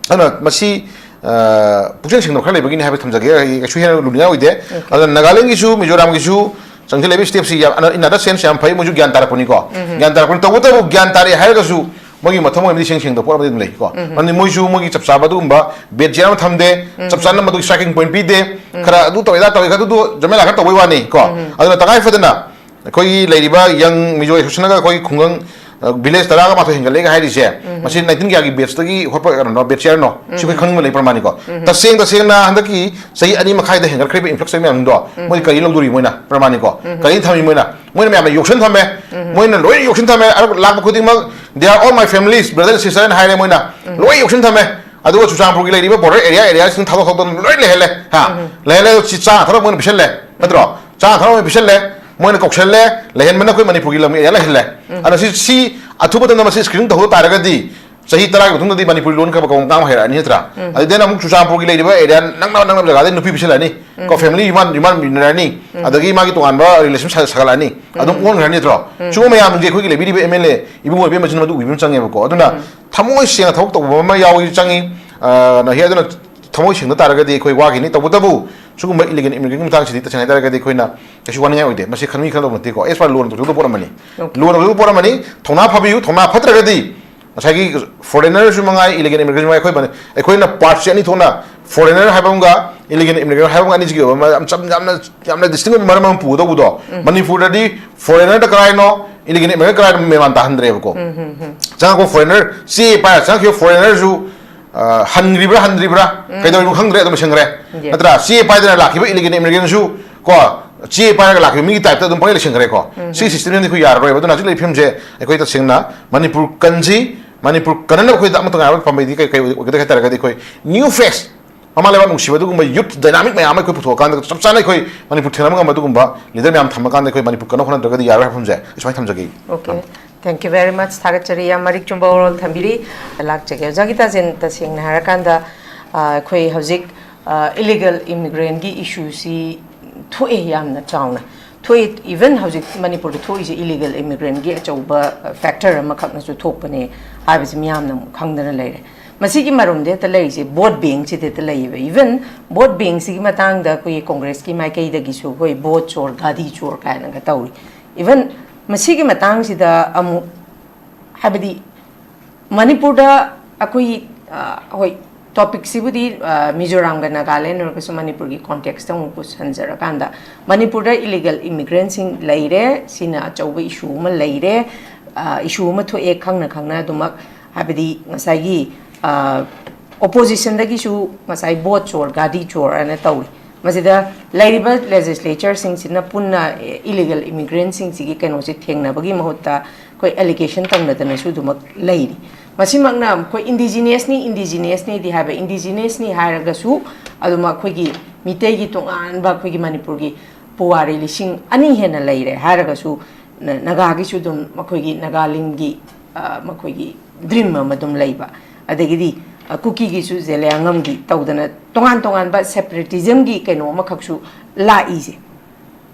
ꯑꯗꯨꯅ ꯃꯁꯤ, ꯑ, ꯄꯨꯛꯆꯦꯜ ꯁꯦꯡꯗꯕ ꯈꯔ ꯂꯩꯕꯒꯤꯅꯤ ꯍꯥꯏꯕ ꯊꯝꯖꯒꯦ꯫ ꯑꯩ ꯀꯩꯁꯨ ꯍꯦꯟꯅ ꯂꯨꯅꯤꯡꯉꯥꯏ ꯑꯣꯏꯗꯦ꯫ ꯑꯗꯨꯅ ꯅꯥꯒꯥꯂꯦꯟꯒꯤꯁꯨ, ꯃꯤꯖꯣꯔꯥꯝꯒꯤꯁꯨ ꯆꯪꯁꯤꯜꯂꯛꯏꯕ ꯁ꯭ꯇꯦꯞꯁꯤ ꯌꯥꯝ, in other sense ꯌꯥꯝ ꯐꯩ, ꯃꯣꯏꯁꯨ ꯒ꯭ꯌꯥꯟ ꯇꯥꯔꯛꯄꯅꯤꯀꯣ꯫ ꯒ꯭ꯌꯥꯟ ꯇꯥꯔꯛꯄꯅꯤ꯫ ꯇꯧꯕꯇꯕꯨ ꯒ꯭ꯌꯥꯟ ꯇꯥꯔꯛꯑꯦ ꯍꯥꯏꯔꯒꯁꯨ ꯃꯣꯏꯒꯤ ꯃꯊꯧ ꯃꯉꯝꯗꯤ ꯁꯦꯡ ꯁꯦꯡꯗꯕ ꯄꯣꯠ ꯑꯃꯗꯤ ꯑꯗꯨꯝ ꯂꯩ ꯀꯣ꯫ ꯃꯔꯝꯗꯤ ꯃꯣꯏꯁꯨ ꯃꯣꯏꯒꯤ ꯆꯞ ꯆꯥꯕ ꯑꯗꯨꯒꯨꯝꯕ ꯕꯦꯠ ꯆꯤꯌꯔ ꯑꯃ ꯊꯝꯗꯦ, ꯆꯞ ꯆꯥꯅ ꯃꯗꯨꯒꯤ ꯁ꯭ꯇ꯭ꯔꯥꯏꯀꯤꯡ ꯄꯣꯏꯟꯠ ꯄꯤꯗꯦ, ꯈꯔ ꯑꯗꯨ ꯇꯧꯋꯦ ꯑꯗꯥ ꯇꯧꯋꯦ ꯑꯗꯨꯗꯣ ꯖꯃꯦꯂꯥ ꯈꯔ ꯇꯧꯕꯩ ꯋꯥꯅꯤ ꯀꯣ꯫ ꯑꯗꯨꯅ ꯇꯉꯥꯏ ꯐꯗꯅ ꯑꯩꯈꯣꯏꯒꯤ ꯂꯩꯔꯤꯕ ꯌꯪ ꯃꯤꯖꯣ ꯑꯦꯁꯣꯁꯤꯌꯦꯁꯟꯒ ꯑꯩꯈꯣꯏ ꯈꯨꯡꯒꯪ ꯚꯤꯂꯦꯖ ꯇꯔꯥꯒ ꯃꯥꯊꯣꯏ ꯍꯦꯟꯒꯠꯂꯦꯒ ꯍꯥꯏꯔꯤꯁꯦ, ꯃꯁꯤ ꯅꯥꯏꯟꯇꯤꯟ ꯀꯌꯥꯒꯤ ꯕꯦꯠꯁꯇꯒꯤ ꯍꯣꯠꯄ ꯀꯩꯅꯣꯅꯣ, ꯕꯦꯠ ꯆꯤꯌꯔꯅꯣ, ꯁꯤ ꯑꯩꯈꯣꯏ ꯈꯪꯅꯤꯡꯕ ꯂꯩ ꯄ꯭ꯔꯃꯥꯅꯤꯀꯣ꯫ ꯇꯁꯦꯡ ꯇꯁꯦꯡꯅ ꯍꯟꯗꯛꯀꯤ ꯆꯍꯤ ꯑꯅꯤ ꯃꯈꯥꯏꯗ ꯍꯦꯟꯒꯠꯈ꯭ꯔꯤꯕ ꯏꯟꯐ꯭ꯂꯛꯁ ꯃꯌꯥꯝꯗꯣ ꯃꯣꯏ ꯀꯔꯤ ꯂꯧꯗꯣꯔꯤ? ꯃꯣꯏꯅ ꯄ꯭ꯔꯃꯥꯅꯤꯀꯣ ꯀꯔꯤ ꯊꯝꯃꯤ? ꯃꯣꯏꯅ ꯃꯣꯏꯅ ꯃꯌꯥꯝꯅ ꯌꯣꯛꯁꯟ ꯊꯝꯃꯦ꯫ ꯃꯣꯏꯅ ꯂꯣꯏ ꯌꯣꯛꯁꯟ ꯊꯝꯃꯦ꯫ ꯑꯗꯨꯒ ꯂꯥꯛꯄ ꯈꯨꯗꯤꯡꯃꯛ, "They are all my families, brother and sister" ꯍꯥꯏꯅ ꯍꯥꯏꯔꯦ ꯃꯣꯏꯅ꯫ ꯂꯣꯏ ꯌꯣꯛꯁꯟ ꯊꯝꯃꯦ꯫ ꯑꯗꯨꯒ ꯆꯨꯔꯆꯥꯟꯄꯨꯔꯒꯤ ꯂꯩꯔꯤꯕ ꯕꯣꯔꯗꯔ ꯑꯦꯔꯤꯌꯥ, ꯑꯦꯔꯤꯌꯥꯁꯤꯡ ꯊꯥꯗꯣꯛ ꯊꯥꯗꯣꯛꯇꯅ ꯂꯣꯏ ꯂꯩꯍꯜꯂꯦ꯫ ꯍꯥ? ꯂꯩꯍꯜꯂꯦ꯫ ꯑꯗꯣ ꯁꯤ ꯆꯥꯅ ꯊꯛꯅꯕ ꯃꯣꯏꯅ ꯄꯤꯁꯜꯂꯦ, ꯅꯠꯇ꯭ꯔꯣ? ꯆꯥꯅ ꯊꯛꯅꯕ ꯃꯣꯏꯅ ꯄꯤꯁꯜꯂꯦ꯫ ꯃꯣꯏꯅ ꯀꯧꯁꯜꯂꯦ꯫ ꯂꯩꯍꯟꯕꯅ ꯑꯩꯈꯣꯏ ꯃꯅꯤꯄꯨꯔꯒꯤ ꯂꯝ ꯑꯦꯔꯤꯌꯥ ꯂꯩꯍꯜꯂꯦ꯫ ꯑꯗꯣ ꯁꯤ, ꯁꯤ ꯑꯊꯨꯕ ꯃꯇꯝꯗ ꯃꯁꯤ ꯁ꯭ꯀ꯭ꯔꯤꯅꯤꯡ ꯇꯧꯍꯧ ꯇꯥꯔꯒꯗꯤ ꯆꯍꯤ ꯇꯔꯥꯒꯤ ꯃꯇꯨꯡꯗꯗꯤ ꯃꯅꯤꯄꯨꯔꯤ ꯂꯣꯟ ꯈꯔ ꯃꯀꯣꯡ ꯇꯥꯡꯕ ꯍꯩꯔꯛꯑꯅꯤ, ꯅꯠꯇ꯭ꯔꯥ? ꯑꯗꯨꯗꯩꯅ ꯑꯃꯨꯛ ꯆꯨꯔꯆꯥꯟꯄꯨꯔꯒꯤ ꯂꯩꯔꯤꯕ ꯑꯦꯔꯤꯌꯥ ꯅꯛꯅꯕ, ꯅꯛꯅꯕ ꯖꯒꯥꯗꯩ ꯅꯨꯄꯤ ꯄꯤꯁꯜꯂꯛꯑꯅꯤ꯫ ꯀꯣ, ꯐꯦꯃꯤꯂꯤ ꯌꯨꯝ ꯌꯨꯝꯃꯤꯟꯅꯔꯅꯤ꯫ ꯑꯗꯒꯤ ꯃꯥꯒꯤ ꯇꯣꯉꯥꯟꯕ ꯔꯤꯂꯦꯁꯟ ꯁꯥꯒꯠꯂꯛꯑꯅꯤ꯫ ꯑꯗꯨꯝ ꯑꯣꯟꯈ꯭ꯔꯅꯤ, ꯅꯠꯇ꯭ꯔꯣ? ꯁꯤꯒꯨꯝꯕ ꯃꯌꯥꯝꯁꯦ ꯑꯩꯈꯣꯏꯒꯤ ꯂꯩꯕꯤꯔꯤꯕ ꯑꯦꯝ ꯑꯦꯜ ꯑꯦ ꯏꯕꯨꯡꯉꯣ ꯏꯕꯦꯝꯃꯁꯤꯅ ꯃꯗꯨ ꯎꯕꯤꯕ ꯑꯃ ꯆꯪꯉꯦꯕꯀꯣ꯫ ꯑꯗꯨꯅ ꯊꯃꯣꯏ ꯁꯦꯡꯅ ꯊꯕꯛ ꯇꯧꯕ ꯑꯃ ꯌꯥꯎꯏ, ꯆꯪꯉꯤ꯫ ꯑ, ꯅ-, ꯍꯦ, ꯑꯗꯨꯅ ꯊꯃꯣꯏ ꯁꯦꯡꯗ ꯇꯥꯔꯒꯗꯤ ꯑꯩꯈꯣꯏ ꯋꯥꯈꯤꯅꯤ꯫ ꯇꯧꯕꯇꯕꯨ ꯁꯤꯒꯨꯝꯕ ꯏꯂꯤꯒꯦꯜ ꯏꯃꯤꯒ꯭ꯔꯦꯟꯒꯤ ꯃꯇꯥꯡꯁꯤꯗꯤ ꯇꯁꯦꯡꯅ ꯍꯥꯏꯇꯥꯔꯒꯗꯤ ꯑꯩꯈꯣꯏꯅ ꯀꯩꯁꯨ ꯋꯥꯅꯤꯡꯉꯥꯏ ꯑꯣꯏꯗꯦ꯫ ꯃꯁꯤ ꯈꯟꯃꯤ ꯈꯟꯗꯧꯕ ꯅꯠꯇꯦꯀꯣ꯫ ꯑꯦꯁ ꯄꯥꯔ ꯂꯣꯅ ꯇꯧꯖꯒꯗꯧꯕ ꯄꯣꯠ ꯑꯃꯅꯤ꯫ ꯂꯣꯅ ꯇꯧꯖꯒꯗꯧꯕ ꯄꯣꯠ ꯑꯃꯅꯤ꯫ ꯊꯧꯅꯥ ꯐꯕꯤꯌꯨ꯫ ꯊꯧꯅꯥ ꯐꯠꯇ꯭ꯔꯒꯗꯤ ꯉꯁꯥꯏꯒꯤ ꯐꯣꯔꯦꯅꯔꯁꯨ ꯃꯉꯥꯏ, ꯏꯂꯤꯒꯦꯜ ꯏꯃꯤꯒ꯭ꯔꯦꯟꯁꯨ ꯃꯉꯥꯏ, ꯑꯩꯈꯣꯏ ꯃꯅꯤ-, ꯑꯩꯈꯣꯏꯅ ꯄꯥꯔꯠꯁꯦ ꯑꯅꯤ ꯊꯣꯛꯅ, ꯐꯣꯔꯦꯅꯔ ꯍꯥꯏꯕ ꯑꯃꯒ ꯏꯂꯤꯒꯦꯜ ꯏꯃꯤꯒ꯭ꯔꯦꯟ ꯍꯥꯏꯕ ꯑꯃꯒ ꯑꯅꯤꯁꯤꯒꯤ ꯑꯣꯏꯕ ꯌꯥꯝ ꯆꯝ-, ꯌꯥꯝꯅ, ꯌꯥꯝꯅ ꯗꯤꯁꯇꯤꯡ ꯑꯣꯏꯕ ꯃꯔꯝ ꯑꯃ ꯄꯨꯒꯗꯧꯕꯗꯣ, ꯃꯅꯤꯄꯨꯔꯗꯗꯤ ꯐꯣꯔꯦꯅꯔꯗ ꯀꯔꯥꯏꯅꯣ, ꯏꯂꯤꯒꯦꯜ ꯏꯃꯤꯒ꯭ꯔꯦꯟ ꯀꯔꯥꯏꯅꯣ ꯃꯦꯃꯥꯟ ꯇꯥꯍꯟꯗ꯭ꯔꯦꯕꯀꯣ꯫ ꯆꯪꯉꯛꯄ ꯐꯣꯔꯦꯅꯔ, ꯆꯦ ꯄꯥꯏꯔ ꯆꯪꯉꯛꯈꯤꯕ ꯐꯣꯔꯦꯅꯔꯁꯨ, ꯑ, ꯍꯟꯈ꯭ꯔꯤꯕ꯭ꯔꯥ ꯍꯟꯗ꯭ꯔꯤꯕ꯭ꯔꯥ, ꯀꯩꯗꯧꯔꯤꯅꯣ ꯈꯪꯗ꯭ꯔꯦ, ꯑꯗꯨꯝ ꯂꯩꯁꯟꯈ꯭ꯔꯦ꯫ ꯅꯠꯇ꯭ꯔꯥ? ꯆꯦ ꯄꯥꯏꯗꯅ ꯂꯥꯛꯈꯤꯕ ꯏꯂꯤꯒꯦꯜ ꯏꯃꯤꯒ꯭ꯔꯦꯟꯁꯨ ꯀꯣ, ꯆꯦ ꯄꯥꯏꯔꯒ ꯂꯥꯛꯈꯤꯕ ꯃꯤꯒꯤ ꯇꯥꯏꯞꯇ ꯑꯗꯨꯝ ꯄꯪꯂꯩ ꯂꯩꯁꯟꯈ꯭ꯔꯦꯀꯣ꯫ ꯁꯤꯒꯤ ꯁꯤꯁꯇꯦꯝꯁꯤꯗꯤ ꯑꯩꯈꯣꯏ ꯌꯥꯔꯔꯣꯏꯕ꯫ ꯑꯗꯨꯅ ꯍꯧꯖꯤꯛ ꯂꯩꯔꯤꯕ ꯐꯤꯕꯝꯁꯦ ꯑꯩꯈꯣꯏ ꯇꯁꯦꯡꯅ ꯃꯅꯤꯄꯨꯔ ꯀꯟꯁꯤ, ꯃꯅꯤꯄꯨꯔ ꯀꯟꯅꯅꯕ ꯑꯩꯈꯣꯏꯗ ꯑꯃꯠꯇ ꯉꯥꯏꯔꯕ ꯄꯥꯝꯕꯩꯗꯤ ꯀꯩ, ꯀꯩ ꯑꯣꯏꯒꯗꯒꯦ ꯍꯥꯏ ꯇꯥꯔꯒꯗꯤ ꯑꯩꯈꯣꯏ ꯅ꯭ꯌꯨ ꯐꯦꯁ, ꯃꯃꯥ ꯂꯩꯕꯥꯛ ꯅꯨꯡꯁꯤꯕ ꯑꯗꯨꯒꯨꯝꯕ ꯌꯨꯠ ꯗꯥꯏꯅꯥꯃꯤꯛ ꯃꯌꯥꯝ ꯑꯃ ꯑꯩꯈꯣꯏ ꯄꯨꯊꯣꯛꯑꯀꯥꯟꯗ ꯆꯞ ꯆꯥꯅ ꯑꯩꯈꯣꯏ ꯃꯅꯤꯄꯨꯔ ꯊꯦꯡꯅꯕ ꯉꯝꯕ ꯑꯗꯨꯒꯨꯝꯕ ꯂꯤꯗꯔ ꯃꯌꯥꯝ ꯊꯝꯃꯀꯥꯟꯗ ꯑꯩꯈꯣꯏ ꯃꯅꯤꯄꯨꯔ ꯀꯟꯅ ꯍꯣꯠꯅꯗ꯭ꯔꯒꯗꯤ ꯌꯥꯔꯣꯏ ꯍꯥꯏꯕ ꯐꯤꯕꯝꯁꯦ ꯑꯩ ꯁꯨꯃꯥꯏꯅ ꯊꯝꯖꯒꯦ꯫ Okay. Thank you very much. ꯊꯥꯒꯠꯆꯔꯤ꯫ ꯌꯥꯝ ꯃꯔꯤꯛ ꯆꯨꯝꯕ ꯋꯥꯔꯣꯜ ꯊꯝꯕꯤꯔꯤ꯫ ꯂꯥꯛꯆꯒꯦ꯫ ꯑꯣꯖꯥ ꯒꯤꯇꯥꯖꯦꯟ, ꯇꯁꯦꯡꯅ ꯍꯥꯏꯔꯀꯥꯟꯗ, ꯑ, ꯑꯩꯈꯣꯏ ꯍꯧꯖꯤꯛ, ꯑ, ꯏꯂꯤꯒꯦꯜ ꯏꯃꯤꯒ꯭ꯔꯦꯟꯒꯤ ꯏꯁꯨꯁꯤ ꯊꯣꯛꯑꯦ, ꯌꯥꯝꯅ ꯆꯥꯎꯅ ꯊꯣꯛꯏ꯫ Even ꯍꯧꯖꯤꯛ ꯃꯅꯤꯄꯨꯔꯗ ꯊꯣꯛꯏꯁꯦ ꯏꯂꯤꯒꯦꯜ ꯏꯃꯤꯒ꯭ꯔꯦꯟꯒꯤ ꯑꯆꯧꯕ, ꯑ, ꯐꯦꯛꯇꯔ ꯑꯃꯈꯛꯅꯁꯨ ꯊꯣꯛꯄꯅꯦ ꯍꯥꯏꯕꯁꯤ ꯃꯤꯌꯥꯝꯅ ꯑꯃꯨꯛ ꯈꯪꯗꯅ ꯂꯩꯔꯦ꯫ ꯃꯁꯤꯒꯤ ꯃꯔꯨꯝꯗꯤ ꯍꯦꯛꯇ ꯂꯩꯔꯤꯁꯦ ꯚꯣꯠ ꯕꯦꯡꯁꯤꯗ ꯍꯦꯛꯇ ꯂꯩꯌꯦꯕ꯫ Even ꯚꯣꯠ ꯕꯦꯡꯁꯤꯒꯤ ꯃꯇꯥꯡꯗ ꯑꯩꯈꯣꯏꯒꯤ ꯀꯣꯡꯒ꯭ꯔꯦꯁꯀꯤ ꯃꯥꯏꯀꯩꯗꯒꯤꯁꯨ ꯑꯩꯈꯣꯏ ꯚꯣꯠ ꯆꯣꯔ, ꯒꯥꯗꯤ ꯆꯣꯔ ꯀꯥꯏꯅꯒ ꯇꯧꯔꯤ꯫ Even ꯃꯁꯤꯒꯤ ꯃꯇꯥꯡꯁꯤꯗ ꯑꯃꯨꯛ, ꯍꯥꯏꯕꯗꯤ, ꯃꯅꯤꯄꯨꯔꯗ ꯑꯩꯈꯣꯏ, ꯑ, ꯍꯣꯏ, ꯇꯣꯄꯤꯛꯁꯤꯕꯨꯗꯤ, ꯑ, ꯃꯤꯖꯣꯔꯥꯝꯒ ꯅꯥꯒꯥꯂꯦꯟ ꯑꯣꯏꯔꯒꯁꯨ ꯃꯅꯤꯄꯨꯔꯒꯤ ꯀꯣꯟꯇꯦꯛꯁꯇ ꯑꯃꯨꯛ ꯄꯨꯁꯟꯖꯔꯀꯥꯟꯗ, ꯃꯅꯤꯄꯨꯔꯗ ꯏꯂꯤꯒꯦꯜ ꯏꯃꯤꯒ꯭ꯔꯦꯟꯁꯤꯡ ꯂꯩꯔꯦ, ꯁꯤꯅ ꯑꯆꯧꯕ ꯏꯁꯨ ꯑꯃ ꯂꯩꯔꯦ, ꯑ, ꯏꯁꯨ ꯑꯃ ꯊꯣꯛꯑꯦ ꯈꯪꯅ ꯈꯪꯅ꯫ ꯑꯗꯨꯃꯛ ꯍꯥꯏꯕꯗꯤ ꯉꯁꯥꯏꯒꯤ, ꯑ, ꯑꯣꯄꯣꯖꯤꯁꯟꯗꯒꯤꯁꯨ ꯉꯁꯥꯏ ꯕꯣꯠ ꯆꯣꯔ, ꯒꯥꯗꯤ ꯆꯣꯔ ꯍꯥꯏꯅ ꯇꯧꯔꯤ꯫ ꯃꯁꯤꯗ ꯂꯩꯔꯤꯕ ꯂꯦꯖꯤꯁꯂꯦꯆꯔꯁꯤꯡꯁꯤꯅ ꯄꯨꯟꯅ ꯏꯂꯤꯒꯦꯜ ꯏꯃꯤꯒ꯭ꯔꯦꯟꯁꯤꯡꯁꯤꯒꯤ ꯀꯩꯅꯣꯁꯦ ꯊꯦꯡꯅꯕꯒꯤ ꯃꯍꯨꯠꯇ ꯑꯩꯈꯣꯏ ꯑꯦꯂꯤꯒꯦꯁꯟ ꯇꯧꯅꯗꯅꯁꯨ ꯑꯗꯨꯃꯛ ꯂꯩꯔꯤ꯫ ꯃꯁꯤꯃꯛꯅ ꯑꯩꯈꯣꯏ ꯏꯟꯗꯤꯖꯤꯅꯤꯌꯁꯅꯤ, ꯏꯟꯗꯤꯖꯤꯅꯤꯌꯁꯅꯤꯗꯤ ꯍꯥꯏꯕ, ꯏꯟꯗꯤꯖꯤꯅꯤꯌꯁꯅꯤ ꯍꯥꯏꯔꯒꯁꯨ ꯑꯗꯨꯝ ꯑꯩꯈꯣꯏꯒꯤ ꯃꯤꯇꯩꯒꯤ ꯇꯣꯉꯥꯟꯕ ꯑꯩꯈꯣꯏꯒꯤ ꯃꯅꯤꯄꯨꯔꯒꯤ ꯄꯨꯋꯥꯔꯤ ꯂꯤꯁꯤꯡ ꯑꯅꯤ ꯍꯦꯟꯅ ꯂꯩꯔꯦ ꯍꯥꯏꯔꯒꯁꯨ ꯅ-, ꯅꯥꯒꯥꯒꯤꯁꯨ ꯑꯗꯨꯝ ꯃꯈꯣꯏꯒꯤ ꯅꯥꯒꯥꯂꯦꯟꯒꯤ, ꯑ, ꯃꯈꯣꯏꯒꯤ ꯗ꯭ꯔꯤꯝ ꯑꯃ ꯑꯗꯨꯝ ꯂꯩꯕ, ꯑꯗꯒꯤꯗꯤ, ꯑ, ꯀꯨꯀꯤꯒꯤꯁꯨ ꯖꯦꯂꯤꯌꯥꯡꯉꯝꯒꯤ ꯇꯧꯗꯅ ꯇꯣꯉꯥꯟ ꯇꯣꯉꯥꯟꯕ ꯁꯦꯄꯔꯦꯇꯤꯖꯝꯒꯤ ꯀꯩꯅꯣ ꯑꯃꯈꯛꯁꯨ ꯂꯥꯛꯏꯁꯦ꯫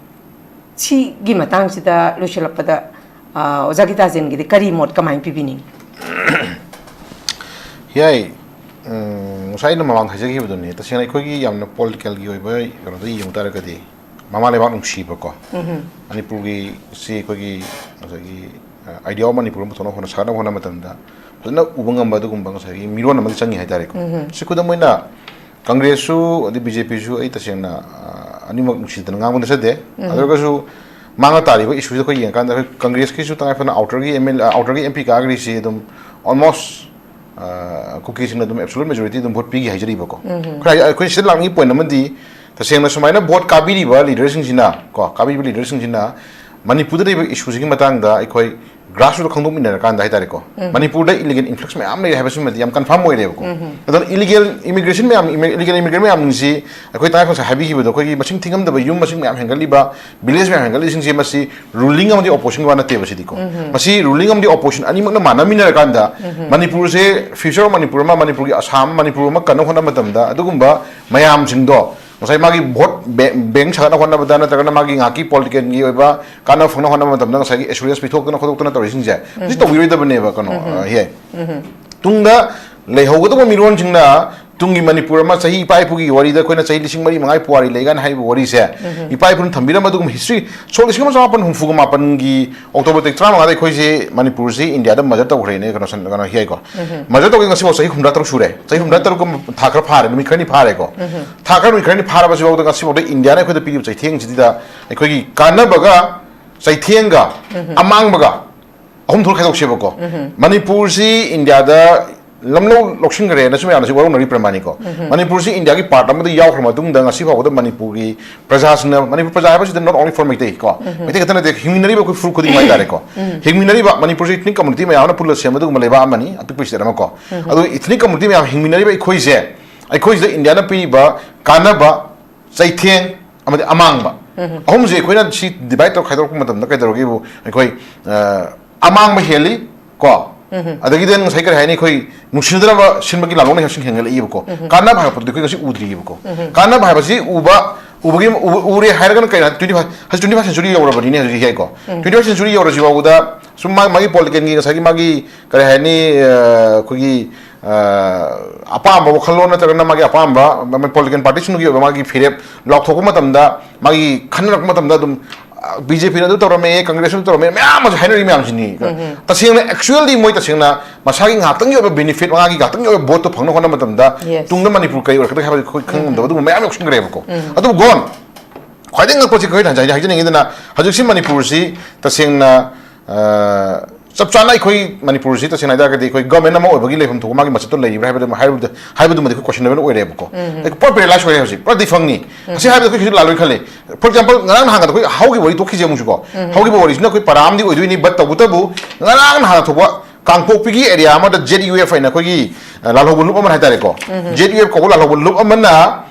ꯁꯤꯒꯤ ꯃꯇꯥꯡꯁꯤꯗ ꯂꯣꯏꯁꯤꯜꯂꯛꯄꯗ, ꯑ, ꯑꯣꯖꯥ ꯒꯤꯇꯥꯖꯦꯟꯒꯤꯗꯤ ꯀꯔꯤ ꯃꯣꯠ ꯀꯃꯥꯏꯅ ꯄꯤꯕꯤꯅꯤꯡꯉꯤ? ꯌꯥꯏ꯫ ꯎꯝ, ꯉꯁꯥꯏ ꯑꯩꯅ ꯃꯃꯥꯡ ꯍꯥꯏꯖꯈꯤꯕꯗꯨꯅꯤ, ꯇꯁꯦꯡꯅ ꯑꯩꯈꯣꯏꯒꯤ ꯌꯥꯝꯅ ꯄꯣꯂꯤꯇꯤꯀꯦꯜꯒꯤ ꯑꯣꯏꯕ ꯀꯩꯅꯣꯗ ꯌꯦꯡꯕ ꯇꯥꯔꯒꯗꯤ, ꯃꯃꯥ ꯂꯩꯕꯥꯛ ꯅꯨꯡꯁꯤꯕꯀꯣ, ꯃꯅꯤꯄꯨꯔꯒꯤ ꯁꯤ ꯑꯩꯈꯣꯏꯒꯤ ꯉꯁꯥꯏꯒꯤ, ꯑ, ꯑꯥꯏꯗꯤꯌꯥ ꯑꯣꯐ ꯃꯅꯤꯄꯨꯔ ꯑꯃ ꯄꯨꯊꯣꯛꯅꯕ ꯍꯣꯠꯅ, ꯁꯥꯒꯠꯅꯕ ꯍꯣꯠꯅꯕ ꯃꯇꯝꯗ ꯐꯖꯅ ꯎꯕ ꯉꯝꯕ ꯑꯗꯨꯒꯨꯝꯕ ꯉꯁꯥꯏꯒꯤ ꯃꯤꯔꯣꯟ ꯑꯃꯗꯤ ꯆꯪꯉꯤ ꯍꯥꯏꯇꯥꯔꯦꯀꯣ꯫ ꯁꯤ ꯈꯨꯗꯝ ꯑꯣꯏꯅ ꯀꯪꯒ꯭ꯔꯦꯁꯁꯨ ꯑꯗꯩ ꯕꯤ ꯖꯦ ꯄꯤꯁꯨ ꯑꯩ ꯇꯁꯦꯡꯅ, ꯑ, ꯑꯅꯤꯃꯛ ꯅꯨꯡꯁꯤꯗꯅ ꯉꯥꯡꯕ ꯅꯠꯆꯗꯦ꯫ ꯑꯗꯨ ꯑꯣꯏꯔꯒꯁꯨ ꯃꯥꯡꯗ ꯇꯥꯔꯤꯕ ꯏꯁꯨꯁꯤꯗ ꯑꯩꯈꯣꯏ ꯌꯦꯡꯉꯀꯥꯟꯗ ꯑꯩꯈꯣꯏ ꯀꯪꯒ꯭ꯔꯦꯁꯀꯤꯁꯨ ꯇꯉꯥꯏ ꯐꯗꯅ ꯑꯥꯎꯇꯔꯒꯤ ꯑꯦꯝ ꯑꯦꯜ, ꯑ, ꯑꯥꯎꯇꯔꯒꯤ ꯑꯦꯝ ꯄꯤ ꯀꯥꯈ꯭ꯔꯤꯁꯤ ꯑꯗꯨꯝ ꯑꯣꯜꯃꯣꯁ, ꯑ, ꯀꯨꯀꯤꯁꯤꯡꯅ ꯑꯗꯨꯝ ꯑꯦꯕꯁꯣꯂꯨꯠ ꯃꯦꯖꯣꯔꯤꯇꯤ ꯑꯗꯨꯝ ꯚꯣꯠ ꯄꯤꯈꯤ ꯍꯥꯏꯖꯔꯤꯕꯀꯣ꯫ ꯑꯩꯈꯣꯏ ꯍꯥꯏ-, ꯑꯩꯈꯣꯏ ꯁꯤꯗ ꯂꯥꯛꯅꯤꯡꯉꯤ ꯄꯣꯏꯟ ꯑꯃꯗꯤ ꯇꯁꯦꯡꯅ ꯁꯨꯃꯥꯏꯅ ꯚꯣꯠ ꯀꯥꯕꯤꯔꯤꯕ ꯂꯤꯗꯔꯁꯤꯡꯁꯤꯅ ꯀꯣ, ꯀꯥꯕꯤꯔꯤꯕ ꯂꯤꯗꯔꯁꯤꯡꯁꯤꯅ ꯃꯅꯤꯄꯨꯔꯗ ꯂꯩꯕ ꯏꯁꯨꯁꯤꯒꯤ ꯃꯇꯥꯡꯗ ꯑꯩꯈꯣꯏ ꯒ꯭ꯔꯥꯁꯔꯨꯠꯇ ꯈꯪꯗꯣꯛꯃꯤꯟꯅꯔꯀꯥꯟꯗ ꯍꯥꯏꯇꯥꯔꯦꯀꯣ, ꯃꯅꯤꯄꯨꯔꯗ ꯏꯂꯤꯒꯦꯜ ꯏꯟꯐ꯭ꯂꯛꯁ ꯃꯌꯥꯝ ꯂꯩꯔꯦ ꯍꯥꯏꯕꯁꯤꯃꯗꯤ ꯌꯥꯝ ꯀꯟꯐꯥꯔꯝ ꯑꯣꯏꯔꯦꯕꯀꯣ꯫ ꯑꯗꯨꯅ ꯏꯂꯤꯒꯦꯜ ꯏꯃꯤꯒ꯭ꯔꯦꯁꯟ ꯃꯌꯥꯝ, ꯏꯂꯤꯒꯦꯜ ꯏꯃꯤꯒ꯭ꯔꯦꯟ ꯃꯌꯥꯝꯁꯤ ꯑꯩꯈꯣꯏ ꯇꯉꯥꯏ ꯐꯗꯅ ꯍꯥꯏꯕꯤꯈꯤꯕꯗꯣ, ꯑꯩꯈꯣꯏꯒꯤ ꯃꯁꯤꯡ ꯊꯤꯉꯝꯗꯕ ꯌꯨꯝ ꯃꯁꯤꯡ ꯃꯌꯥꯝ ꯍꯦꯟꯒꯠꯂꯤꯕ, ꯚꯤꯂꯦꯖ ꯃꯌꯥꯝ ꯍꯦꯟꯒꯠꯂꯤꯁꯤꯡꯁꯦ, ꯃꯁꯤ ꯔꯨꯂꯤꯡ ꯑꯃꯗꯤ ꯑꯣꯄꯣꯖꯤꯁꯟꯒꯤ ꯋꯥ ꯅꯠꯇꯦꯕ ꯁꯤꯗꯤꯀꯣ꯫ ꯃꯁꯤ ꯔꯨꯂꯤꯡ ꯑꯃꯗꯤ ꯑꯣꯄꯣꯖꯤꯁꯟ ꯑꯅꯤꯃꯛꯅ ꯃꯥꯟꯅꯃꯤꯟꯅꯔꯀꯥꯟꯗ ꯃꯅꯤꯄꯨꯔꯁꯦ, ꯐ꯭ꯌꯨꯆꯔ ꯑꯣꯐ ꯃꯅꯤꯄꯨꯔ ꯑꯃ, ꯃꯅꯤꯄꯨꯔꯒꯤ ꯑꯁꯥꯝ, ꯃꯅꯤꯄꯨꯔ ꯑꯃ ꯀꯟꯅ ꯍꯣꯠꯅꯕ ꯃꯇꯝꯗ ꯑꯗꯨꯒꯨꯝꯕ ꯃꯌꯥꯝꯁꯤꯡꯗꯣ ꯉꯁꯥꯏ ꯃꯥꯒꯤ ꯚꯣꯠ ꯕꯦꯡ, ꯕꯦꯡ ꯁꯥꯒꯠꯅ ꯍꯣꯠꯅꯕꯗ ꯅꯠꯇ꯭ꯔꯒꯅ ꯃꯥꯒꯤ ꯉꯥꯏꯍꯥꯛꯀꯤ ꯄꯣꯂꯤꯇꯤꯀꯦꯜꯒꯤ ꯑꯣꯏꯕ ꯀꯥꯟꯅꯕ ꯐꯪꯅ ꯍꯣꯠꯅꯕ ꯃꯇꯝꯗ ꯉꯁꯥꯏꯒꯤ ꯑꯦꯁꯨꯔꯦꯟꯁ ꯄꯤꯊꯣꯛꯇꯅ ꯈꯣꯠꯇꯣꯛꯇꯅ ꯇꯧꯔꯤꯁꯤꯡꯁꯦ, ꯃꯁꯤ ꯇꯧꯕꯤꯔꯣꯏꯗꯕꯅꯦꯕ, ꯀꯩꯅꯣ, ꯑ, ꯍꯦ꯫ ꯇꯨꯡꯗ ꯂꯩꯍꯧꯒꯗꯕ ꯃꯤꯔꯣꯟꯁꯤꯡꯅ ꯇꯨꯡꯒꯤ ꯃꯅꯤꯄꯨꯔ ꯑꯃ, ꯆꯍꯤ ꯏꯄꯥ ꯏꯄꯨꯒꯤ ꯋꯥꯔꯤꯗ ꯑꯩꯈꯣꯏꯅ ꯆꯍꯤ ꯂꯤꯁꯤꯡ ꯃꯔꯤ ꯃꯉꯥꯒꯤ ꯄꯨꯋꯥꯔꯤ ꯂꯩꯒꯅ ꯍꯥꯏꯕ ꯋꯥꯔꯤꯁꯦ, ꯏꯄꯥ ꯏꯄꯨꯅ ꯊꯝꯕꯤꯔꯝꯕ ꯑꯗꯨꯒꯨꯝꯕ ꯍꯤꯁꯇ꯭ꯔꯤ, ꯁꯣꯛ ꯂꯤꯁꯤꯡ ꯑꯃ ꯆꯃꯥꯄꯟ ꯍꯨꯝꯐꯨꯒ ꯃꯥꯄꯟꯒꯤ ꯑꯣꯛꯇꯣꯕꯔ ꯇꯥꯔꯤꯛ ꯇꯔꯥꯃꯉꯥꯗ ꯑꯩꯈꯣꯏꯁꯦ ꯃꯅꯤꯄꯨꯔꯁꯦ ꯏꯟꯗꯤꯌꯥꯗ ꯃꯔꯖꯔ ꯇꯧꯈ꯭ꯔꯦꯅꯦ, ꯀꯩꯅꯣ ꯁꯟ-, ꯀꯩꯅꯣ ꯍꯤꯌꯥꯏꯀꯣ꯫ ꯃꯔꯖꯔ ꯇꯧꯈꯤꯕ ꯉꯁꯤꯐꯥꯎ ꯆꯍꯤ ꯍꯨꯝꯗ꯭ꯔꯥ ꯇꯔꯨꯛ ꯁꯨꯔꯦ꯫ ꯆꯍꯤ ꯍꯨꯝꯗ꯭ꯔꯥ ꯇꯔꯨꯛ ꯊꯥ ꯈꯔ ꯐꯥꯔꯦ, ꯅꯨꯃꯤꯠ ꯈꯔꯅꯤ ꯐꯥꯔꯦꯀꯣ꯫ ꯊꯥ ꯈꯔ, ꯅꯨꯃꯤꯠ ꯈꯔꯅꯤ ꯐꯥꯔꯕꯁꯤꯐꯥꯎꯗ ꯉꯁꯤꯐꯥꯎꯗ ꯏꯟꯗꯤꯌꯥꯅ ꯑꯩꯈꯣꯏꯗ ꯄꯤꯔꯤꯕ ꯆꯩꯊꯦꯡꯁꯤꯗ ꯑꯩꯈꯣꯏꯒꯤ ꯀꯥꯟꯅꯕꯒ ꯆꯩꯊꯦꯡꯒ ꯑꯃꯥꯡꯕꯒ ꯑꯍꯨꯝ ꯊꯣꯛꯅ ꯈꯥꯏꯗꯣꯛꯁꯦꯕꯀꯣ꯫ ꯃꯅꯤꯄꯨꯔꯁꯤ ꯏꯟꯗꯤꯌꯥꯗ ꯂꯝꯂꯧ ꯂꯧꯁꯤꯟꯈ꯭ꯔꯦꯅꯁꯨ ꯃꯌꯥꯝꯅꯁꯨ ꯋꯥꯔꯧꯅꯔꯤ ꯄ꯭ꯔꯃꯥꯅꯤꯀꯣ꯫ ꯃꯅꯤꯄꯨꯔꯁꯤ ꯏꯟꯗꯤꯌꯥꯒꯤ ꯄꯥꯔꯠ ꯑꯃꯗ ꯌꯥꯎꯈ꯭ꯔ ꯃꯇꯨꯡꯗ ꯉꯁꯤ ꯐꯥꯎꯕꯗ ꯃꯅꯤꯄꯨꯔꯒꯤ ꯄ꯭ꯔꯖꯥꯁꯤꯡꯅ, ꯃꯅꯤꯄꯨꯔ ꯄ꯭ꯔꯖꯥ ꯍꯥꯏꯕꯁꯤꯗ not only for ꯃꯩꯇꯩ ꯀꯣ, ꯃꯩꯇꯩ ꯈꯛꯇ ꯅꯠꯇꯦ, ꯍꯤꯡꯃꯤꯟꯅꯔꯤꯕ ꯑꯩꯈꯣꯏ ꯐꯨꯔꯨꯞ ꯈꯨꯗꯤꯡꯃꯛ ꯍꯥꯏꯇꯥꯔꯦꯀꯣ, ꯍꯤꯡꯃꯤꯟꯅꯔꯤꯕ ꯃꯅꯤꯄꯨꯔꯁꯤ ꯏꯊꯅꯤꯛ ꯀꯝꯃꯨꯅꯤꯇꯤ ꯃꯌꯥꯝꯅ ꯄꯨꯜꯂ ꯁꯦꯝꯕ ꯑꯗꯨꯒꯨꯝꯕ ꯂꯩꯕꯥꯛ ꯑꯃꯅꯤ, ꯑꯄꯤꯛꯄ ꯁ꯭ꯇꯦꯠ ꯑꯃ ꯀꯣ꯫ ꯑꯗꯨ ꯏꯊꯅꯤꯛ ꯀꯝꯃꯨꯅꯤꯇꯤ ꯃꯌꯥꯝ ꯍꯤꯡꯃꯤꯟꯅꯔꯤꯕ ꯑꯩꯈꯣꯏꯁꯦ, ꯑꯩꯈꯣꯏꯁꯤꯗ ꯏꯟꯗꯤꯌꯥꯅ ꯄꯤꯔꯤꯕ ꯀꯥꯟꯅꯕ, ꯆꯩꯊꯦꯡ ꯑꯃꯗꯤ ꯑꯃꯥꯡꯕ, ꯑꯍꯨꯝꯁꯦ ꯑꯩꯈꯣꯏꯅ ꯁꯤ ꯗꯤꯚꯥꯏꯠ ꯇꯧꯔ ꯈꯥꯏꯗꯣꯔꯛꯄ ꯃꯇꯝꯗ ꯀꯩꯗꯧꯔꯒꯦꯕꯨ, ꯑꯩꯈꯣꯏ, ꯑ, ꯑꯃꯥꯡꯕ ꯍꯦꯜꯂꯤ ꯀꯣ꯫ ꯑꯗꯒꯤꯗꯤ ꯉꯁꯥꯏ ꯀꯔꯤ ꯍꯥꯏꯅꯤ, ꯑꯩꯈꯣꯏ ꯅꯨꯡꯁꯤꯅꯗꯅꯕ ꯁꯤꯟꯕꯒꯤ ꯂꯥꯂꯣꯡꯅ ꯍꯦꯟꯅ ꯍꯦꯟꯒꯠꯂꯛꯏꯕꯀꯣ꯫ ꯀꯥꯟꯅꯕ ꯍꯥꯏꯕ ꯄꯣꯠꯇꯨꯗꯤ ꯑꯩꯈꯣꯏ ꯉꯁꯤ ꯎꯗ꯭ꯔꯤꯕꯀꯣ꯫ ꯀꯥꯟꯅꯕ ꯍꯥꯏꯕꯁꯤ ꯎꯕ, ꯎꯕꯒꯤ, ꯎꯕ, ꯎꯔꯦ ꯍꯥꯏꯔꯒꯅ ꯀꯩꯅꯣ, twenty five, ꯍꯧꯖꯤꯛ twenty first century ꯌꯧꯔꯕꯅꯤꯅꯦ ꯍꯧꯖꯤꯛ ꯍꯥꯏꯀꯣ꯫ Twenty first century ꯌꯧꯔꯁꯤ ꯐꯥꯎꯕꯗ ꯁꯨꯝ ꯃꯥ-, ꯃꯥꯒꯤ ꯄꯣꯂꯤꯇꯤꯀꯦꯜꯒꯤ ꯉꯁꯥꯏꯒꯤ ꯃꯥꯒꯤ ꯀꯔꯤ ꯍꯥꯏꯅꯤ, ꯑ, ꯑꯩꯈꯣꯏꯒꯤ, ꯑ, ꯑꯄꯥꯝꯕ ꯋꯥꯈꯜꯂꯣꯟ ꯅꯠꯇ꯭ꯔꯒꯅ ꯃꯥꯒꯤ ꯑꯄꯥꯝꯕ ꯄꯣꯂꯤꯇꯤꯀꯦꯜ ꯄꯥꯔꯇꯤꯁꯤꯡꯗꯨꯒꯤ ꯑꯣꯏꯕ ꯃꯥꯒꯤ ꯐꯤꯔꯦꯞ ꯂꯥꯎꯊꯣꯛꯄ ꯃꯇꯝꯗ, ꯃꯥꯒꯤ ꯈꯟꯅꯔꯛꯄ ꯃꯇꯝꯗ ꯑꯗꯨꯝ, ꯑ, ꯕꯤ ꯖꯦ ꯄꯤꯅ ꯑꯗꯨ ꯇꯧꯔꯝꯃꯦ, ꯀꯪꯒ꯭ꯔꯦꯁꯅ ꯇꯧꯔꯝꯃꯦ, ꯃꯌꯥꯝ ꯑꯃꯁꯨ ꯍꯥꯏꯅꯔꯤ ꯃꯌꯥꯝꯁꯤꯅꯤ꯫ ꯇꯁꯦꯡꯅ, actually ꯃꯣꯏ ꯇꯁꯦꯡꯅ ꯃꯁꯥꯒꯤ ꯉꯥꯏꯍꯥꯛꯇꯪꯒꯤ ꯑꯣꯏꯕ ꯕꯦꯅꯤꯐꯤꯠ, ꯃꯥꯒꯤ ꯉꯥꯏꯍꯥꯛꯇꯪꯒꯤ ꯑꯣꯏꯕ ꯚꯣꯠꯇꯣ ꯐꯪꯅꯕ ꯍꯣꯠꯅꯕ ꯃꯇꯝꯗ, Yes. ꯇꯨꯡꯗ ꯃꯅꯤꯄꯨꯔ ꯀꯔꯤ ꯑꯣꯏꯔꯛꯀꯗꯒꯦ ꯍꯥꯏꯕꯗꯤ ꯑꯩꯈꯣꯏ ꯈꯪꯉꯝꯗꯕ ꯑꯗꯨꯒꯨꯝꯕ ꯃꯌꯥꯝ ꯌꯥꯎꯁꯤꯟꯈ꯭ꯔꯦꯕꯀꯣ꯫ ꯑꯗꯨꯕꯨ ꯒꯣꯟ, ꯈ꯭ꯋꯥꯏꯗꯒꯤ ꯉꯛꯄꯁꯤ ꯑꯩꯈꯣꯏꯅ ꯍꯥꯏꯖ-, ꯍꯥꯏꯖꯅꯤꯡꯉꯤꯗꯅ, ꯍꯧꯖꯤꯛꯁꯤ ꯃꯅꯤꯄꯨꯔꯁꯤ ꯇꯁꯦꯡꯅ, ꯑ, ꯆꯞ ꯆꯥꯅ ꯑꯩꯈꯣꯏ ꯃꯅꯤꯄꯨꯔꯁꯤ ꯇꯁꯦꯡꯅ ꯍꯥꯏ ꯇꯥꯔꯒꯗꯤ ꯑꯩꯈꯣꯏ ꯒꯣꯔꯃꯦꯟ ꯑꯃ ꯑꯣꯏꯕꯒꯤ ꯂꯩꯐꯝ ꯊꯣꯛꯄ ꯃꯥꯒꯤ ꯃꯁꯛꯇꯣ ꯂꯩꯔꯤꯕ꯭ꯔꯥ ꯍꯥꯏꯕꯗꯨ, ꯍꯥꯏꯕꯗꯨ, ꯍꯥꯏꯕꯗꯨꯃꯗꯤ ꯑꯩꯈꯣꯏ ꯀꯣꯏꯁꯟꯅꯦꯕꯜ ꯑꯣꯏꯔꯦꯕꯀꯣ꯫ ꯑꯩꯈꯣꯏ ꯄꯨꯔꯥ ꯄꯦꯔꯦꯂꯥꯏꯁ ꯑꯣꯏꯔꯦ ꯍꯧꯖꯤꯛ, ꯄꯨꯔꯥ ꯗꯤꯐꯪꯅꯤ꯫ ꯑꯁꯤ ꯍꯥꯏꯕꯗ ꯑꯩꯈꯣꯏ ꯀꯩꯁꯨ ꯂꯥꯜꯂꯣꯏ ꯈꯜꯂꯤ꯫ For example, ꯉꯔꯥꯡ ꯅꯍꯥꯟꯒꯗ ꯑꯩꯈꯣꯏ ꯍꯧꯈꯤꯕ ꯋꯥꯔꯤ ꯇꯣꯛꯈꯤꯁꯦ ꯑꯃꯨꯛꯁꯨꯀꯣ꯫ ꯍꯧꯈꯤꯕ ꯋꯥꯔꯤꯁꯤꯅ ꯑꯩꯈꯣꯏ ꯄꯔꯥ ꯑꯃꯗꯤ ꯑꯣꯏꯗꯣꯏꯅꯤ, but ꯇꯧꯕꯇꯕꯨ ꯉꯔꯥꯡ ꯅꯍꯥꯟ ꯊꯣꯛꯄ ꯀꯥꯡꯄꯣꯛꯄꯤꯒꯤ ꯑꯦꯔꯤꯌꯥ ꯑꯃꯗ ꯖꯦꯠ ꯌꯨ ꯑꯦꯐ ꯍꯥꯏꯅ ꯑꯩꯈꯣꯏꯒꯤ, ꯑ, ꯂꯥꯜꯍꯧꯕ ꯂꯨꯞ ꯑꯃ ꯍꯥꯏꯇꯥꯔꯦꯀꯣ꯫ ꯖꯦꯠ ꯌꯨ ꯑꯦꯐ ꯀꯧꯕ ꯂꯥꯜꯍꯧꯕ ꯂꯨꯞ ꯑꯃꯅ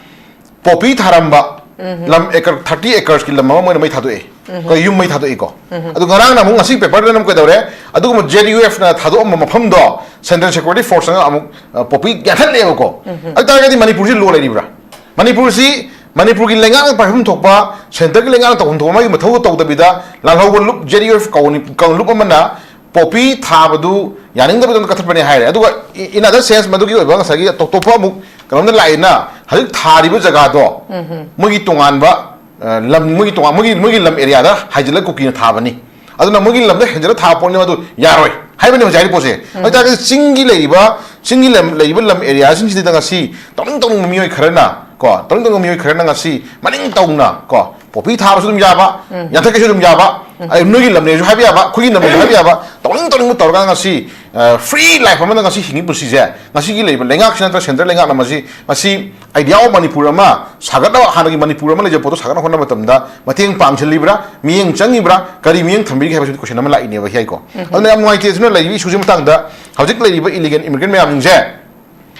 ꯄꯣꯄꯤ ꯊꯥꯔꯝꯕ ꯂꯝ ꯑꯦꯀꯔ thirty acres ꯀꯤ ꯂꯝ ꯑꯃ ꯃꯣꯏꯅ ꯃꯩ ꯊꯥꯗꯣꯛꯑꯦ꯫ ꯑꯩꯈꯣꯏ ꯌꯨꯝ ꯃꯩ ꯊꯥꯗꯣꯛꯏꯀꯣ꯫ ꯑꯗꯨ ꯉꯔꯥꯡꯅ ꯑꯃꯨꯛ ꯉꯁꯤ ꯄꯦꯄꯔꯗꯅ ꯑꯃꯨꯛ ꯀꯩꯗꯧꯔꯦ? ꯑꯗꯨꯒꯨꯝꯕ ꯖꯦꯠ ꯌꯨ ꯑꯦꯐ ꯅ ꯊꯥꯗꯣꯛꯑꯝꯕ ꯃꯐꯝꯗꯣ ꯁꯦꯟꯇ꯭ꯔꯦꯜ ꯁꯦꯀ꯭ꯌꯨꯔꯤꯇꯤ ꯐꯣꯔꯁꯅ ꯑꯃꯨꯛ, ꯑ, ꯄꯣꯄꯤ ꯌꯥꯟꯊꯠꯂꯦꯕꯀꯣ꯫ ꯑꯗꯨ ꯇꯥꯔꯒꯗꯤ ꯃꯅꯤꯄꯨꯔꯁꯤ ꯂꯣ ꯂꯩꯔꯤꯕ꯭ꯔꯥ? ꯃꯅꯤꯄꯨꯔꯁꯤ, ꯃꯅꯤꯄꯨꯔꯒꯤ ꯂꯩꯉꯥꯛꯅ ꯄꯥꯏꯐꯝ ꯊꯣꯛꯄ, ꯁꯦꯟꯇꯔꯒꯤ ꯂꯩꯉꯥꯛꯅ ꯇꯧꯐꯝ ꯊꯣꯛꯄ ꯃꯥꯒꯤ ꯃꯊꯧꯗꯣ ꯇꯧꯗꯕꯤꯗ, ꯂꯥꯜꯍꯧꯕ ꯂꯨꯞ, ꯖꯦꯠ ꯌꯨ ꯑꯦꯐ ꯀꯧꯕ ꯂꯨꯞ ꯑꯃꯅ ꯄꯣꯄꯤ ꯊꯥꯕꯗꯨ ꯌꯥꯅꯤꯡꯗꯕꯗꯨꯅ ꯀꯛꯊꯠꯄꯅꯦ ꯍꯥꯏꯔꯦ꯫ ꯑꯗꯨꯒ in other sense ꯃꯗꯨꯒꯤ ꯑꯣꯏꯕ ꯉꯁꯥꯏꯒꯤ ꯇꯣꯞ ꯇꯣꯞꯄ ꯑꯃꯨꯛ ꯀꯩꯅꯣꯝꯗ ꯂꯥꯛꯏꯅ ꯍꯧꯖꯤꯛ ꯊꯥꯔꯤꯕ ꯖꯒꯥꯗꯣ ꯃꯣꯏꯒꯤ ꯇꯣꯉꯥꯟꯕ, ꯑ, ꯂꯝ, ꯃꯣꯏꯒꯤ ꯇꯣꯉꯥꯟ, ꯃꯣꯏꯒꯤ, ꯃꯣꯏꯒꯤ ꯂꯝ ꯑꯦꯔꯤꯌꯥꯗ ꯍꯥꯏꯖꯤꯜꯂꯒ ꯀꯨꯀꯤꯅ ꯊꯥꯕꯅꯤ꯫ ꯑꯗꯨꯅ ꯃꯣꯏꯒꯤ ꯂꯝꯗ ꯍꯦꯟꯖꯤꯜꯂ ꯊꯥꯕ ꯄꯣꯠꯅꯤ, ꯃꯗꯨ ꯌꯥꯔꯣꯏ ꯍꯥꯏꯕꯅꯦ ꯍꯧꯖꯤꯛ ꯍꯥꯏꯔꯤꯕ ꯄꯣꯠꯁꯦ꯫ ꯑꯗꯨ ꯑꯣꯏꯇꯥꯔꯒꯗꯤ ꯆꯤꯡꯒꯤ ꯂꯩꯔꯤꯕ, ꯆꯤꯡꯒꯤ ꯂꯝ ꯂꯩꯔꯤꯕ ꯂꯝ ꯑꯦꯔꯤꯌꯥꯁꯤꯡꯁꯤꯗ ꯉꯁꯤ ꯇꯧꯅꯤꯡ ꯇꯧꯅꯤꯡꯕ ꯃꯤꯑꯣꯏ ꯈꯔꯅ ꯀꯣ, ꯇꯧꯅꯤꯡ ꯇꯧꯅꯤꯡꯕ ꯃꯤꯑꯣꯏ ꯈꯔꯅ ꯉꯁꯤ ꯃꯅꯤꯡ ꯇꯧꯅ ꯀꯣ, ꯄꯣꯄꯤ ꯊꯥꯕꯁꯨ ꯑꯗꯨꯝ ꯌꯥꯕ, ꯌꯥꯟꯊꯠꯀꯦꯁꯨ ꯑꯗꯨꯝ ꯌꯥꯕ, ꯑꯩ ꯅꯣꯏꯒꯤ ꯂꯝꯅꯦꯁꯨ ꯍꯥꯏꯕ ꯌꯥꯕ, ꯑꯩꯈꯣꯏꯒꯤ ꯂꯝꯅꯦꯁꯨ ꯍꯥꯏꯕ ꯌꯥꯕ, ꯇꯧꯅꯤꯡ ꯇꯧꯅꯤꯡꯕ ꯇꯧꯔꯒ ꯉꯁꯤ, ꯑ, free life ꯑꯃꯗ ꯉꯁꯤ ꯍꯤꯡꯉꯤ ꯄꯨꯟꯁꯤꯁꯦ, ꯉꯁꯤꯒꯤ ꯂꯩꯔꯤꯕ ꯂꯩꯉꯥꯛꯁꯤ ꯅꯠꯇ꯭ꯔꯒ central ꯂꯩꯉꯥꯛꯅ ꯃꯁꯤ, ꯃꯁꯤ idea of ꯃꯅꯤꯄꯨꯔ ꯑꯃ ꯁꯥꯒꯠꯅꯕ, ꯍꯥꯟꯅꯒꯤ ꯃꯅꯤꯄꯨꯔ ꯑꯃ ꯂꯩꯖꯕ ꯄꯣꯠꯇꯣ ꯁꯥꯒꯠꯅꯕ ꯍꯣꯠꯅꯕ ꯃꯇꯝꯗ ꯃꯇꯦꯡ ꯄꯥꯡꯁꯤꯜꯂꯤꯕ꯭ꯔꯥ, ꯃꯤꯠꯌꯦꯡ ꯆꯪꯉꯤꯕ꯭ꯔꯥ, ꯀꯔꯤ ꯃꯤꯠꯌꯦꯡ ꯊꯝꯕꯤꯔꯤꯒꯦ ꯍꯥꯏꯕꯁꯤ question ꯑꯃ ꯂꯥꯛꯏꯅꯦꯕ ꯍꯤꯌꯥꯏꯀꯣ꯫ ꯑꯗꯨꯅ ꯌꯥꯝ ꯅꯨꯡꯉꯥꯏꯇꯦ꯫ ꯑꯗꯨꯅ ꯂꯩꯔꯤꯕ issueꯁꯤ ꯃꯇꯥꯡꯗ ꯍꯧꯖꯤꯛ ꯂꯩꯔꯤꯕ illegal immigrant ꯃꯌꯥꯝꯁꯤꯡꯁꯦ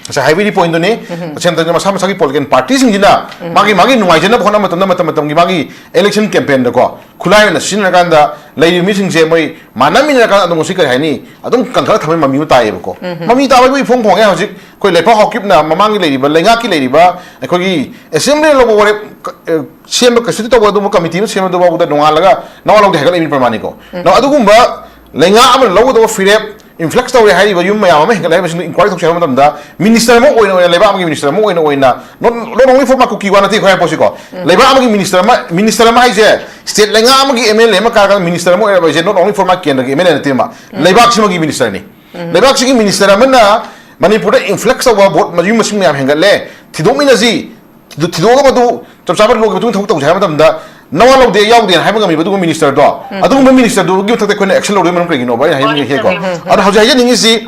ꯉꯁꯥꯏ ꯍꯥꯏꯕꯤꯔꯤ pointꯗꯨꯅꯤ꯫ ꯇꯁꯦꯡꯅ ꯃꯁꯥ ꯃꯁꯥꯒꯤ political partyꯁꯤꯡꯁꯤꯅ ꯃꯥꯒꯤ, ꯃꯥꯒꯤ ꯅꯨꯡꯉꯥꯏꯖꯅꯕ ꯍꯣꯠꯅꯕ ꯃꯇꯝꯗ ꯃꯇꯝ ꯃꯇꯝꯒꯤ ꯃꯥꯒꯤ election campaignꯗꯀꯣ ꯈꯨꯠꯂꯥꯏ ꯑꯣꯏꯅ ꯁꯤꯖꯤꯟꯅꯔꯀꯥꯟꯗ ꯂꯩꯔꯤꯕ ꯃꯤꯁꯤꯡꯁꯦ ꯃꯣꯏ ꯃꯥꯟꯅꯃꯤꯟꯅꯔꯀꯥꯟꯗ ꯑꯗꯨꯝ ꯉꯁꯤ ꯀꯔꯤ ꯍꯥꯏꯅꯤ, ꯑꯗꯨꯝ ꯀꯟꯈꯠꯂ ꯊꯝꯕꯒꯤ ꯃꯃꯤ ꯑꯃ ꯇꯥꯏꯌꯦꯕꯀꯣ꯫ ꯃꯃꯤ ꯇꯥꯕ ꯑꯩꯈꯣꯏ ꯏꯐꯣꯡ ꯐꯣꯡꯉꯦ꯫ ꯍꯧꯖꯤꯛ ꯑꯩꯈꯣꯏ ꯂꯩꯄꯥꯛ ꯍꯥꯎꯀꯤꯞꯅ ꯃꯃꯥꯡꯒꯤ ꯂꯩꯔꯤꯕ ꯂꯩꯉꯥꯛꯀꯤ ꯂꯩꯔꯤꯕ ꯑꯩꯈꯣꯏꯒꯤ assembly ꯂꯧꯕ ꯋꯥꯔꯦꯞ, ꯑ, ꯁꯦꯝꯕ constitute ꯇꯧꯕ ꯑꯗꯨꯝꯕ committee ꯑꯃ ꯁꯦꯝꯕꯗꯨꯐꯥꯎꯕꯗ ꯅꯣꯡꯉꯥꯜꯂꯒ ꯅꯋꯥ ꯂꯧꯗꯦ ꯍꯥꯏꯒꯠꯂꯛꯏꯕ ꯄ꯭ꯔꯃꯥꯅꯤꯀꯣ꯫ ꯅꯣ, ꯑꯗꯨꯒꯨꯝꯕ ꯂꯩꯉꯥꯛ ꯑꯃꯅ ꯂꯧꯒꯗꯕ ꯐꯤꯔꯦꯞ influx ꯇꯧꯔꯦ ꯍꯥꯏꯔꯤꯕ ꯌꯨꯝ ꯃꯌꯥꯝ ꯑꯃ ꯍꯦꯟꯒꯠꯂꯦ ꯍꯥꯏꯕꯁꯤꯡꯗꯨ inquiry ꯇꯧꯁꯦ ꯍꯥꯏꯕ ꯃꯇꯝꯗ minister ꯑꯃ ꯑꯣꯏꯅ, ꯑꯣꯏꯅ ꯂꯩꯕꯥꯛ ꯑꯃꯒꯤ minister ꯑꯃ ꯑꯣꯏꯅ, ꯑꯣꯏꯅ not, not only for ꯃꯥ ꯀꯨꯀꯤ ꯋꯥ ꯅꯠꯇꯦ ꯑꯩꯈꯣꯏ ꯍꯥꯏ ꯄꯣꯠꯁꯤꯀꯣ꯫ ꯂꯩꯕꯥꯛ ꯑꯃꯒꯤ minister ꯑꯃ, minister ꯑꯃ ꯍꯥꯏꯁꯦ state ꯂꯩꯉꯥꯛ ꯑꯃꯒꯤ MLA ꯑꯃ ꯀꯥꯔꯒ minister ꯑꯃ ꯑꯣꯏꯔꯕ ꯍꯥꯏꯁꯦ not only for ꯃꯥ ꯀꯦꯟꯗ꯭ꯔꯒꯤ MLA ꯅꯠꯇꯦ ꯃꯥ, ꯂꯩꯕꯥꯛꯁꯤꯃꯒꯤ ministerꯅꯤ꯫ ꯂꯩꯕꯥꯛꯁꯤꯒꯤ minister ꯑꯃꯅ ꯃꯅꯤꯄꯨꯔꯗ influx ꯇꯧꯕ ꯚꯣꯠ ꯃꯌꯨꯝ ꯃꯁꯤꯡ ꯃꯌꯥꯝ ꯍꯦꯟꯒꯠꯂꯦ, ꯊꯤꯗꯣꯛꯃꯤꯟꯅꯁꯤ, ꯑꯗꯨ ꯊꯤꯗꯣꯛꯑꯒ ꯃꯗꯨ ꯆꯞ ꯆꯥꯕ ꯂꯣꯒꯤ ꯃꯇꯨꯡ ꯊꯕꯛ ꯇꯧꯁꯦ ꯍꯥꯏꯕ ꯃꯇꯝꯗ ꯅꯋꯥ ꯂꯧꯗꯦ, ꯌꯥꯎꯗꯦꯅ ꯍꯥꯏꯕ ꯉꯝꯃꯤꯕ ꯑꯗꯨꯒꯨꯝꯕ ministerꯗꯣ, ꯑꯗꯨꯒꯨꯝꯕ ministerꯗꯨꯒꯤ ꯃꯊꯛꯇ ꯑꯩꯈꯣꯏꯅ action ꯂꯧꯗꯣꯏ ꯃꯔꯝ ꯀꯔꯤꯒꯤꯅꯣꯕ ꯑꯩꯅ ꯍꯥꯏꯅꯤꯡꯉꯤꯁꯦꯀꯣ꯫ ꯑꯗꯣ ꯍꯧꯖꯤꯛ ꯍꯥꯏꯖꯅꯤꯡꯉꯤꯁꯤ,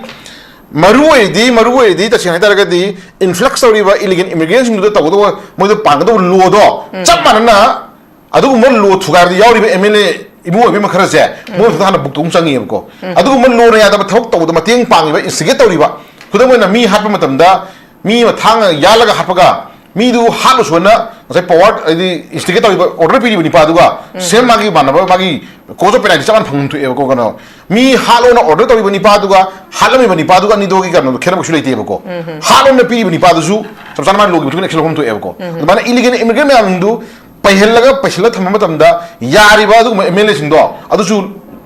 ꯃꯔꯨ ꯑꯣꯏꯔꯤꯗꯤ, ꯃꯔꯨ ꯑꯣꯏꯔꯤꯗꯤ ꯇꯁꯦꯡꯅ ꯍꯥꯏꯇꯥꯔꯒꯗꯤ influx ꯇꯧꯔꯤꯕ illegal immigrantꯁꯤꯡꯗꯨꯗ ꯇꯧꯒꯗꯧꯕ, ꯃꯣꯏꯗ ꯄꯥꯟꯒꯗꯧꯕ lawꯗꯣ ꯆꯞ ꯃꯥꯟꯅꯅ ꯑꯗꯨꯒꯨꯝꯕ law ꯊꯨꯒꯥꯏꯕꯗ ꯌꯥꯎꯔꯤꯕ MLA ꯏꯕꯨꯡ ꯑꯣꯏꯕ ꯈꯔꯁꯦ ꯃꯣꯏ ꯈꯛꯇ ꯍꯥꯟꯅ bookꯇ ꯑꯃꯨꯛ ꯆꯪꯉꯤꯕꯀꯣ꯫ ꯑꯗꯨꯒꯨꯝꯕ lawꯅ ꯌꯥꯗꯕ ꯊꯕꯛ ꯇꯧꯕꯗ ꯃꯇꯦꯡ ꯄꯥꯡꯉꯤꯕ, instigate ꯇꯧꯔꯤꯕ, ꯈꯨꯗꯝ ꯑꯣꯏꯅ ꯃꯤ ꯍꯥꯠꯄ ꯃꯇꯝꯗ ꯃꯤ ꯑꯃ ꯊꯥꯡꯅ ꯌꯥꯜꯂꯒ ꯍꯥꯠꯄꯒ ꯃꯤꯗꯨ ꯍꯥꯠꯂꯨꯁꯣꯟꯅ ꯉꯁꯥꯏ power ꯍꯥꯏꯗꯤ instigate ꯇꯧꯔꯤꯕ, order ꯄꯤꯔꯤꯕ ꯅꯤꯄꯥꯗꯨꯒ same ꯃꯥꯒꯤ ꯃꯥꯟꯅꯕ ꯃꯥꯒꯤ cause of penalty ꯆꯞ ꯃꯥꯟꯅ ꯐꯪꯐꯝ ꯊꯣꯛꯑꯦꯕꯀꯣ꯫ ꯀꯩꯅꯣ, ꯃꯤ ꯍꯥꯠꯂꯣꯅ order ꯇꯧꯔꯤꯕ ꯅꯤꯄꯥꯗꯨꯒ ꯍꯥꯠꯂꯝꯃꯤꯕ ꯅꯤꯄꯥꯗꯨꯒ ꯑꯅꯤꯗꯨꯒꯤ ꯀꯩꯅꯣꯗꯣ ꯈꯦꯠꯅꯕ ꯀꯩꯁꯨ ꯂꯩꯇꯦꯕꯀꯣ꯫ ꯍꯥꯠꯂꯣꯅ ꯄꯤꯔꯤꯕ ꯅꯤꯄꯥꯗꯨꯁꯨ ꯆꯞ ꯆꯥꯅ ꯃꯥꯒꯤ lawꯒꯤ ꯃꯇꯨꯡ ꯏꯟꯅ action ꯂꯧꯐꯝ ꯊꯣꯛꯑꯦꯕꯀꯣ꯫ ꯑꯗꯨꯃꯥꯏꯅ illegal immigrant ꯃꯌꯥꯝꯗꯨ ꯄꯩꯍꯜꯂꯒ, ꯄꯩꯁꯤꯜꯂ ꯊꯝꯕ ꯃꯇꯝꯗ ꯌꯥꯔꯤꯕ ꯑꯗꯨꯒꯨꯝꯕ MLAꯁꯤꯡꯗꯣ ꯑꯗꯨꯁꯨ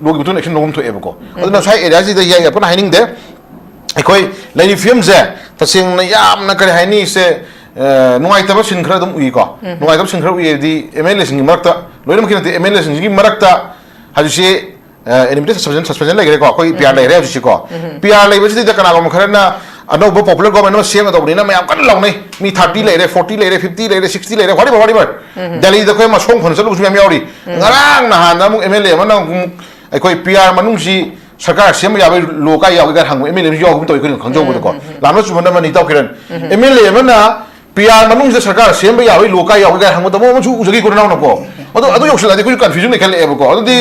lawꯒꯤ ꯃꯇꯨꯡ ꯏꯟꯅ action ꯂꯧꯐꯝ ꯊꯣꯛꯑꯦꯕꯀꯣ꯫ ꯑꯗꯨꯅ ꯁ꯭ꯋꯥꯏ areaꯁꯤꯗ ꯌꯥꯏ ꯌꯥꯄꯣꯠ ꯍꯥꯏꯅꯤꯡꯗꯦ꯫ ꯑꯩꯈꯣꯏ ꯂꯩꯔꯤꯕ ꯐꯤꯕꯝꯁꯦ ꯇꯁꯦꯡꯅ ꯌꯥꯝꯅ, ꯀꯔꯤ ꯍꯥꯏꯅꯤ, ꯁꯦ, ꯑ, ꯅꯨꯡꯉꯥꯏꯇꯕ ꯁꯤꯟ ꯈꯔ ꯑꯗꯨꯝ ꯎꯏꯀꯣ꯫ ꯅꯨꯡꯉꯥꯏꯇꯕ ꯁꯤꯟ ꯈꯔ ꯎꯏ ꯍꯥꯏꯗꯤ, ꯑꯦꯝ ꯑꯦꯜ ꯑꯦꯁꯤꯡꯒꯤ ꯃꯔꯛꯇ, ꯂꯣꯏꯅꯃꯛꯀꯤ ꯅꯠꯇꯦ, ꯑꯦꯝ ꯑꯦꯜ ꯑꯦꯁꯤꯡꯁꯤꯒꯤ ꯃꯔꯛꯇ ꯍꯧꯖꯤꯛꯁꯤ, ꯑ, ꯑꯦꯅꯤꯃꯤꯇꯦꯠ ꯁꯁꯄꯦꯟꯁꯟ, ꯁꯁꯄꯦꯟꯁꯟ ꯂꯩꯈ꯭ꯔꯦꯀꯣ, ꯑꯩꯈꯣꯏ ꯄꯤ ꯑꯥꯔ ꯂꯩꯈ꯭ꯔꯦ ꯍꯧꯖꯤꯛꯁꯤꯀꯣ꯫ ꯄꯤ ꯑꯥꯔ ꯂꯩꯕꯁꯤꯗ ꯀꯅꯥꯒꯨꯝꯕ ꯈꯔꯅ ꯑꯅꯧꯕ ꯄꯣꯄꯨꯂꯔ ꯒꯣꯔꯃꯦꯟ ꯑꯃ ꯁꯦꯝꯒꯗꯧꯕꯅꯤꯅ ꯃꯌꯥꯝ ꯀꯟꯅ ꯂꯥꯎꯅꯩ꯫ ꯃꯤ ꯊꯥꯔꯇꯤ ꯂꯩꯔꯦ, ꯐꯣꯔꯇꯤ ꯂꯩꯔꯦ, ꯐꯤꯐꯇꯤ ꯂꯩꯔꯦ, ꯁꯤꯛꯁꯇꯤ ꯂꯩꯔꯦ, whatever, whatever꯫ ꯗꯦꯜꯂꯤꯗ ꯑꯩꯈꯣꯏ ꯑꯃ ꯁꯣꯝ ꯈꯣꯟꯅ ꯆꯠꯂꯨꯕꯁꯨ ꯃꯌꯥꯝ ꯌꯥꯎꯔꯤ꯫ ꯉꯔꯥꯡ ꯅꯍꯥꯟꯗ ꯑꯃꯨꯛ ꯑꯦꯝ ꯑꯦꯜ ꯑꯦ ꯑꯃꯅ ꯑꯃꯨꯛ ꯑꯩꯈꯣꯏ ꯄꯤ ꯑꯥꯔ ꯃꯅꯨꯡꯁꯤ ꯁꯔꯀꯥꯔ ꯁꯦꯝꯕ ꯌꯥꯕꯒꯤ ꯂꯣ ꯀꯥꯏ ꯌꯥꯎꯒꯦ ꯀꯥꯏꯅ ꯍꯪꯕ ꯑꯦꯝ ꯑꯦꯜ ꯑꯦ ꯑꯃꯁꯨ ꯌꯥꯎꯈꯤꯕ ꯇꯧꯋꯤ, ꯑꯩꯈꯣꯏꯅ ꯈꯪꯖꯍꯧꯕꯗꯀꯣ꯫ ꯂꯥꯟꯕ ꯆꯨꯝꯕꯅ ꯑꯃꯅꯤ, ꯏꯇꯥꯎ ꯀꯤꯔꯟ꯫ ꯑꯦꯝ ꯑꯦꯜ ꯑꯦ ꯑꯃꯅ ꯄꯤ ꯑꯥꯔ ꯃꯅꯨꯡꯁꯤꯗ ꯁꯔꯀꯥꯔ ꯁꯦꯝꯕ ꯌꯥꯕꯒꯤ ꯂꯣ ꯀꯥꯏ ꯌꯥꯎꯒꯦ ꯀꯥꯏꯅ ꯍꯪꯕ ꯇꯧꯕ ꯑꯃꯁꯨ ꯎꯖꯈꯤꯀꯣ ꯅꯅꯥꯎꯅꯀꯣ꯫ ꯑꯗꯣ ꯑꯗꯨ ꯌꯧꯁꯤꯜꯂꯛꯑꯗꯤ ꯑꯩꯈꯣꯏꯁꯨ ꯀꯟꯐ꯭ꯌꯨꯖꯟ ꯂꯩꯈꯠꯂꯛꯑꯦꯕꯀꯣ꯫ ꯑꯗꯨꯗꯤ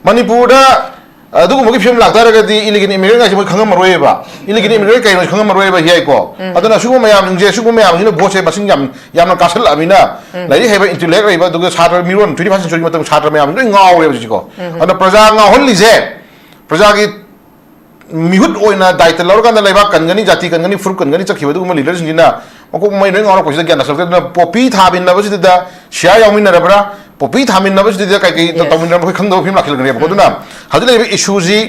ꯃꯅꯤꯄꯨꯔꯗ ꯑꯗꯨꯒꯨꯝꯕꯒꯤ ꯐꯤꯕꯝ ꯂꯥꯛꯇꯥꯔꯒꯗꯤ ꯏꯂꯤꯒꯦꯜ ꯏꯃꯤꯒ꯭ꯔꯦꯟ ꯍꯥꯏꯁꯦ ꯃꯣꯏ ꯈꯪꯉꯝꯃꯔꯣꯏꯕ꯫ ꯏꯂꯤꯒꯦꯜ ꯏꯃꯤꯒ꯭ꯔꯦꯟ ꯀꯩꯅꯣ ꯈꯪꯉꯝꯃꯔꯣꯏꯕ, ꯍꯤꯌꯥꯏꯀꯣ꯫ ꯑꯗꯨꯅ ꯑꯁꯤꯒꯨꯝꯕ ꯃꯌꯥꯝꯁꯤꯡꯁꯦ, ꯑꯁꯤꯒꯨꯝꯕ ꯃꯌꯥꯝꯁꯤꯅ ꯚꯣꯠꯁꯦ ꯃꯁꯤꯡ ꯌꯥꯝ, ꯌꯥꯝꯅ ꯀꯥꯁꯜꯂꯛꯑꯃꯤꯅ, ꯂꯥꯏꯔꯤꯛ ꯍꯩꯕ, ꯏꯟꯇꯦꯂꯦꯛ ꯂꯩꯕ, ꯑꯗꯨꯒ ꯁꯥꯇ꯭ꯔ ꯃꯤꯔꯣꯟ, ꯇ꯭ꯋꯦꯟꯇꯤ ꯐꯥꯔꯁ ꯁꯦꯟꯆꯨꯔꯤ ꯃꯇꯝ ꯁꯥꯇ꯭ꯔ ꯃꯌꯥꯝꯁꯤ ꯂꯣꯏ ꯉꯥꯎꯔꯦꯕ ꯍꯧꯖꯤꯛꯀꯣ꯫ ꯑꯗꯨꯅ ꯄ꯭ꯔꯖꯥ ꯉꯥꯎꯍꯜꯂꯤꯁꯦ, ꯄ꯭ꯔꯖꯥꯒꯤ ꯃꯤꯍꯨꯠ ꯑꯣꯏꯅ ꯗꯥꯏꯇ ꯂꯧꯔꯀꯥꯟꯗ ꯂꯩꯕꯥꯛ ꯀꯟꯒꯅꯤ, ꯖꯥꯇꯤ ꯀꯟꯒꯅꯤ, ꯐꯨꯔꯨꯞ ꯀꯟꯒꯅꯤ ꯆꯠꯈꯤꯕ ꯑꯗꯨꯒꯨꯝꯕ ꯂꯤꯗꯔꯁꯤꯡꯁꯤꯅ ꯃꯀꯣꯛ ꯃꯃꯩ ꯂꯣꯏ ꯉꯥꯎꯔꯛꯄꯁꯤꯗ ꯒ꯭ꯌꯥꯟ ꯇꯥꯁꯜꯂꯛꯇꯦ꯫ ꯑꯗꯨꯅ ꯄꯣꯄꯤ ꯊꯥꯃꯤꯟꯅꯕꯁꯤꯗ ꯁꯤꯌꯥꯔ ꯌꯥꯎꯃꯤꯟꯅꯔꯕ꯭ꯔꯥ, ꯄꯣꯄꯤ ꯊꯥꯃꯤꯟꯅꯕꯁꯤꯗ ꯀꯩ ꯀꯩ Yes. ꯇꯧꯃꯤꯟꯅꯔꯕ꯭ꯔꯥ ꯑꯩꯈꯣꯏ ꯈꯪꯗꯕ ꯐꯤꯕꯝ ꯂꯥꯛꯁꯤꯜꯂꯛꯀꯅꯦꯕꯀꯣ꯫ ꯑꯗꯨꯅ ꯍꯧꯖꯤꯛ ꯂꯩꯔꯤꯕ ꯏꯁꯨꯁꯤ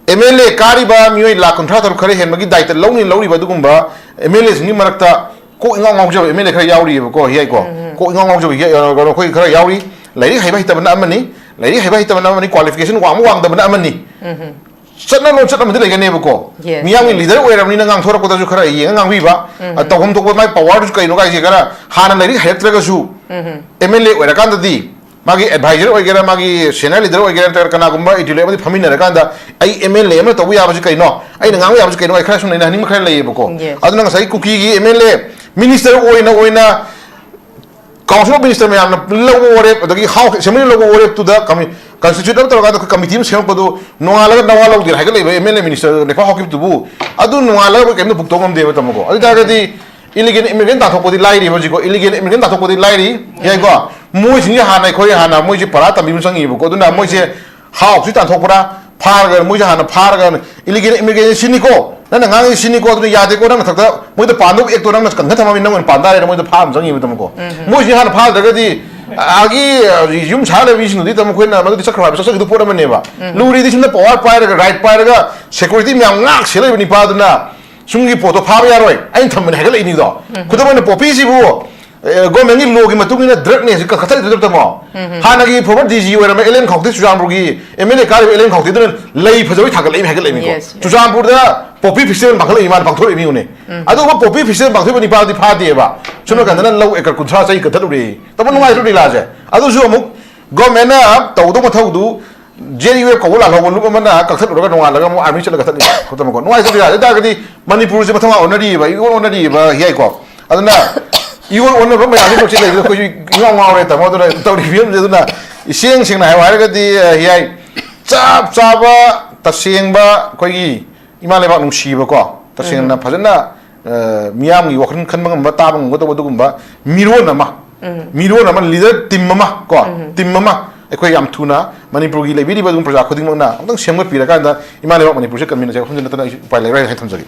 ꯑꯦꯝ ꯑꯦꯜ ꯑꯦ ꯀꯥꯔꯤꯕ ꯃꯤꯑꯣꯏ ꯂꯥꯈ ꯀꯨꯟꯊ꯭ꯔꯥ ꯇꯔꯨꯛ ꯈꯔ ꯍꯦꯟꯕꯒꯤ ꯗꯥꯏꯇ ꯂꯧꯅꯤ ꯂꯧꯔꯤꯕ ꯑꯗꯨꯒꯨꯝꯕ ꯑꯦꯝ ꯑꯦꯜ ꯑꯦꯁꯤꯡꯒꯤ ꯃꯔꯛꯇ ꯀꯣꯛ ꯏꯉꯥꯎ ꯉꯥꯎꯖꯕ ꯑꯦꯝ ꯑꯦꯜ ꯑꯦ ꯈꯔ ꯌꯥꯎꯔꯤꯑꯕꯀꯣ, ꯍꯤꯌꯥꯏꯀꯣ꯫ ꯀꯣꯛ ꯏꯉꯥꯎ ꯉꯥꯎꯖꯕ ꯍꯤꯌꯥꯏ, ꯑꯩꯈꯣꯏ ꯈꯔ ꯌꯥꯎꯔꯤ꯫ ꯂꯥꯏꯔꯤꯛ ꯍꯩꯕ ꯍꯩꯇꯕꯅ ꯑꯃꯅꯤ, ꯂꯥꯏꯔꯤꯛ ꯍꯩꯕ ꯍꯩꯇꯕꯅ ꯑꯃꯅꯤ, ꯀ꯭ꯋꯥꯂꯤꯐꯤꯀꯦꯁꯟ ꯋꯥꯡꯕ ꯋꯥꯡꯗꯕꯅ ꯑꯃꯅꯤ꯫ ꯆꯠꯅ ꯂꯣꯟꯆꯠ ꯑꯃꯗꯤ ꯂꯩꯒꯅꯦꯕꯀꯣ꯫ Yes. ꯃꯤꯌꯥꯝꯒꯤ ꯂꯤꯗꯔ ꯑꯣꯏꯔꯕꯅꯤꯅ ꯉꯥꯡꯊꯣꯔꯛꯄꯗꯁꯨ ꯈꯔ ꯌꯦꯡꯉ ꯉꯥꯡꯕꯤꯕ, ꯇꯧꯐꯝ ꯊꯣꯛꯄ ꯃꯥꯏ ꯄꯋꯥꯔꯗꯨꯁꯨ ꯀꯩꯅꯣ ꯀꯥꯏꯁꯦ ꯈꯔ ꯍꯥꯟꯅ ꯂꯥꯏꯔꯤꯛ ꯍꯩꯔꯛꯇ꯭ꯔꯒꯁꯨ ꯑꯦꯝ ꯑꯦꯜ ꯑꯦ ꯑꯣꯏꯔꯀꯥꯟꯗꯗꯤ ꯃꯥꯒꯤ ꯑꯦꯗꯚꯥꯏꯖꯔ ꯑꯣꯏꯒꯦꯔꯥ, ꯃꯥꯒꯤ ꯁꯦꯅꯤꯌꯔ ꯂꯤꯗꯔ ꯑꯣꯏꯒꯦꯔꯥ, ꯅꯠꯇ꯭ꯔꯒ ꯀꯅꯥꯒꯨꯝꯕ ꯏꯟꯇꯦꯂꯦꯛ ꯑꯃꯗꯤ ꯐꯝꯃꯤꯟꯅꯔꯀꯥꯟꯗ ꯑꯩ ꯑꯦꯝ ꯑꯦꯜ ꯑꯦ ꯑꯃꯅ ꯇꯧꯕ ꯌꯥꯕꯁꯤ ꯀꯩꯅꯣ, ꯑꯩꯅ ꯉꯥꯡꯕ ꯌꯥꯕꯁꯤ ꯀꯩꯅꯣ, ꯑꯩ ꯈꯔ ꯁꯨꯝ ꯅꯩꯅꯍꯟꯅꯤꯡꯕ ꯈꯔ ꯂꯩꯌꯦꯕꯀꯣ꯫ Yes. ꯑꯗꯨꯅ ꯉꯁꯥꯏ ꯀꯨꯀꯤꯒꯤ ꯑꯦꯝ ꯑꯦꯜ ꯑꯦ ꯃꯤꯅꯤꯁꯇꯔ ꯑꯣꯏꯅ ꯑꯣꯏꯅ ꯀꯥꯎꯟꯁꯤꯜ ꯑꯣꯐ ꯃꯤꯅꯤꯁꯇꯔ ꯃꯌꯥꯝꯅ ꯂꯧꯕ ꯋꯥꯔꯦꯞ, ꯑꯗꯒꯤ ꯍꯥꯎꯁ ꯑꯦꯁꯦꯝꯕ꯭ꯂꯤꯅ ꯂꯧꯕ ꯋꯥꯔꯦꯞꯇꯨꯗ ꯀꯃꯤ-, ꯀꯟꯁꯇꯤꯇ꯭ꯌꯨꯠ ꯑꯃ ꯇꯧꯔꯀꯥꯟꯗ ꯑꯩꯈꯣꯏ ꯀꯃꯤꯇꯤ ꯑꯃ ꯁꯦꯝꯃꯛꯄꯗꯨ ꯅꯣꯡꯉꯥꯜꯂꯒ ꯅꯋꯥ ꯂꯧꯗꯦꯅ ꯍꯥꯏꯒꯠꯂꯛꯏꯕ ꯑꯦꯝ ꯑꯦꯜ ꯑꯦ ꯃꯤꯅꯤꯁꯇꯔ ꯂꯩꯄꯥꯛ ꯍꯧꯈꯤꯕꯗꯨꯕꯨ ꯑꯗꯨ ꯅꯣꯡꯉꯥꯜꯂꯒ ꯑꯩꯈꯣꯏ ꯀꯩꯝꯇ ꯄꯨꯊꯣꯛ ꯉꯝꯗꯦꯕ, ꯇꯥꯃꯣꯀꯣ꯫ ꯑꯗꯨ ꯑꯣꯏ ꯇꯥꯔꯒꯗꯤ ꯏꯂꯤꯒꯦꯜ ꯏꯃꯤꯒ꯭ꯔꯦꯟ ꯇꯥꯟꯊꯣꯛꯄꯗꯤ ꯂꯥꯏꯔꯤ ꯍꯧꯖꯤꯛꯀꯣ, ꯏꯂꯤꯒꯦꯜ ꯏꯃꯤꯒ꯭ꯔꯦꯟ ꯇꯥꯟꯊꯣꯛꯄꯗꯤ ꯂꯥꯏꯔꯤ, ꯌꯥꯏꯀꯣ꯫ ꯃꯣꯏꯁꯤꯡꯁꯦ ꯍꯥꯟꯅ ꯑꯩꯈꯣꯏ ꯍꯥꯟꯅ ꯃꯣꯏꯁꯦ ꯄꯔꯥ ꯇꯝꯕꯤꯕ ꯆꯪꯉꯤꯕꯀꯣ꯫ ꯑꯗꯨꯅ ꯃꯣꯏꯁꯦ ꯍꯥꯎꯁꯤ ꯇꯥꯟꯊꯣꯛꯄ꯭ꯔꯥ, ꯐꯥꯔꯒ ꯃꯣꯏꯁꯦ ꯍꯥꯟꯅ ꯐꯥꯔꯒ ꯏꯂꯤꯒꯦꯜ ꯏꯃꯤꯒ꯭ꯔꯦꯟ ꯁꯤꯅꯤꯀꯣ, ꯅꯪꯅ ꯉꯥꯡꯉꯤ ꯁꯤꯅꯤꯀꯣ, ꯑꯗꯨꯅ ꯌꯥꯗꯦꯀꯣ, ꯅꯪ ꯃꯊꯛꯇ ꯃꯣꯏꯗ ꯄꯥꯟꯗꯧꯕ ꯑꯦꯛꯇꯣ ꯅꯪꯅ ꯀꯟꯈꯠ ꯊꯝꯃꯃꯤ, ꯅꯪ ꯑꯣꯏꯅ ꯄꯥꯟ ꯇꯥꯔꯦꯅ ꯃꯣꯏꯗ ꯐꯥꯕ ꯆꯪꯉꯤꯕ, ꯇꯥꯃꯣꯀꯣ꯫ ꯃꯣꯏꯁꯤ ꯍꯥꯟꯅ ꯐꯥꯗ꯭ꯔꯒꯗꯤ ꯑꯥꯒꯤ ꯌꯨꯝ ꯁꯥ ꯂꯩꯕ ꯃꯤꯁꯤꯡꯗꯨꯗꯤ ꯇꯥꯃꯣ ꯑꯩꯈꯣꯏꯅ ꯃꯗꯨꯗꯤ ꯆꯠꯈ꯭ꯔꯣ ꯍꯥꯏꯕ ꯆꯠꯆꯈꯤꯗꯨ ꯄꯣꯠ ꯑꯃꯅꯦꯕ꯫ ꯂꯨꯔꯤꯗꯤ ꯁꯤꯅ ꯄꯋꯥꯔ ꯄꯥꯏꯔꯒ, ꯔꯥꯏꯠ ꯄꯥꯏꯔꯒ, ꯁꯦꯀ꯭ꯌꯨꯔꯤꯇꯤ ꯃꯌꯥꯝ ꯉꯥꯛ ꯁꯦꯜ ꯂꯩꯕ ꯅꯤꯄꯥꯗꯨꯅ ꯁꯨꯝꯒꯤ ꯄꯣꯠꯇꯣ ꯐꯥꯕ ꯌꯥꯔꯣꯏ, ꯑꯩꯅ ꯊꯝꯕꯅꯤ ꯍꯥꯏꯒꯠꯂꯛꯏꯅꯤꯗꯣ꯫ ꯈꯨꯗꯝ ꯑꯣꯏꯅ ꯄꯣꯄꯤꯁꯤꯕꯨ ꯒꯣꯔꯃꯦꯟꯒꯤ ꯂꯣꯒꯤ ꯃꯇꯨꯡ ꯏꯟꯅ ꯗ꯭ꯔꯒꯅꯦ ꯍꯧꯖꯤꯛ ꯀꯛꯊꯠꯂꯤꯗꯨ ꯇꯥꯃꯣ꯫ ꯍꯥꯟꯅꯒꯤ ꯐꯣꯔꯃꯔ ꯗꯤ ꯖꯤ ꯑꯣꯏꯔꯝꯕ ꯑꯦꯜ ꯑꯦꯟ ꯈꯥꯎꯇꯦ, ꯆꯨꯔꯆꯥꯟꯄꯨꯔꯒꯤ ꯑꯦꯝ ꯑꯦꯜ ꯑꯦ ꯀꯥꯔꯤꯕ ꯑꯦꯜ ꯑꯦꯟ ꯈꯥꯎꯇꯦꯗꯨꯅ ꯂꯩ ꯐꯖꯕꯩ ꯊꯥꯒꯠꯂꯛꯏ ꯍꯥꯏꯒꯠꯂꯛꯏꯅꯤꯀꯣ꯫ Yes, yes. ꯆꯨꯔꯆꯥꯟꯄꯨꯔꯗ ꯄꯣꯄꯤ ꯐꯦꯁꯇꯤꯚꯦꯜ ꯄꯥꯡꯈꯠꯂꯛꯏ, ꯃꯥꯅ ꯄꯥꯡꯊꯣꯔꯛꯏ ꯃꯤꯅꯦ꯫ ꯑꯗꯨꯒꯨꯝꯕ ꯄꯣꯄꯤ ꯐꯦꯁꯇꯤꯚꯦꯜ ꯄꯥꯡꯊꯣꯛꯏꯕ ꯅꯤꯄꯥꯗꯤ ꯐꯥꯗꯦꯕ꯫ ꯁꯣꯝ ꯅꯥꯀꯟꯗꯅ ꯂꯧ ꯑꯦꯀꯔ ꯀꯨꯟꯊ꯭ꯔꯥ ꯆꯍꯤ ꯀꯛꯊꯠꯂꯨꯔꯦ꯫ ꯇꯥꯃꯣ ꯅꯨꯡꯉꯥꯏꯇ꯭ꯔꯣ ꯂꯤꯂꯥꯁꯦ? ꯑꯗꯨꯁꯨ ꯑꯃꯨꯛ ꯒꯣꯔꯃꯦꯟꯅ ꯇꯧꯗꯧ ꯃꯊꯧꯗꯨ ꯖꯦ ꯌꯨ ꯑꯦꯐ ꯀꯧꯕ ꯂꯥꯜꯍꯧꯕ ꯂꯨꯞ ꯑꯃꯅ ꯀꯛꯊꯠꯂꯨꯔꯒ ꯅꯣꯡꯉꯥꯜꯂꯒ ꯑꯃꯨꯛ ꯑꯥꯔꯃꯤ ꯆꯠꯂꯒ ꯀꯛꯊꯠꯂꯤꯕ ꯈꯨꯗꯝ ꯑꯃꯀꯣ꯫ ꯅꯨꯡꯉꯥꯏꯇꯕ ꯌꯥꯗꯦ꯫ ꯑꯗꯨ ꯇꯥꯔꯒꯗꯤ ꯃꯅꯤꯄꯨꯔꯁꯦ ꯃꯊꯧ ꯑꯣꯟꯅꯔꯤꯕ, ꯏꯑꯣꯟ ꯑꯣꯟꯅꯔꯤꯕ ꯌꯥꯏꯀꯣ꯫ ꯑꯗꯨꯅ ꯏꯑꯣꯟ ꯑꯣꯟꯅꯕ ꯃꯌꯥꯝꯁꯤ ꯂꯣꯏꯁꯤꯜ ꯂꯩꯕꯗ ꯑꯩꯈꯣꯏꯁꯨ ꯏꯉꯥꯎ ꯉꯥꯎꯔꯦ ꯇꯥꯃꯣ꯫ ꯑꯗꯨꯅ ꯇꯧꯔꯤꯕ ꯐꯤꯕꯝꯁꯦ ꯑꯗꯨꯅ ꯏꯁꯦꯡ ꯁꯦꯡꯅ ꯍꯥꯏꯌꯨ ꯍꯥꯏꯔꯒꯗꯤ, ꯑ, ꯌꯥꯏ, ꯆꯞ ꯆꯥꯕ ꯇꯁꯦꯡꯕ ꯑꯩꯈꯣꯏꯒꯤ ꯏꯃꯥ ꯂꯩꯕꯥꯛ ꯅꯨꯡꯁꯤꯕꯀꯣ, ꯇꯁꯦꯡꯅ ꯐꯖꯅ, ꯑ, ꯃꯤꯌꯥꯝꯒꯤ ꯋꯥꯈꯜ ꯈꯟꯕ ꯉꯝꯕ, ꯇꯥꯕ ꯉꯝꯒꯗꯧꯕ ꯑꯗꯨꯒꯨꯝꯕ ꯃꯤꯔꯣꯟ ꯑꯃ, ꯃꯤꯔꯣꯟ ꯑꯃ, ꯂꯤꯗꯔ ꯇꯤꯝ ꯑꯃ ꯀꯣ, ꯇꯤꯝ ꯑꯃ ꯑꯩꯈꯣꯏ ꯌꯥꯝ ꯊꯨꯅ ꯃꯅꯤꯄꯨꯔꯒꯤ ꯂꯩꯕꯤꯔꯤꯕ ꯑꯗꯨꯝ ꯄ꯭ꯔꯖꯥ ꯈꯨꯗꯤꯡꯃꯛꯅ ꯑꯃꯨꯛꯇꯪ ꯁꯦꯝꯒꯠꯄꯤꯔꯀꯥꯟꯗ ꯏꯃꯥ ꯂꯩꯕꯥꯛ ꯃꯅꯤꯄꯨꯔꯁꯦ ꯀꯟꯃꯤꯟꯅꯁꯦ, ꯋꯥꯐꯝꯁꯦ ꯅꯠꯇꯅ ꯑꯩ ꯎꯄꯥꯏ ꯂꯩꯔꯣꯏ ꯍꯥꯏꯅ ꯊꯝꯖꯒꯦ꯫